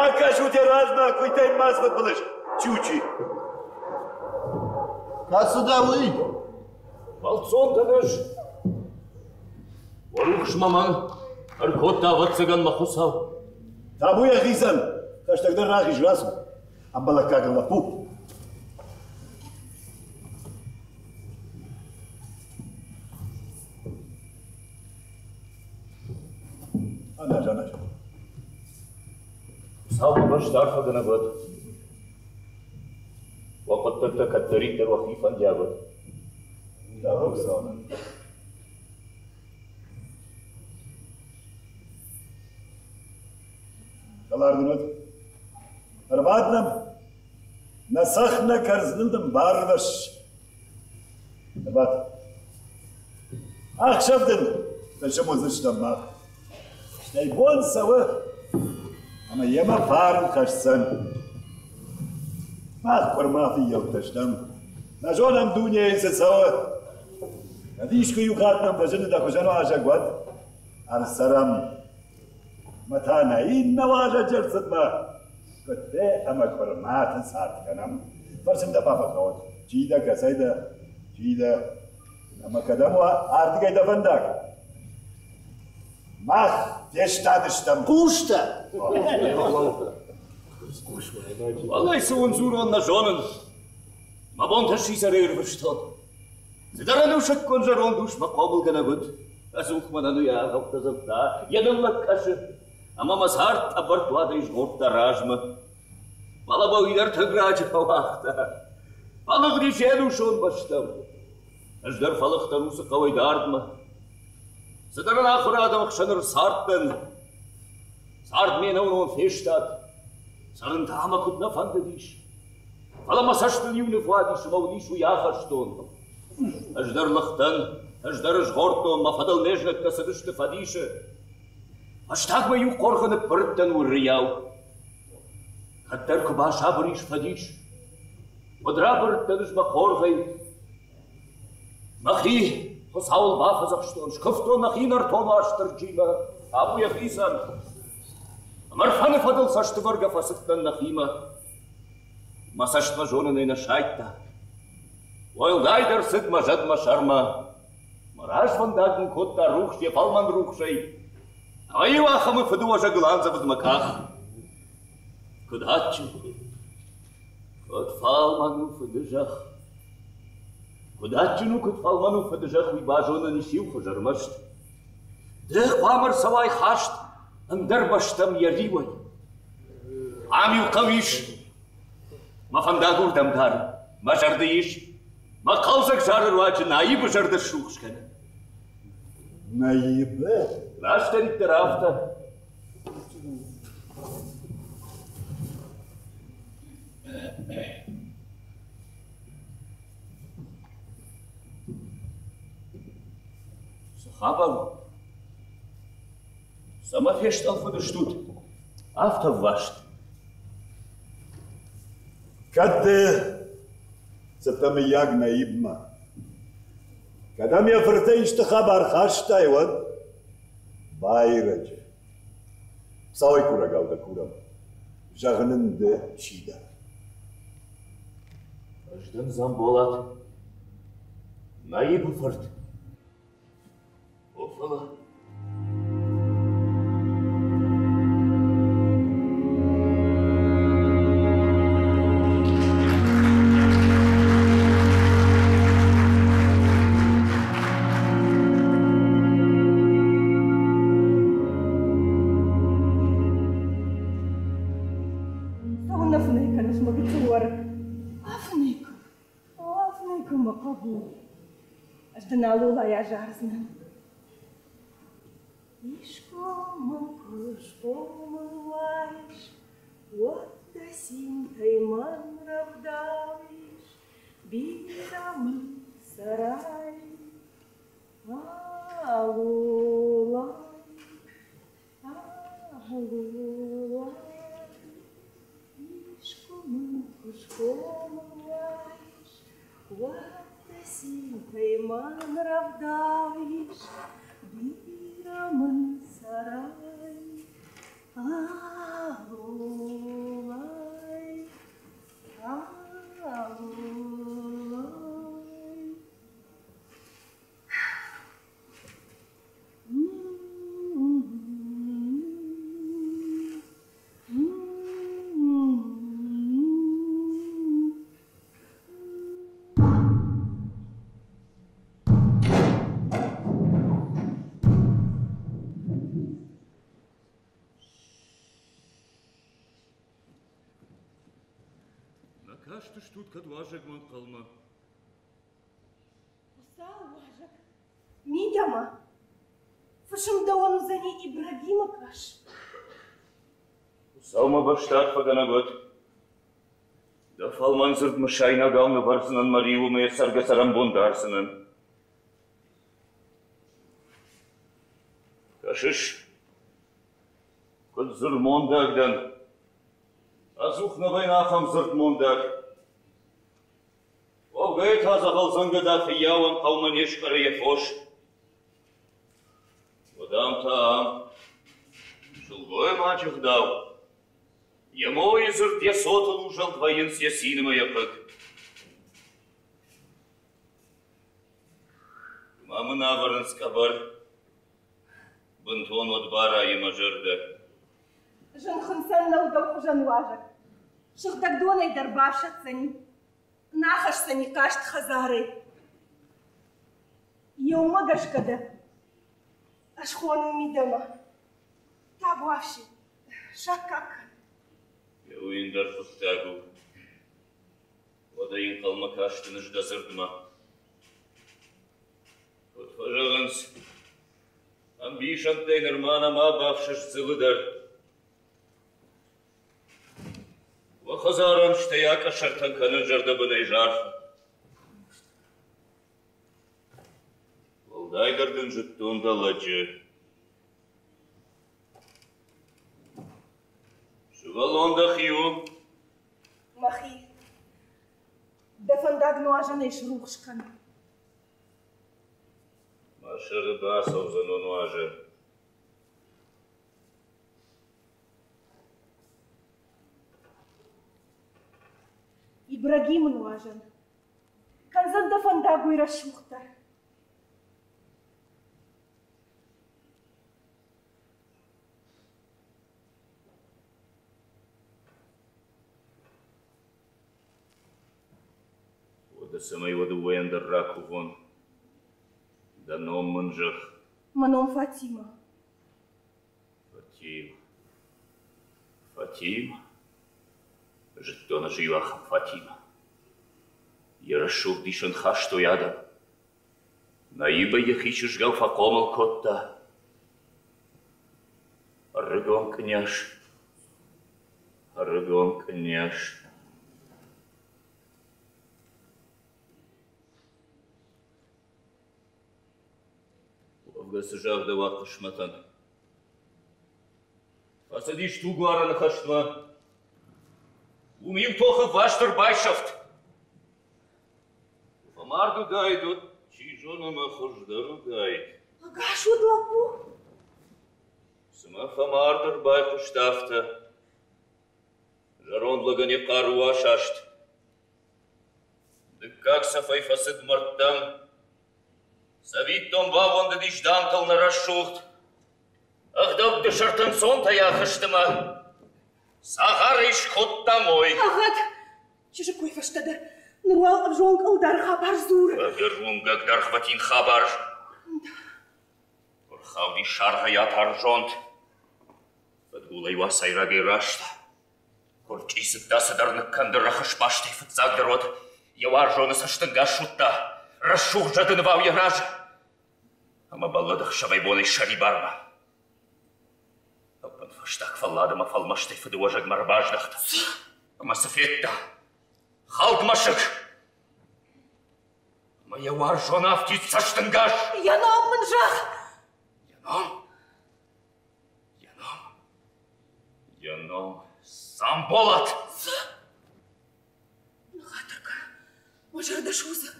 Акӕсут йӕ размӕ, куыйтӕй ма сфыдбылыз. Чучи. Кӕцы дӕ уый? Бӕлццон дӕн ӕз. Уӕ рухсмӕ мӕн ӕркодта, ӕвӕццӕгӕн, мӕ Хуыцау. Табу йӕхицӕн, хӕстӕгдӕр рахиз, рацу. Ӕмбӕлӕггаг лӕппу. Аназ, аназ. Хуыцау ӕрмӕст арфӕгӕнӕг уӕд. Уӕ хъуыддӕгтӕ кӕддӕриддӕр уӕхи фӕндиаг уӕд. Хӕлар дын уӕд. Ӕрбад нӕм, нӕ цӕхх нӕ кӕрдзыныл дын барвӕсс. Ӕрбад. Ахсӕв дын фысым уыдзыстӕм мах. Стӕй бон цӕуы, ӕмӕ йемӕ фарн хӕсдзӕн. Мах къуырма фыййӕуттӕ стӕм. Нӕ зонӕм дунейы цы цӕуы. Кӕд искуы иу хатт нӕм фӕзыны дӕ хуызӕн уазӕг, уӕд ӕрцӕрӕм. Мӕ та нӕ иннӕ уазӕджы ӕрцыдмӕ куыдтӕ ӕмӕ къуырматы цард кӕнӕм. Фӕрсын дӕ бафӕхъӕуӕд, чи дӕ, кӕцӕй дӕ, чи дӕ, ӕмӕ кӕдӕм уа ардыгӕй дӕ фӕндаг? Мах фестадыстӕм. Хъустӕ! Уӕллӕй, цы уын дзурон, нӕ зонын. Мӕ бонтӕ сидзӕрӕй ӕрвыстон. Цыдӕр ӕнусӕггон зӕронд ус мӕ хъомылгӕнӕг уыд. Ӕдзух мӕнӕн уый аргъӕуттӕ дзырдта, йӕ ныллӕг къӕсы, ӕмӕ мӕ цард тъӕбӕртт-уадӕй згъордта размӕ. Фӕлӕ мӕ уый дӕр тынг раджы фӕуагъта. Фӕлыгъдис йе нусон бӕстӕм. Ӕз дӕр фӕлыгътӕн уыцы хъӕуӕй дардмӕ. Цыдӕр ӕнахуыр адӕмы хсӕн ӕрцардтӕн. Цард ме нӕуынон фестад. Цӕрын та мӕ куыд нӕ фӕндыдис. Фӕлӕ мӕ цӕстыл иу ныв уадис ӕмӕ уыдис уый ахӕстон. Ӕз дӕр лыгътӕн, ӕз дӕр згъордтон, мӕ фӕдыл ме знӕгтӕ цыдысты фӕдисы. Фӕстагмӕ иу хъоргъы ныббырдтӕн уырыйау. Кӕддӕр куы басабыр ис фӕдис, уӕд рабырдтӕн ӕз мӕ хъоргъӕй. Мӕхи Хуыцауыл бафӕдзӕхстон, скуывтон мӕхи нӕртон Уастырджимӕ, табу йӕхицӕн. Ӕмӕ Ӕрфӕны фӕдыл цӕстывӕргӕ фӕцыдтӕн нӕхимӕ. Мӕ цӕстмӕ зонынӕй нӕ сайдта. Уӕлдайдӕр цыд мӕ зӕд мӕ сӕрмӕ. Мӕ развӕндаг мын кодта рухс йӕ фӕлмӕн рухсӕй. Ӕмӕ-иу ахӕмы фыдыуӕзӕгыл андзӕвыд мӕ къах. Куыд адджын, куыд фӕлмӕн у фыдызӕхх. Куыд адджын у, куыд фӕлмӕн у фыдызӕхх, уый базонӕн ис иу хуыз ӕрмӕст. Ды хъуамӕ рцӕуай хаст ӕндӕр бӕстӕм йӕ риуӕй. Ам иу хъӕу ис, мӕ фӕндаг уырдӕм дары, мӕ зӕрды ис, мӕ хъӕлдзӕг зары руаджы Наибы зӕрдӕ срухс кӕны. Наибы? Растдӕриддӕр афтӕ. Цы хабар у? Цӕмӕ фестъӕлфыдыстут? Афтӕ ӕвваст. Кӕд ды цыдтӕ мыййаг Наибмӕ? Кӕд ӕм йӕ фыртӕй исты хабар хастай, уӕд байрӕджы. Цӕуӕй курӕгау дӕ курӕм, зӕгъ нын ды чи дӕ? Ӕз дӕн Дзамболат, Наибы фырт. О, фӕлӕ Цӕуылнӕ фынӕй кӕныс, мӕ гыццыл уӕрыкк? Афынӕй кӕн, афынӕй кӕн, мӕ хъӕбул. Ӕз дын алолайӕ зардзынӕн. Искуы мын куы схъомыл уаис, уӕд дӕ цинтӕй мӕн рӕвдауис, бирӕ мын цӕрай. Алолай, алолай, искуы мын куы схъомыл уаис, уӕд дӕ цинтӕй мӕн рӕвдауис, бирӕ мын цӕрай. Алолай, алолай. Нӕ кастыстут кӕд уазӕгмӕ ӕнхъӕлмӕ? Хуыцау уазӕг, мидӕмӕ! Фысым дӕуӕн уыдзӕни Ибрагимы кӕс. Хуыцау мӕ бӕстӕ арфӕгӕнӕг уӕд. Дӕ фӕлмӕн дзырд мысайнагау нывӕрдзынӕн мӕ риуы мӕ цӕргӕ-цӕрӕнбон дардзынӕн. Кӕсыс, куыд дзырдмондаг дӕн. Ӕдзух нӕ вӕййын ахӕм дзырдмондаг. Уӕвгӕ та дзӕгъӕлдзӕнгӕда фыййауӕн хъӕумӕ не скъӕры йӕ фос. Уӕд ам та ам сылгоймаджы гъдау. Йӕ мойы дзырд йӕ цотыл узӕлд вӕййынц йӕ цинмӕ йӕ хъыг. Ма мын ӕвӕрынц къӕбӕр, бынтон уӕд барайы мӕ зӕрдӕ. Зын хынцӕн нӕу дӕу хуызӕн уазӕг. Сыгъдӕг донӕй дӕр бафсӕддзӕни, нӕ хӕсдзӕни хъаст хӕдзарӕй. Еумӕ гӕсгӕ дӕ ӕз хонун мидӕмӕ. Табуафси, саккаг кӕн. Уый ӕндӕр хъуыддаг у. Уӕдӕ ӕнхъӕлмӕ кастӕн ӕз дӕ дзырдмӕ. Куыд фӕзӕгъынц, ӕмбисӕндтӕй нырма нӕма бафсӕст дзылы дӕр. Уӕ хӕдзарӕн стӕй акъӕсӕртӕн кӕнын зӕрдӕбынӕй зарфӕ. Уӕлдайдӕр дын зыдтон дӕ лӕджы. Сывӕллон дӕхи у? Мӕхи. Дӕ фӕндаг нуазӕнӕй срухс кӕн. Мӕ сӕры бацӕудзӕн о нуазӕн. Ибрагимы нуазӕн. Кӕндзӕн дӕ фӕндаг уый рӕсугъддӕр. Уӕдӕ цӕмӕй уӕ дыууӕйӕн дӕр ракувон, дӕ ном мын зӕгъ. Мӕ ном Фатима. Фатима. Фатима. Зыдтон ӕз иу ахӕм Фатима. Йӕ рӕсугъд исӕн хастой адӕм. Наибӕ йӕхи чызгау фӕхъомыл кодта. Ӕрыгон кънйаз, ӕрыгон кънйаз. Уӕвгӕ цы загъдӕуа хъысмӕтӕн? Фӕцыдис тугуарӕны хӕстмӕ. Уым иу тохы васт ӕрбайсӕфт. Куы фӕмард уыдаид, уӕд, чи зоны, мӕ хуыздӕр уыдаид. Ӕгас уыд лӕппу? Цымӕ фӕмард ӕрбайхъуыст афтӕ. Зӕронд лӕгӕн йӕ хъару асаст. Дыккаг цӕфӕй фӕцыд мӕрдтӕм. Цӕвиттон баууӕндыдис дамтыл нӕ рӕсугъд. Ӕгъдӕутты сӕрты ӕнцонтӕй ахызт ӕмӕ цагъарӕй скодта мой. Ӕгъгъӕд! Чызджы кой фӕстӕдӕр. Ныр уал ӕвзонг ӕлдар хабар дзуры. Ӕгӕр уынгӕг дӕргъвӕтин хабар. Ӕрхауди саргъӕй атар зонд. Фыдгулӕй уацайрагӕй раст. Куырчъицыдта цыдӕр ныккӕнды рӕхысбастӕй фыццагдӕр уӕд йӕ уарзоны цӕстӕнгас суыдта, рӕсугъд зӕды нывау йӕ разы. Ӕмӕ бӕллыд ӕхсӕвӕй-бонӕй сӕрибармӕ. Ӕппынфӕстаг фӕллад ӕмӕ фӕлмӕстӕй фыдыуӕзӕгмӕ ӕрбаздӕхт. Ӕмӕ цы федта? Хӕлд мӕсыг! Ӕмӕ йӕ уарзон афтид цӕстӕнгас! Йӕ ном мын зӕгъ! Йӕ ном? Йӕ ном? Йӕ ном Дзамболат! Цы? Ныххатыр кӕн, мӕ зӕрдӕ судзы.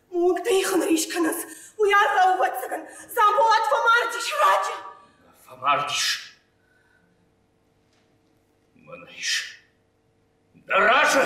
Мӕ уӕнгтӕ ихын рис кӕнынц. Уый аргъау, ӕвӕццӕгӕн, Дзамболат фӕмардис раджы. Фӕмардис. Мӕнӕ ис. Дӕ разы!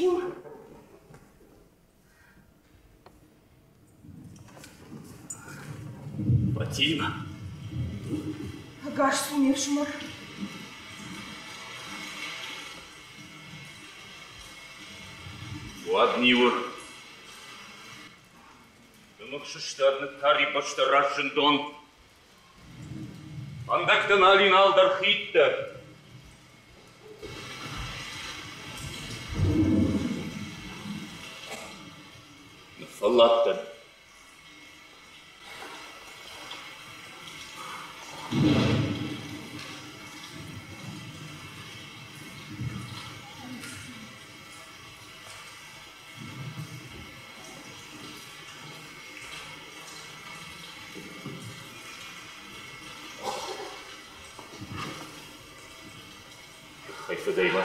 Ибрагим! Фатима! Ӕгас цу, ме фсымӕр! Уад ниуы. Дымых сыстад, ныттари бӕстӕ раззындон. Фӕндӕгтӕ нал и, нал дӕр хидтӕ. Ныффӕлладтӕн. Тыххӕй фыдӕй ма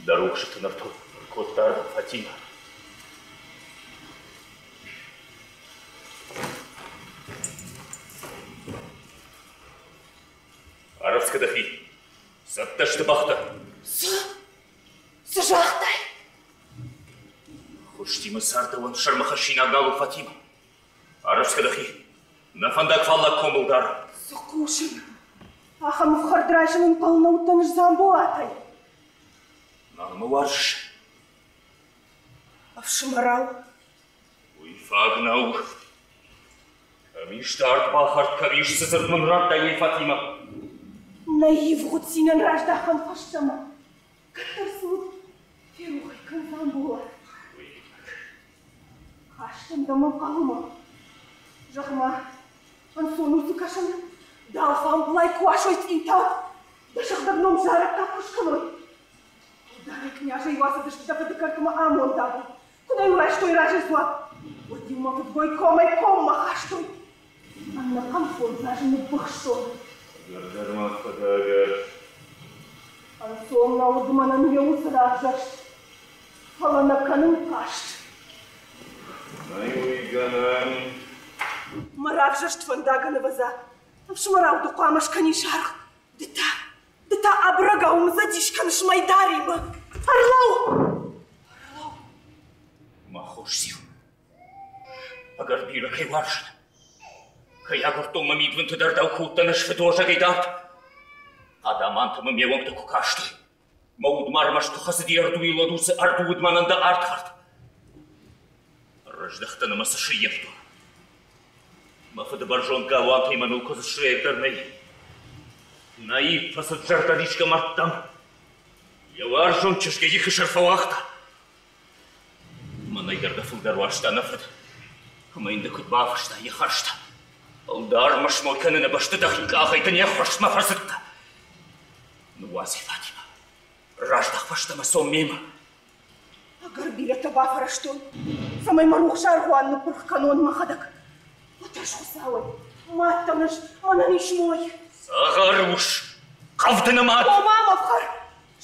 дӕ рухсыты нӕртон кодта Фатимӕ. Арӕвдз дӕхи. Цӕттӕ сты бӕхтӕ. Цы? Цы загътай? Хуыстимӕ цардӕуӕн сӕрмӕхӕссинаг нал у Фатимӕ. Арӕвдз дӕхи. Нӕ фӕндаг фаллаг комыл дар. Цы хъусын? Ахӕм ӕфхӕрд райсын ӕнхъӕл нӕ уыдтӕн ӕз Дзамболатӕй. Нал мӕ уарзыс? Ӕфсымӕрау. Уый фаг нӕу. Кӕм ис дард бахӕрд, кӕм ис, цы дзырд мын радтай, уый Фатимӕ? Нӕ ивгъуыд цинӕн раздахӕм фӕстӕмӕ. Кӕддӕр цы уыд, ферох ӕй кӕн Дзамболат. Хастӕн дӕм ӕнхъӕлмӕ. Зӕгъ-ма, ӕнцон у цы кӕсын? Дӕ алфамблай куы асой цъиутау, дӕ сыгъдӕг ном зарӕггаг куы скӕной. Ӕлдарӕй кънязӕй уасыдысты дӕ фыды кӕртмӕ амондагыл. Куы нӕ-иу райстой разы дзуапп, уӕд-иу мӕ фыдгой комӕй коммӕ хастой. Ӕнӕхъӕн 5 азы ныббыхстон. Ӕгӕрдӕр ма фӕдӕгӕр. Ӕнцон нӕ уыд мӕнӕн йӕ уыцы равзӕрст, фӕлӕ нӕ кӕнын хъаст. Нӕй уый гӕнӕн. Мӕ равзӕрст фӕндагӕн ӕвӕдза, ӕфсымӕрау ды хъуамӕ скӕнис аргъ. Ды та, ды та абырӕгау мдзӕдис кӕныс мӕйдаримӕ. Ӕрлӕуу! Ӕрлӕуу! Мӕ хорз циу, ӕгӕр бирӕ кӕй уарзын, кӕй агуырдтон мӕ мидбынты дӕр дӕу куы уыдтӕн ӕз фыдуӕзӕгӕй дард. Хъадамантӕ мӕ ме уӕнгтӕ куы кастой, мӕ уд ма ӕрмӕст куы хӕцыди ӕрдуйыл, уӕд уыцы ӕрду уыд мӕнӕн дӕ ардхӕрд. Ӕрыздӕхтӕн ӕмӕ цы сыййӕфтон? Мӕ фыды бӕрзонд галуантӕй мӕныл куыдз срӕйӕг дӕр нӕй. Нӕй, фӕцыд зӕрдӕрисгӕ мӕрдтӕм. Йӕ уарзон чызг йӕ ихы сӕр фӕуагъта. Мӕнӕй дӕр дӕ фылдӕр уарзта нӕ фыд. Ӕмӕ йын ды куыд бафыста йӕ хӕрзтӕ? Ӕлдармӕ смой кӕныны бӕсты дӕхи къахӕй дын йе ххуырстмӕ фӕцыдтӕ. Ныууадз ӕй, Фатимӕ. Раздӕх фӕстӕмӕ, цом мемӕ. Ӕгӕр бирӕтӕ бафӕрӕзтон, цӕмӕй мӕ рухс аргъуан ныппырх кӕнон мӕхӕдӕг. Фӕтӕрс Хуыцауӕй, мад дӕн ӕз, мӕнӕн ис мой. Цагъар ус, хъӕвдыны мад! О, ма мӕ фхӕр!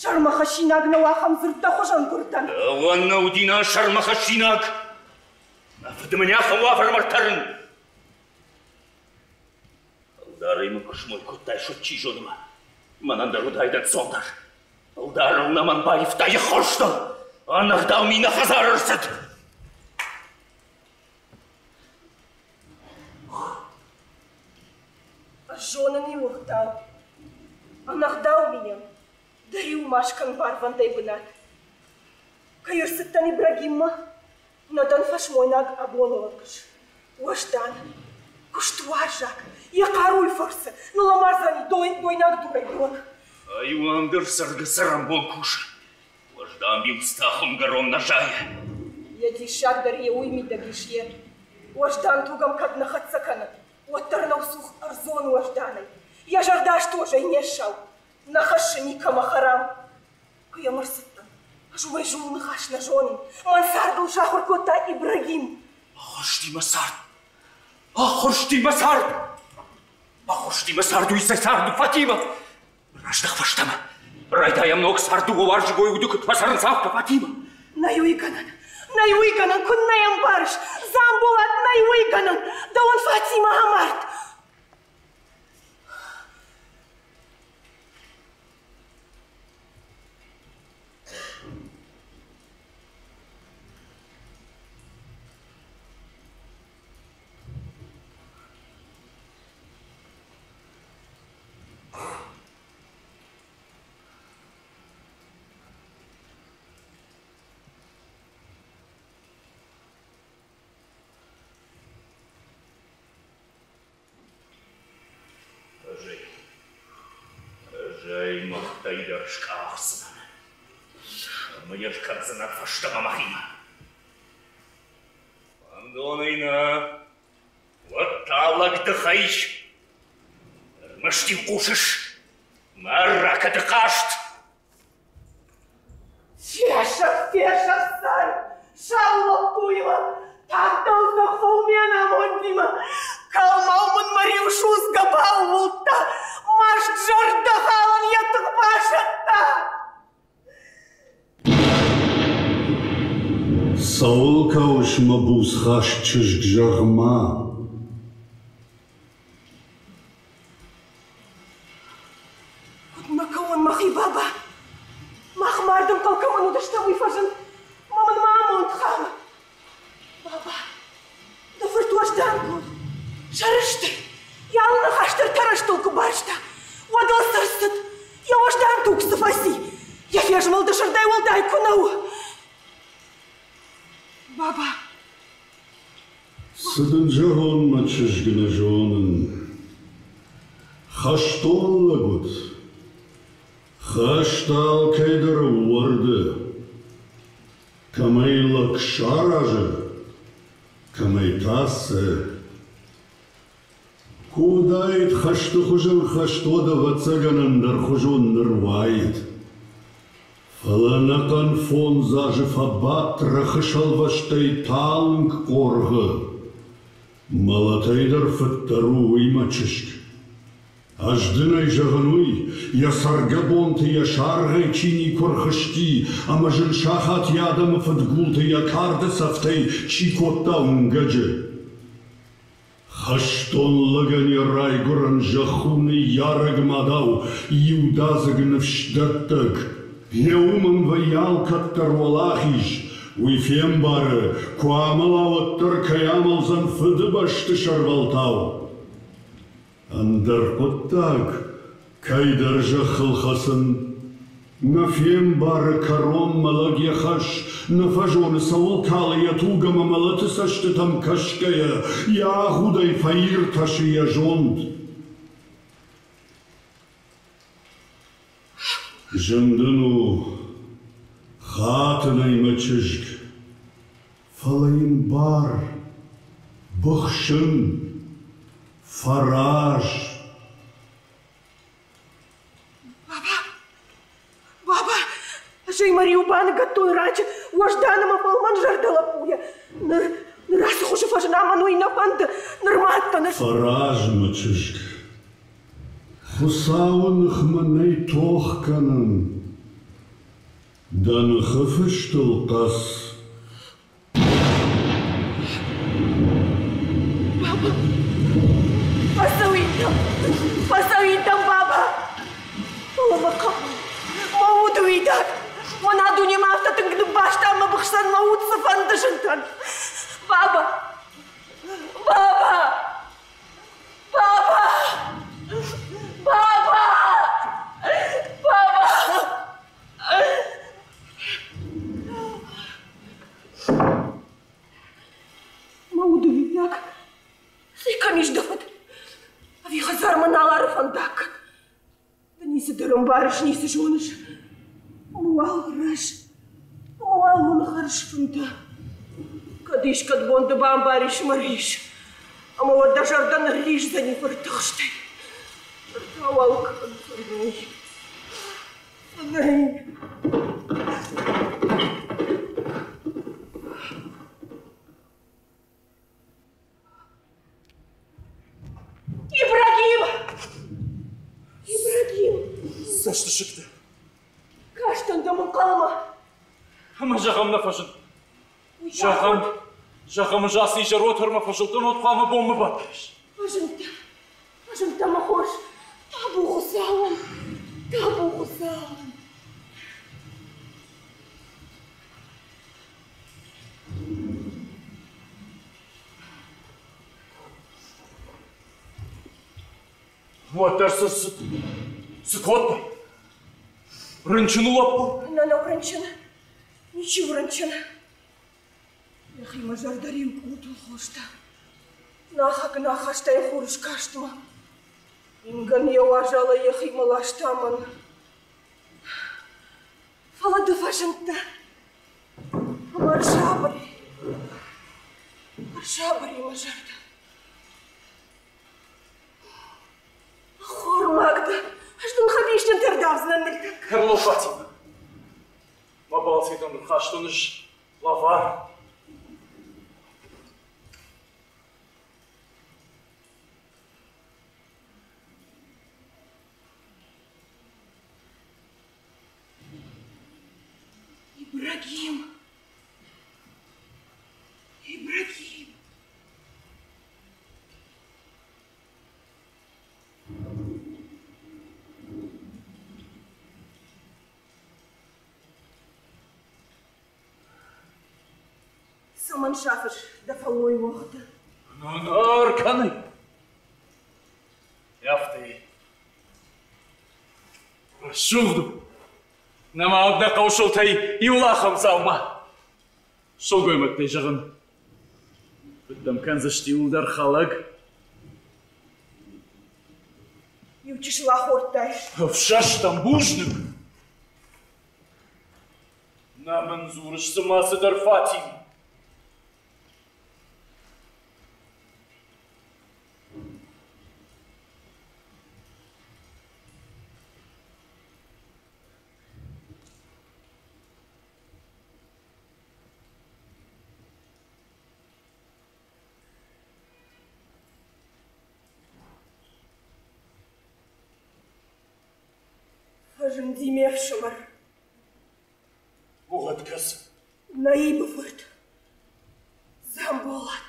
Сӕрмӕхӕссинаг нӕу ахӕм дзырд дӕ хуызӕн гуырдӕн. Дӕуӕн нӕ уыди нӕ сӕрмӕхӕссинаг. Мӕ фыды мын ахӕм уавӕрмӕ ӕртӕрын. Ӕлдарӕй мын куы смой кодтай, уӕд чи зоны ма, мӕнӕн дӕр уыдаид ӕнцондӕр. Ӕлдарыл нӕ мӕн баивта йӕ хорзтыл. Ӕнӕгъдау ми нӕ хӕдзары ӕрцыд. Ӕз зонын иу ӕгъдау. Ӕнӕгъдау мийӕн дӕ риуы ма скӕн барвӕндӕй бынат. Кӕй ӕрцыдтӕн Ибрагиммӕ, нӕ дӕн фӕсмойнаг абоны онг ӕз. Уӕздан, куыстуарзаг, йӕ хъаруйы фӕрцы ныллӕмардзӕни дойнаг дурӕй дон. Айуан дӕр цӕргӕ-цӕрӕнбон кусы. Уӕздан билцътӕ хуымгӕрон нӕ зайы. Йӕ диссаг дӕр йӕ уый мидӕг ис, йе. Уӕздан туг ӕм кӕд нӕ хӕццӕ кӕны, уӕддӕр нӕу цух ӕрдзон уӕзданӕй. Йӕ зӕрдӕ астозӕй не ссау, нӕ хӕссы никӕмӕ хӕрам. Куы йӕм ӕрцыдтӕн, ӕз уымӕй зул ныхас нӕ зонын. Мӕн цардыл сахуыр кодта Ибрагим. Ӕххуырсти мӕ цард! Ӕххуырсти мӕ цард! Ӕххуырсти мӕ цард, уый сӕ цард у, Фатимӕ! Раздӕх фӕстӕмӕ! Райдайӕм ног цард дыууӕ уарзӕгой уды куыд фӕцӕрынц, афтӕ, Фатимӕ! Нӕй уый гӕнӕн! Нӕй уый гӕнӕн, куыннӕ йӕ ӕмбарыс? Дзамболат, нӕй уый гӕнӕн! Дӕуӕн Фатимӕ амард! Къӕхтӕй дӕр скъахдзынӕн. Ӕмӕ йӕ скӕндзынӕн фӕстӕмӕ мӕхимӕ. Фӕндонӕй нӕ, уӕд та лӕгдыхӕй. Ӕрмӕст-иу хъусыс, мӕ ракӕты хъазт. Фесӕф, фесӕф, сар, сау лӕппуимӕ, тагъд фӕу ме намондимӕ. Калмау мын мӕ риу судзгӕ баууылдта, маст зӕрдӕхалӕн йӕ тых басӕтта. Цӕуыл кӕуыс, мӕ буцхаст чызг, зӕгъ-ма? Куыд нӕ кӕуон мӕхи баба? Мах мард ӕнхъӕл кӕмӕн уыдыстӕм, уый фӕзынд, ӕмӕ мын мӕ амонд халы. Баба, дӕ фырт уӕздан куы уыд, сӕрыстыр, йӕ алы ныхас дӕр тӕрӕзтыл куы барста, уӕд ыл цы рцыд, йӕ уӕздан туг цы фӕци, йӕ фезмӕлды сырдӕй уӕлдай куы нӕ у. Баба, Цы дын зӕгъон, мӕ чызг, нӕ зонын. Хӕстон лӕг уыд. Хӕст алкӕй дӕр ӕууӕрды. Кӕмӕй лӕг саразы, кӕмӕй та цы. Куы уыдаид хӕсты хуызӕн хӕст, уӕд, ӕвӕццӕгӕн, ӕндӕрхуызон ныр уаид. Фӕлӕ ӕнӕхъӕн 5 азы фӕбадт рӕхысӕлвӕстӕй талынг хъоргъы. Мӕлӕтӕй дӕр фыддӕр у уый, мӕ чызг. Ӕз дын ӕй зӕгъын уый, йӕ цӕргӕбонты йӕ саргъӕй чи никуы рхызти ӕмӕ зын сахат йӕ адӕмы фыдгулты йӕ карды цӕфтӕй чи кодта уынгӕджы. Хӕстон лӕгӕн йӕ райгуырӕн зӕхх у ныййарӕг мадау иудадзыг ныфсдӕттӕг. Йе уымӕн вӕййы алкӕддӕр уӕлахиз, уый фембары, куы амӕла, уӕддӕр кӕй амӕлдзӕн Фыдыбӕсты сӕрвӕлтау. Ӕндӕр хъуыддаг, кӕйдӕр зӕххыл хӕцын. Нӕ фембары кӕронмӕ лӕг йӕ хӕс, нӕ фӕзоны, цӕуыл калы йӕ туг ӕмӕ мӕлӕты цӕстытӕм кӕсгӕйӕ, йӕ агъудӕй фӕиртӕсы йӕ зонд. Зын дын у, хатын ӕй мӕ чызг, фӕлӕ йын бар, быхсын, фӕраз. Баба, баба, ӕз ӕй мӕ риуы баныгӕдтон раджы, уӕздан ӕмӕ фӕлмӕнзӕрдӕ лӕппуйӕ. Ныр, ныр ацы хуызы фӕзына мӕн уый нӕ фӕнды, нырма дӕн ӕз. Фӕраз, мӕ чызг, Хуыцауы ныхмӕ нӕй тох кӕнӕн. Дӕ ныхы фыстыл хъӕц. Баба, фӕцӕуинтӕм, фӕцӕуинтӕм, баба. Фӕлӕ мӕ хъӕбул, мӕ уды уидаг, мӕн а дунемӕ афтӕ тынг ныббаста ӕмӕ быхсдзӕн мӕ уд цыфӕнды зынтӕн. Баба, баба! Баба! Баба! Баба! Мӕ уды уидаг, цӕй кӕм ис дӕ фыд? Ӕви хӕдзармӕ нал ары фӕндаг? Ды ницы дӕр ӕмбарыс, ницы зоныс. Ӕмӕ уал рӕз, ӕмӕ уал мын хӕрзфынтӕ. Кӕд искӕд бон ды бамбарис мӕ рис, ӕмӕ уӕд дӕ зӕрдӕ нырриздзӕни фыртыхстӕй. Ныр та уал кӕн фынӕй, фынӕй. Ибрагим! Ибрагим! Цӕстысыгтӕ. Кастӕн дӕм ӕнхъӕлмӕ. Ӕмӕ зӕгъӕм нӕ фӕзынд. Зӕгъӕм, зӕгъӕм, ӕз ацы изӕр отормӕ фӕзылдтӕн, уӕд хъуамӕ бонмӕ бадтаис. Фӕзындтӕ, фӕзындтӕ мӕ хорз. Табу Хуыцауӕн, табу Хуыцауӕн. Уӕддӕр цы, цы, цы кодтай? Рынчын у лӕппу? Нӕ, нӕу рынчын. Ничи у рынчын. Йӕхимӕ зӕрдӕриу къултыл хоста. Нахӕг нахастӕй хурыскастмӕ. Ингӕн йӕ уазалӕй йӕхимӕ ласта мӕн. Фӕлӕ ды фӕзындтӕ ӕмӕ ӕрсабыр и. Ӕрсабыр и мӕ зӕрдӕ. Ӕххормаг дӕ. Ӕз дын хӕбизджынтӕ ӕрдавдзынӕн ныртӕккӕ. Карло Фатимӕ, мӕ балцӕй дӕм ӕрхастон ӕз лӕвар. Ибрагим! Ибрагим! Цӕмӕн сафыс дӕ фӕллой уӕгъды? Ӕркӕны. Афтӕ. Рӕсугъд у. Нӕма уыд нӕ хъӕусылтӕй иу ахӕм дзаума. Сылгоймӕгтӕй зӕгъын, куыд дӕм кӕндзысты иуылдӕр хӕлӕг? Иу чысыл ахордтай. Ӕфсӕстӕн бузныг. Нӕ мын дзурыс, цыма цыдӕр Фатим. Фӕзынди ме фсымӕр. Угъӕд кӕс. Наибы фырт. Дзамболат.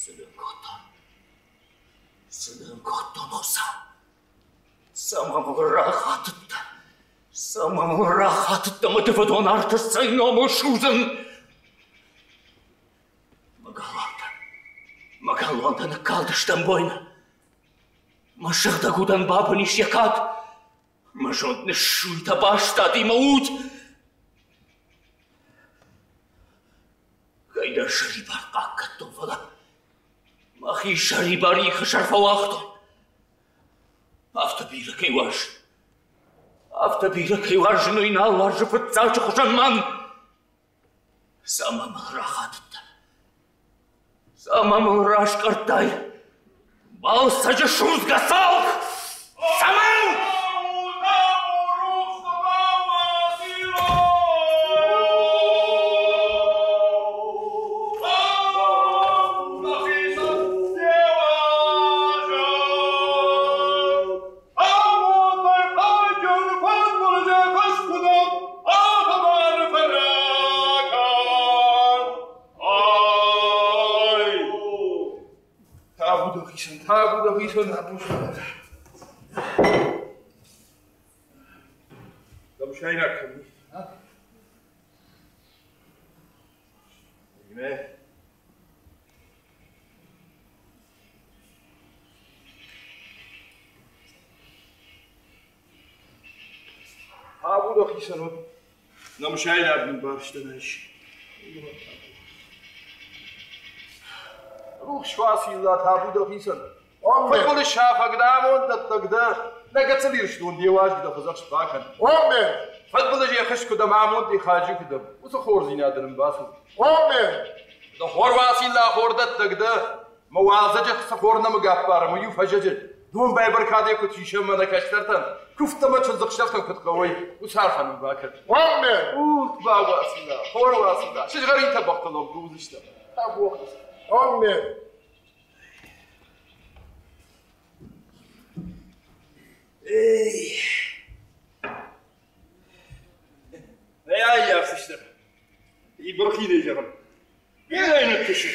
Цы дын кодтон? Цы дын кодтон, Хуыцау? Цӕмӕ мыл рахатыдтӕ? Цӕмӕ мыл рахатыдтӕ мӕ дывӕдон арты цӕй номыл судзын? Мӕ галуантӕ, мӕ галуантӕ ныккалдысты ӕмбойны. Мӕ сыгъдӕг удӕн бабын ис йӕ кад. Мӕ зонд ныссуйтӕ бастади мӕ уд. Кӕйдӕр сӕрибар хъахъхъӕдтон, фӕлӕ мӕхи сӕрибар ихы сӕр фӕуагътон. Афтӕ бирӕ кӕй уарзын, афтӕ бирӕ кӕй уарзын, уый нал уарзы фыццаджы хуызӕн мӕн. Цӕмӕ мыл рахатыдтӕ? Цӕмӕ мыл раскъӕрдтай? Балцӕджы судзгӕ цалх! Цӕмӕн? Табу дӕхицӕн, табу Дӕ мысайнаг кӕм и? Фатимӕ. Табу дӕхицӕн уӕд. Нӕ мысайнаг нын барстӕн ис. Рухс Уацилла, табу дӕхицӕн. Фыдбылыз сафӕг дӕ, амонддӕттӕг дӕ. Нӕ гыццыл Ирыстон де уазӕг дӕ фӕдзӕхст бакӕн. Оммен! Фыдбылыз йӕ хыз куыд ӕмӕ амонд йӕ хаджы куыд уыцы хорздзинад нын бацу. Оммен! Дӕ хор Уацилла хордӕттӕг дӕ. Мӕ уалдзӕджы цы хор нӕмыг ӕппары, мӕ иу фӕззӕджы домбай бӕркадӕй куыд сисӕм мӕнӕ кӕстӕртӕн, куывдтӕ мӕ чындзыхсӕвтӕн куыд хъӕуой, уыцы арфӕ нын бакӕн. Оммен! Ут бауацилла, хор Уацилла, сызгъӕрин тӕбӕгътыл ӕмбулдзыстӕм. Оммен! Эй! Нӕ аййафдзыстӕм. Ибырхинӕй зӕгъын. Бирӕ ныттысы.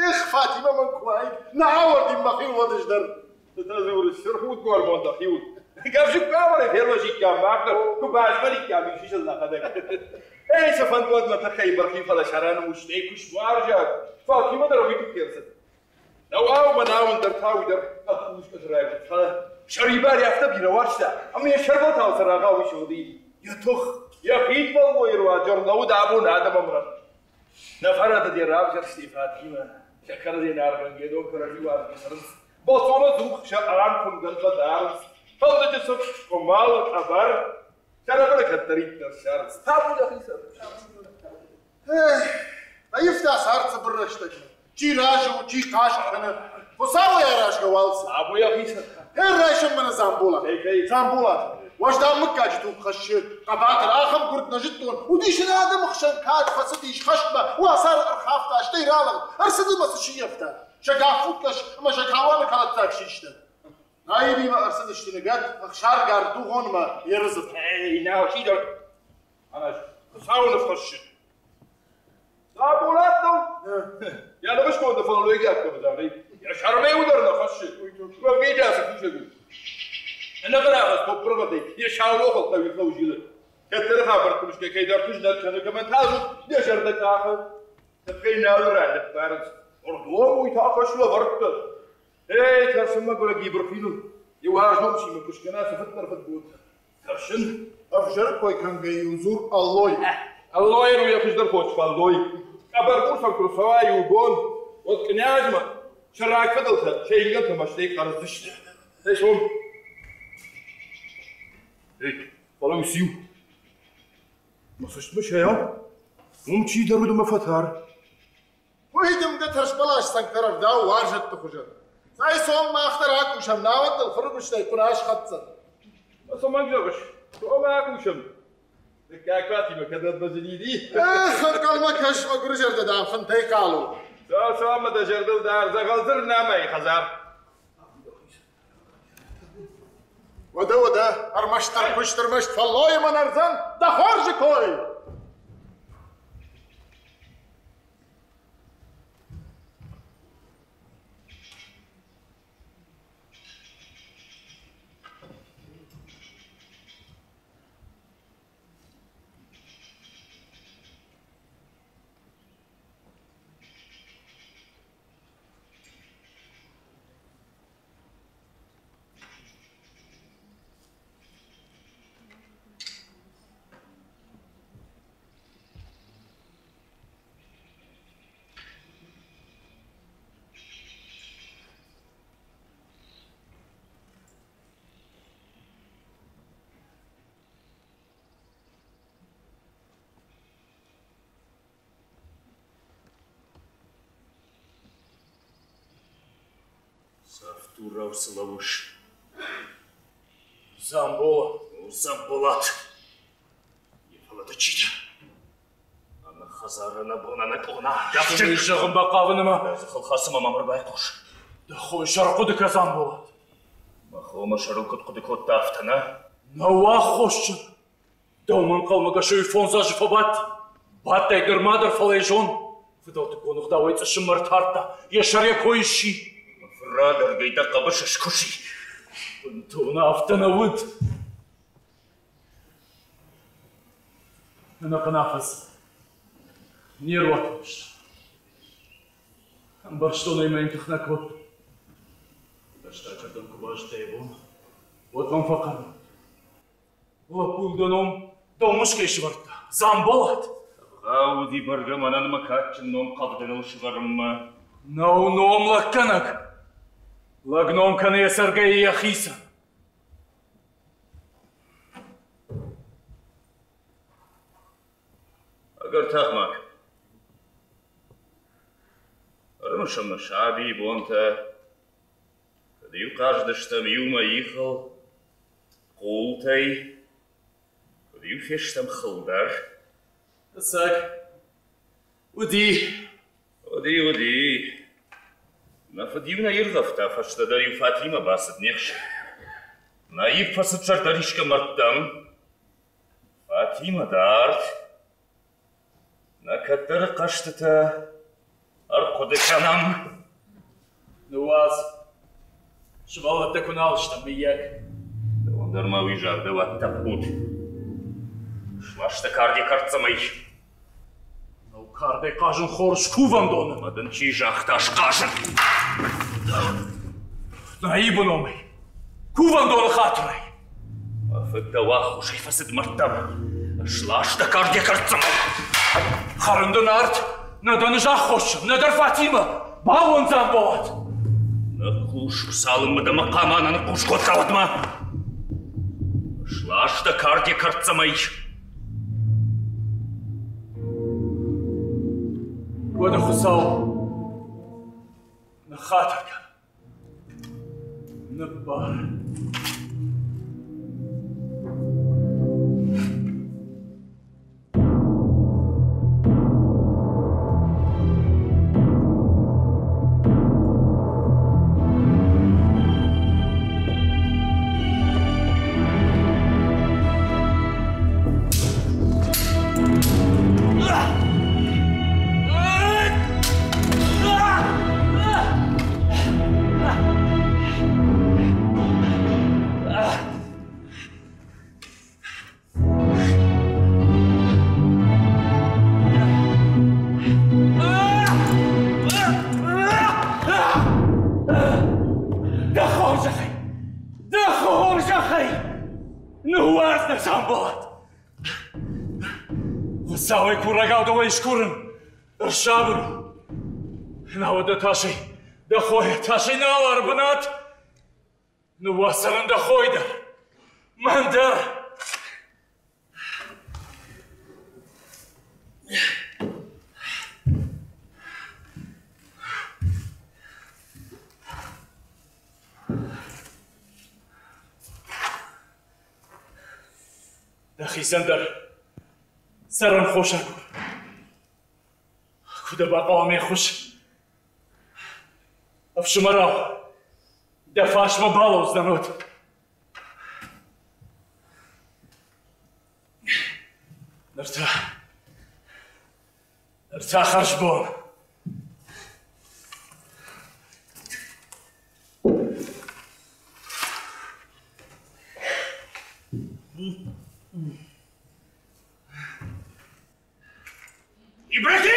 Эх, Фатимӕ мӕн куы уаид, нӕ ауӕрдин мӕхи уӕд ӕз дӕр. Ды дзурыс, сырхуд гормон дӕхиуыл. Гӕвзыкк бавӕрӕй фервӕзиккам мах дӕр, куы базмӕликкам исисыл нӕхӕдӕг. Эй, цы фӕнд уӕд мӕ тыххӕй бырхи, фӕлӕ сӕрӕн устӕй куы суарзат, Фатимӕ дӕр уый тыххӕй ӕрцыд. Нӕуау мӕнау ӕндӕр та уый дӕр ӕххуыс райгуырд, фӕлӕ сӕрибар афтӕ бирӕ уарзта, ӕмӕ йӕ сӕрвӕлтау цырагъау исыгъди. Йӕ тых, йӕ хид фӕллойы руаджы ӕрлӕууыд абон адӕмӕмрӕгъ. Нӕ фӕрӕдыд йӕ равзӕрсти Фатимӕ, сӕ кӕрӕдзийӕн аргъӕнгӕ дон кӕрӕдзи уарзгӕ цӕрынц. Бӕлццоны дзух сӕ арм хуымгӕндмӕ дарынц, фӕлдыджы сыф, къуымӕл, къӕбӕр. Сӕрӕбӕры кӕддӕриддӕр ссарынц. Табу дӕхицӕн! Эх, аивта цард цыбыр рӕстӕгмӕ. Чи разы у, чи хъаст кӕны. Хуыцауӕй аразгӕ уалдзӕг. Або йӕхицӕн. Эр райсом мӕнӕ Дзамболат. Дзамболат, уӕздан мыггаджы туг хӕссы, хъӕбатыр ахӕм гуырд нӕ зыдтон. Уыдис ын адӕмы хсӕн кад, фӕцыдис хӕстмӕ, уацары ӕрхафта, стӕй ралыгъд. Ӕрцыд ӕмӕ цы сыййӕфта? Сӕ гаффутгӕс ӕмӕ сӕ кауаны кӕлӕддзаг систы. Наибимӕ ӕрцыдысты ныгӕд ӕхсаргард дугъонмӕ ерыдзыд. Эй, нау, чидӕр. Хуыцауы ныфхӕссы. Дзамболат нӕу? Йӕ ныхысконды фӕллойгӕ кӕмдӕр, йӕ сӕрмӕ дӕр нӕ хӕссы. Уӕвгӕ цы кусӕг у? Ӕнӕхъӕнӕхӕс топпыргъӕдӕй йӕ саулохыл хъӕуи-хъӕу зилы. Кӕддӕры хабӕртты мысгӕ кӕйдӕрты знӕт кӕны, кӕмӕн та зыд йӕ зӕрдӕ къахы. Тыххӕй нал ралӕппарынц. Ӕрдом уый та хӕс лӕвӕрдта. Эй, тӕрсын мӕгуырӕг Ибырхиныл. Иу уарзон чи мӕ куы скӕна, цы фыддӕр фыдбонтӕ. Тӕрсын. Ӕвзӕр кой кӕнгӕ-иу дзур Аллой. Аллойӕн у йӕ хуыздӕр хос фӕллой. Къӕбӕргур сӕм куы рцӕуа иу бон, уӕд кънязмӕ сӕ рагфыдӕлтӕ сӕ ингӕнтӕ мӕстӕй хъӕрздзысты. Цӕй сом. Эй, фӕлӕ ус-иу. Мӕ цӕстмӕ сӕйау, уым чидӕр уыд ӕмӕ фӕтар. Уый дымгӕ тӕрсбӕлас цӕнгтӕ рӕвдауы уарзӕтты хуызӕн. Цӕй цом мах дӕр акусӕм, науӕд дыл фыргуыстӕй хъуына схӕцдзӕн. Цӕмӕн зӕгъыс? Цом акусӕм. Дыккаг Фатимӕ кӕд ӕрбазыниди? Эх, ӕнхъӕлмӕ кӕс, мӕгуыры зӕрдӕ дам фынтӕй хъал у. Цом дӕ зӕрдыл дар, дзӕгъӕлдзыр нӕма и хӕдзар. Уӕдӕ, уӕдӕ, ӕрмӕстдӕр куыст, ӕрмӕст фӕллойы мӕн ӕрдзӕн дӕ хорзы кой! Цавддурау цы лӕууыс? Дзамболат. О, Дзамболат! Фӕлӕ ды чи дӕ? Ӕнӕ хӕдзар, ӕнӕ бон, ӕнӕ къона. Дӕхи зӕгъын бахъавын ӕмӕ... Дӕ дзыхыл хӕцы мӕ мӕм ӕрбайхъус. Дӕ хойы сӕр хъуыды кӕ, Дзамболат. Мӕ хо мӕ сӕрыл куыд хъуыды кодта, афтӕ нӕ? Нӕу аххосджын. Дӕумӕ ӕнхъӕлмӕ кӕсой фондз азы фӕбадти. Бадтӕй нырма дӕр, фӕлӕ йӕ зон, фыдӕлтыккон ӕгъдауӕй цъысыммӕ ӕртардта, йӕ сӕр йӕ кой сси. Фырадӕргӕй дӕ хъӕбысы скуыси. Бынтон афтӕ нӕ уыд. Ӕнӕхъӕн афӕдз не руатон сты. Ӕмбӕрстон ӕй, мӕ йын тых нӕ кодтон. Фӕстаджырдӕм куы базыдта йӕ бон, уӕд мӕм фӕхъӕр Лӕппуйыл дӕ ном дӕумӕ кӕй сӕвӕрдта, Дзамболат. Ӕвгъау уыди бӕргӕ мӕнӕн мӕ кадджын ном Хъӕвдыныл сӕвӕрынмӕ. Нӕу ном лӕггӕнӕг. Лӕг ном кӕны йӕ цӕргӕйӕ йӕхицӕн. Ӕгӕр тагъд ма кӕн. Ӕрымысӕм нӕ сабийы бонтӕ, кӕд-иу хъазыдыстӕм иумӕ ихыл, хъултӕй, куыд-иу фестӕм хыл дӕр. Ӕцӕг, уыди. Уыди, уыди. Нӕ фыд-иу нӕ иргъӕвта, фӕстӕдӕр-иу Фатимӕ бацыд не хсӕн. Наиб фӕцыд зӕрдӕрисгӕ мӕрдтӕм. Фатимӕ дард. Нӕ кӕддӕры хъӕзтытӕ ӕрхъуыды кӕнӕм. Ныууадз. Сывӕллӕттӕ куы нал стӕм, мыййаг. Дӕуӕн дӕр ма уый загъдӕуӕд тӕппуд. Сласта кард йӕ кӕрддзӕмӕй. Нау кардӕй хъазын хорз кувӕндоны. Ӕмӕ дын чи загъта схъазын? Наибы номӕй. Кувӕндоны хатырӕй. Мӕ фыд дӕу аххосӕй фӕцыд мӕрдтӕм. Сласта кард йӕ кӕрддзӕмӕй. Хӕрын дын ард, нӕ дӕн ӕз аххосджын, нӕдӕр Фатимӕ. Бауон Дзамболат! Ныхъхъус, цалынмӕ дӕ мӕ хъама нӕ ныхъхъус кодта, уӕдмӕ. Сласта кард йӕ кӕрддзӕмӕй. Уӕдӕ Хуыцау, ныххатыр кӕн. Ныббар. Дӕ хорзӕхӕй! Дӕ хорзӕхӕй! Ныууадз нӕ, Дзамболат! Хуыцауӕй курӕгау дӕуӕй скурын, ӕрсабыр у. Науӕд дӕ тасӕй, дӕ хойы тасӕй нал ары бынат. Ныууадздзӕн дӕ хой дӕр, мӕн дӕр. Дӕхицӕн дӕр цӕрӕнхос агур. Куы дӕ бахъӕуа ме ххуыс, ӕфсымӕрау, дӕ фарсмӕ балӕудзынӕн уӕд. Ныр та, ныр та хӕрзбон. Ибрагим!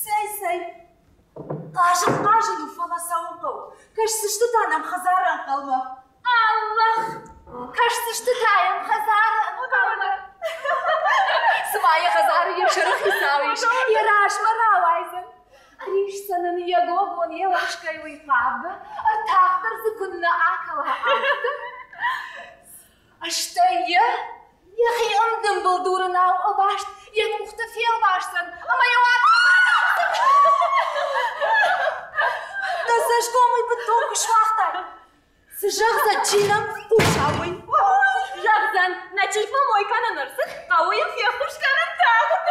Цӕй, цӕй, хъазын хъазын у, фӕлӕ цӕуын хъӕуы. Кӕсдзысты та нӕм хӕдзары ӕнхъӕлмӕ. Аллах! Кӕсдзысты та йӕм хӕдзары ӕнхъӕлмӕ. Цыма йӕ хӕдзары йӕ сӕры хицау ис, йӕ размӕ рауайдзӕн. Ӕрисдзӕн ын йӕ гогон йе уӕхскӕй уый хъавгӕ, ӕртах дӕр дзы куыннӕ акӕла, афтӕ. Стӕй йӕ йӕхи ӕмдымбыл дурынау ӕваст йӕ къухты фелвасдзӕн ӕмӕ йӕ уат Цы зӕгъдзӕн, чи нӕм хъуса, уый? Зӕгъдзӕн, нӕ чызгмӕ мой кӕнын ӕрцыд, хъӕуы йын феххуыс кӕнын тагъд.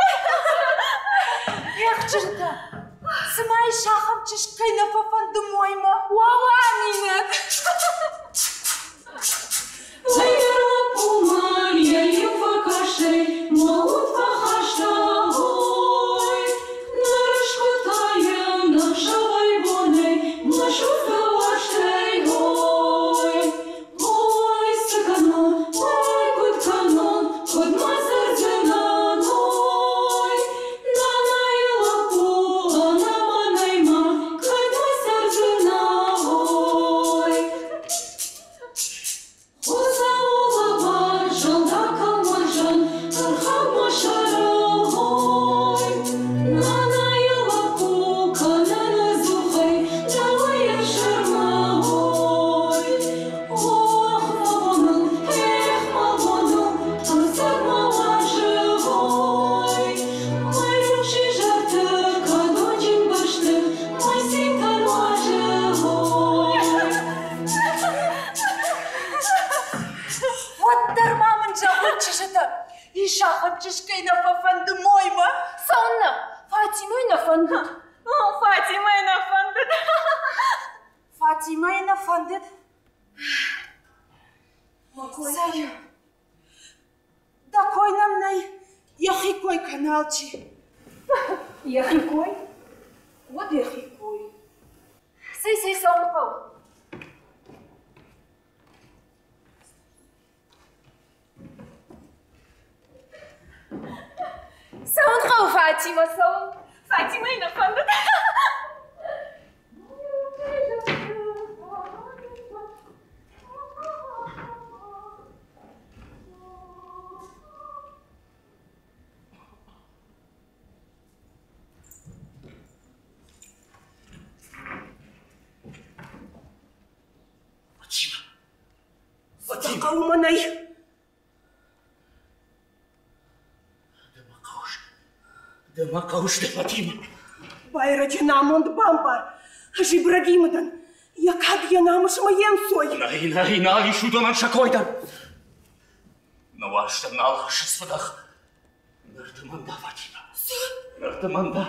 Эх, чызджытӕ, цыма ис ахӕм чызг, кӕй нӕ фӕфӕнды моймӕ. Уӕууа, Аминӕт! Уӕддӕр ма мын зӕгъут, чызджытӕ, ис ахӕм чызг, кӕй нӕ фӕфӕнды моймӕ? Цӕуылнӕ? Фатимӕйы нӕ фӕндыд. Фатимӕйы нӕ фӕндыд. Фатимӕйы нӕ фӕндыд? Цӕй, дӕ кой нӕм нӕй, йӕхи кой кӕны алчи. Йӕхи кой? Уӕд йӕхи кой. Цӕй, цӕй, цӕуын хъӕуы. Цӕуын хъӕуы, Фатимӕ, цӕуын. Фатимӕйы нӕ фӕндыд. Фатима! Фатима! Хъӕуы мӕнӕй! Ды мӕ хъӕуыс. Ды мӕ хъӕуыс, ды, Фатима. Байрӕджы намонд бамбар. Ӕз Ибрагимы дӕн. Йӕ кад, йӕ намыс ӕмӕ йе нцой. Нӕй, нӕй, нал ис уыдонӕн сӕ кой дӕр. Нӕ уарзтӕн нал хӕссынц фыдӕх. Ныр ды мӕн дӕ, Фатима. Ныр ды мӕн дӕ.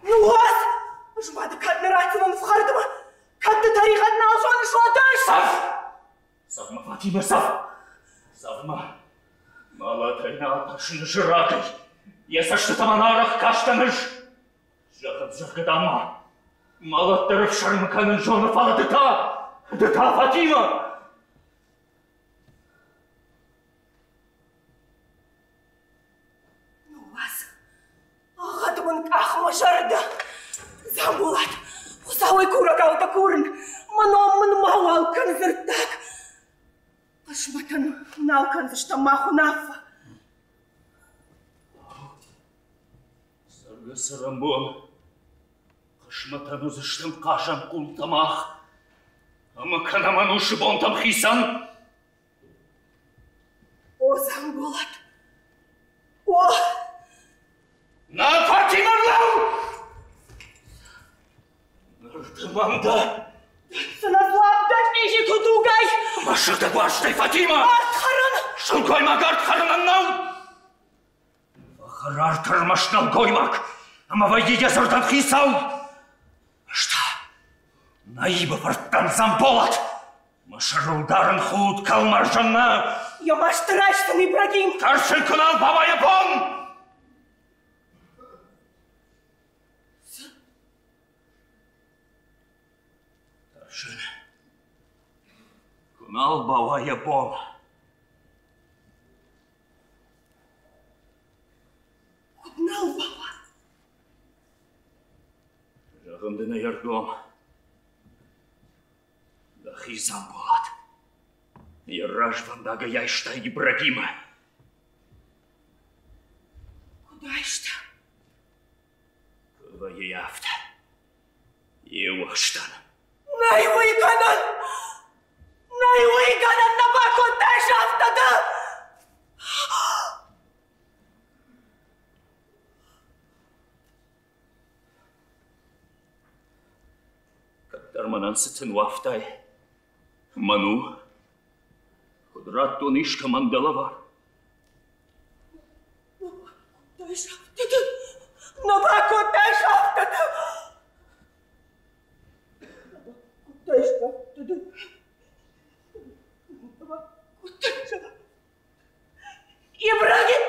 Ныууадз! Ӕз ма ды кӕд нӕ ратдзынӕн фхӕрдмӕ? Кӕд ды тӕригъӕд нал зоныс, уӕд ӕз! Цӕв! Цӕв мӕ, Фатимӕ, цӕв! Цӕв мӕ! Мӕлӕтӕй нал тӕрсын зырагӕй. Йӕ цӕстытӕм ӕнарӕх кастӕн ӕз. Зӕгъӕд, зӕгъгӕ, дам ма. Мӕлӕт дӕр ӕфсӕрмы кӕнын зоны, фӕлӕ ды та, ды та, Фатимӕ! Ныууадз, ӕгъгъӕд мын къах мӕ зӕрдӕ. Дзамболат, Хуыцауӕй курӕгау дӕ курын, мӕ ном мын мауал кӕн дзырддаг. Хъысмӕтӕн нал кӕндзыстӕм мах уынаффӕ. Цӕргӕ-цӕрӕнбон хъысмӕтӕн уыдзыстӕм хъазӕн хъултӕ мах ӕмӕ кӕнӕм ӕнусы бонтӕм хицӕн. О, Дзамболат! О! Нӕ Фатимӕ нӕу! Ныр ды мӕн дӕ! Цынӕ дзуапп дӕ чъизиты тугӕй! Мӕ сыгъдӕг уарзтӕй, Фатимӕ! Ард хӕрын! Сылгоймаг ард хӕрынӕн нӕу! Фӕхӕрарт ӕрмӕст нӕлгоймаг, ӕмӕ вӕййы йӕ дзырдӕн хицау. Ӕз та Наибы фырттӕн Дзамболат! Мӕ сӕрыл дарын худ кӕлмӕрзӕн нӕ! Йӕ маст райстын, Ибрагим! Тӕрсын куы нал бауа йӕ бон! Тӕрсын, куы нал бауа йӕ бон. Куыд нал бауа? Зӕгъын дын ӕй ӕргом. Дӕхи Дзамболат. Йӕ развӕндагӕй айста Ибрагимы. Куыд айста? Куыд вӕййы афтӕ? Иу ӕхстӕн. Нӕй уый гӕнӕн! Нӕй уый гӕнӕн, нӕ бакодтай афтӕ ды! Кӕддӕр мӕнӕн цы тын уафтай, Мӕн у, куыд радтон искӕмӕн дӕ лӕвар? Нӕ бакодтай сӕфтыты! Кодтай сӕфтыты! Кодтай сӕфтыты! Ибрагим!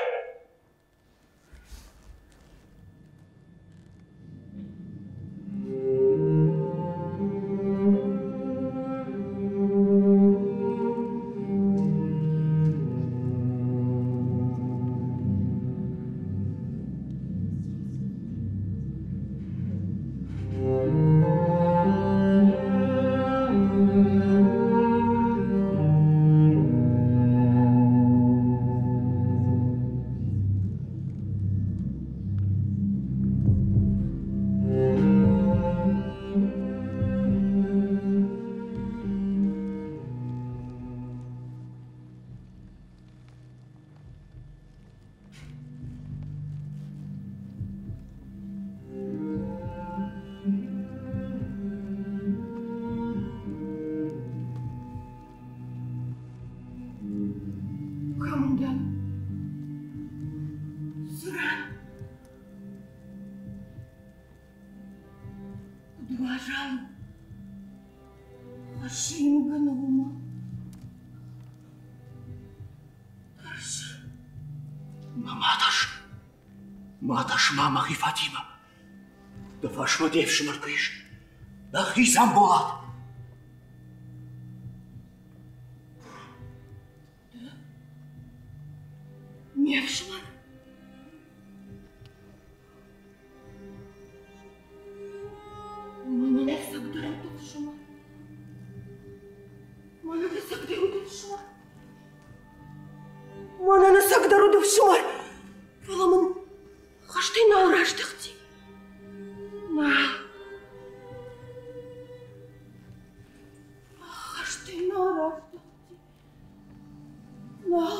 Кӕм дӕн? Цы ран? Куыд уазал у? Хӕссы ингӕны уымӕ. Тӕрсы. Ма тӕрс. Ма тӕрс, ма, мӕхи Фатимӕ. Дӕ фарсмӕ де фсымӕр куы ис. Дӕхи Дзамболат. Ме фсымӕр? Мӕнӕн ӕцӕгдӕр уыд ӕфсымӕр. Мӕнӕн ӕцӕгдӕр уыд ӕфсымӕр. Мӕнӕн ӕцӕгдӕр уыд ӕфсымӕр. Фӕлӕ мын хӕстӕй нал раздӕхти. Нал. Хӕстӕй нал раздӕхти. Нал.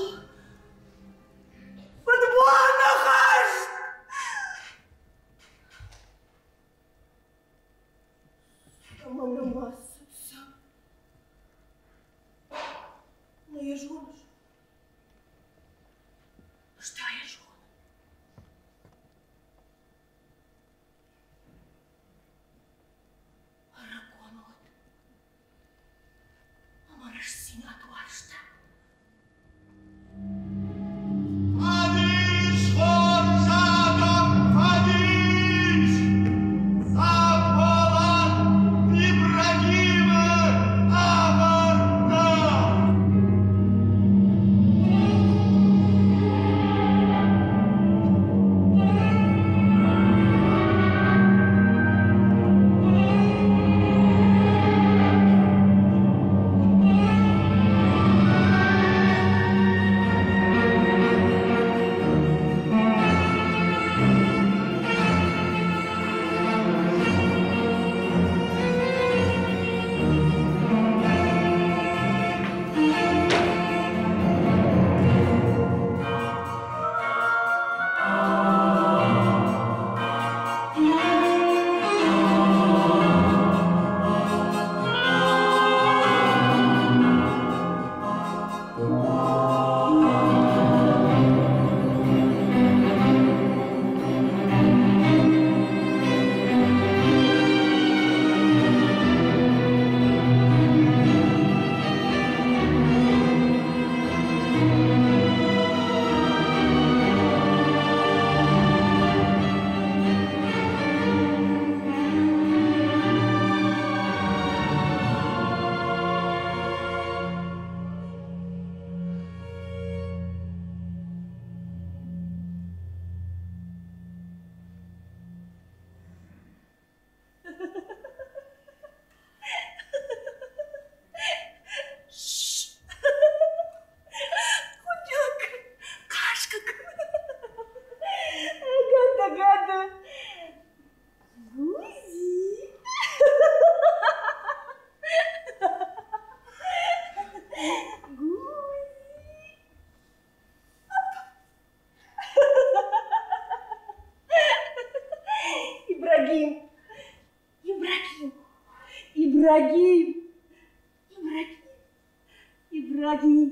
Фыдбоны хӕст! Ӕмӕ нымӕц цы? Нӕ йӕ зоныс? Ӕз та йӕ зонын. Ӕрыгон уыд ӕмӕ рӕстдзинад уарзта. Фӕдис, хорз адӕм, фӕдис! Дзамболат Ибрагимы амардта! Худяк, кашка. Гада, гада. Гузи. Гузи. Ибрагим, Ибрагим, Ибрагим, Ибрагим. Ибрагим.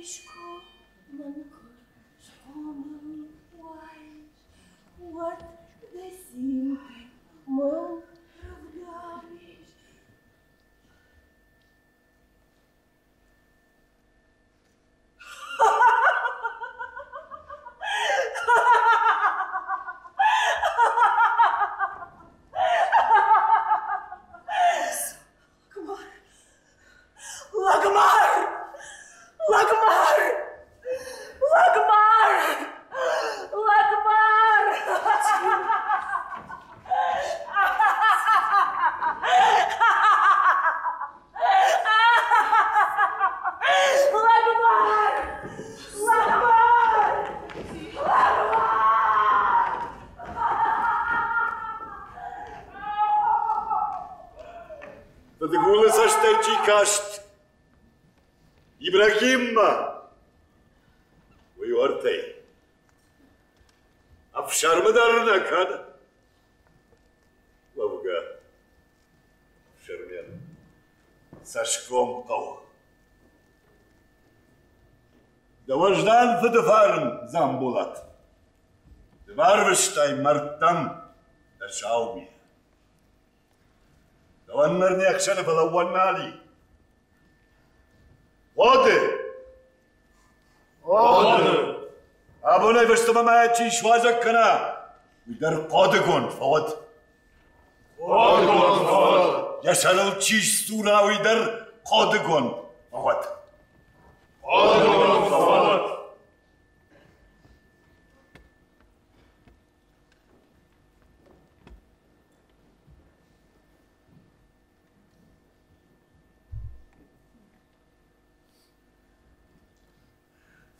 Искуы мӕн куы схъомыл уаис, уӕд дӕ цинтӕй мыл рӕвдауис. Лӕгмар! Лӕгмар! Лӕгмар! Лӕгмар! Лӕгмар! Лӕгмар! Лӕгмар! Фыдгулы цӕстӕй чи каст Ибрагиммӕ, уый уартӕй ӕфсӕрмы дӕр нӕ кӕны. Уӕвгӕ, ӕфсӕрмӕн цӕсгом хъӕуы. Дӕ уӕздан фыды фарн, Дзамболат, ды барвыстай мӕрдтӕм дӕ сау мигъ. Дӕуӕн ныр не хсӕны фӕлӕууӕн нал и. Хъоды! Хъоды! Абонӕй фӕстӕмӕ ма чи суазӕг кӕна, уый дӕр хъодыгонд фӕуӕд. Хъодыгонд фӕуӕд! Йӕ сӕрыл чи сдзура, уый дӕр хъодыгонд фӕуӕд. Хъодыгонд фӕуӕд!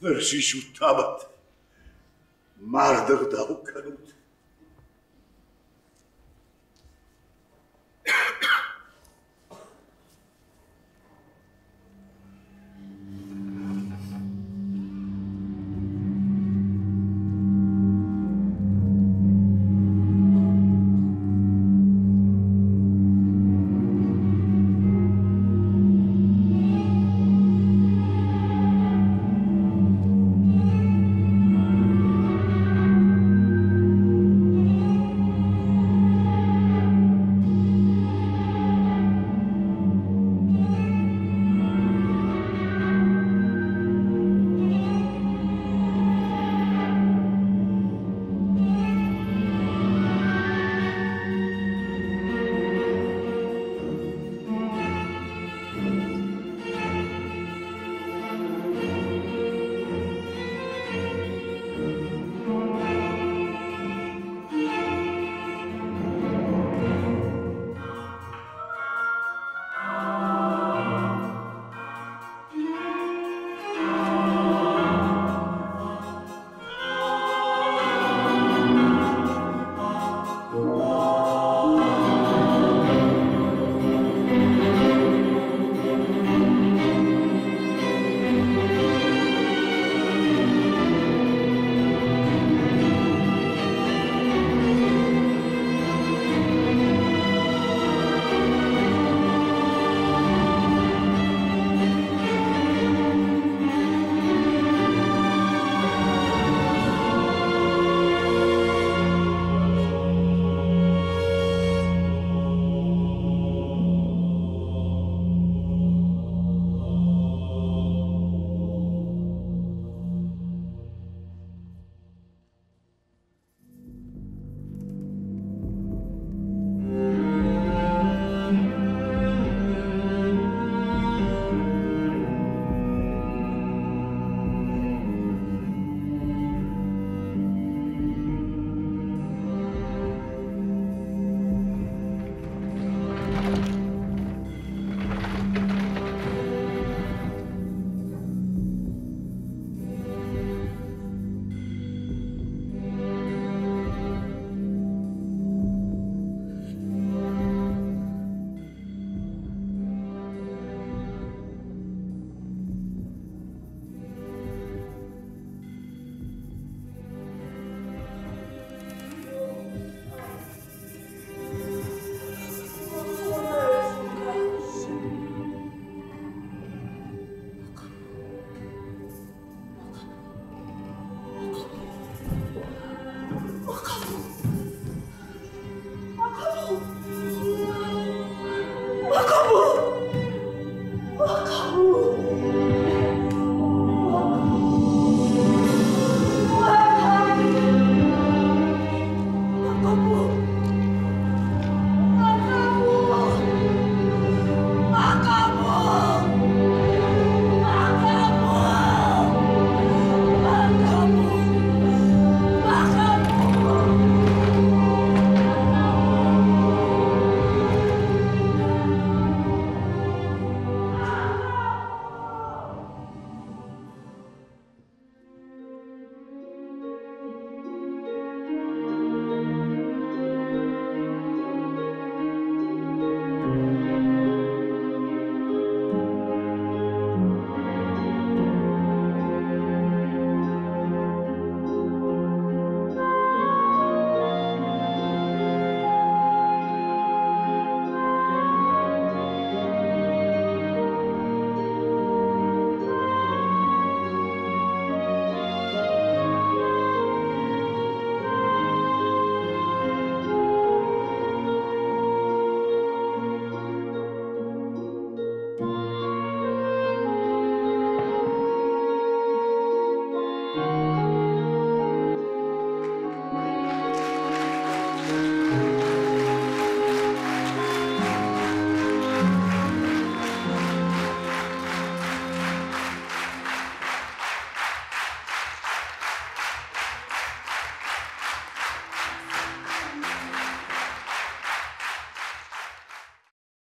Ныр сисут табӕт, марды гъдау кӕнут.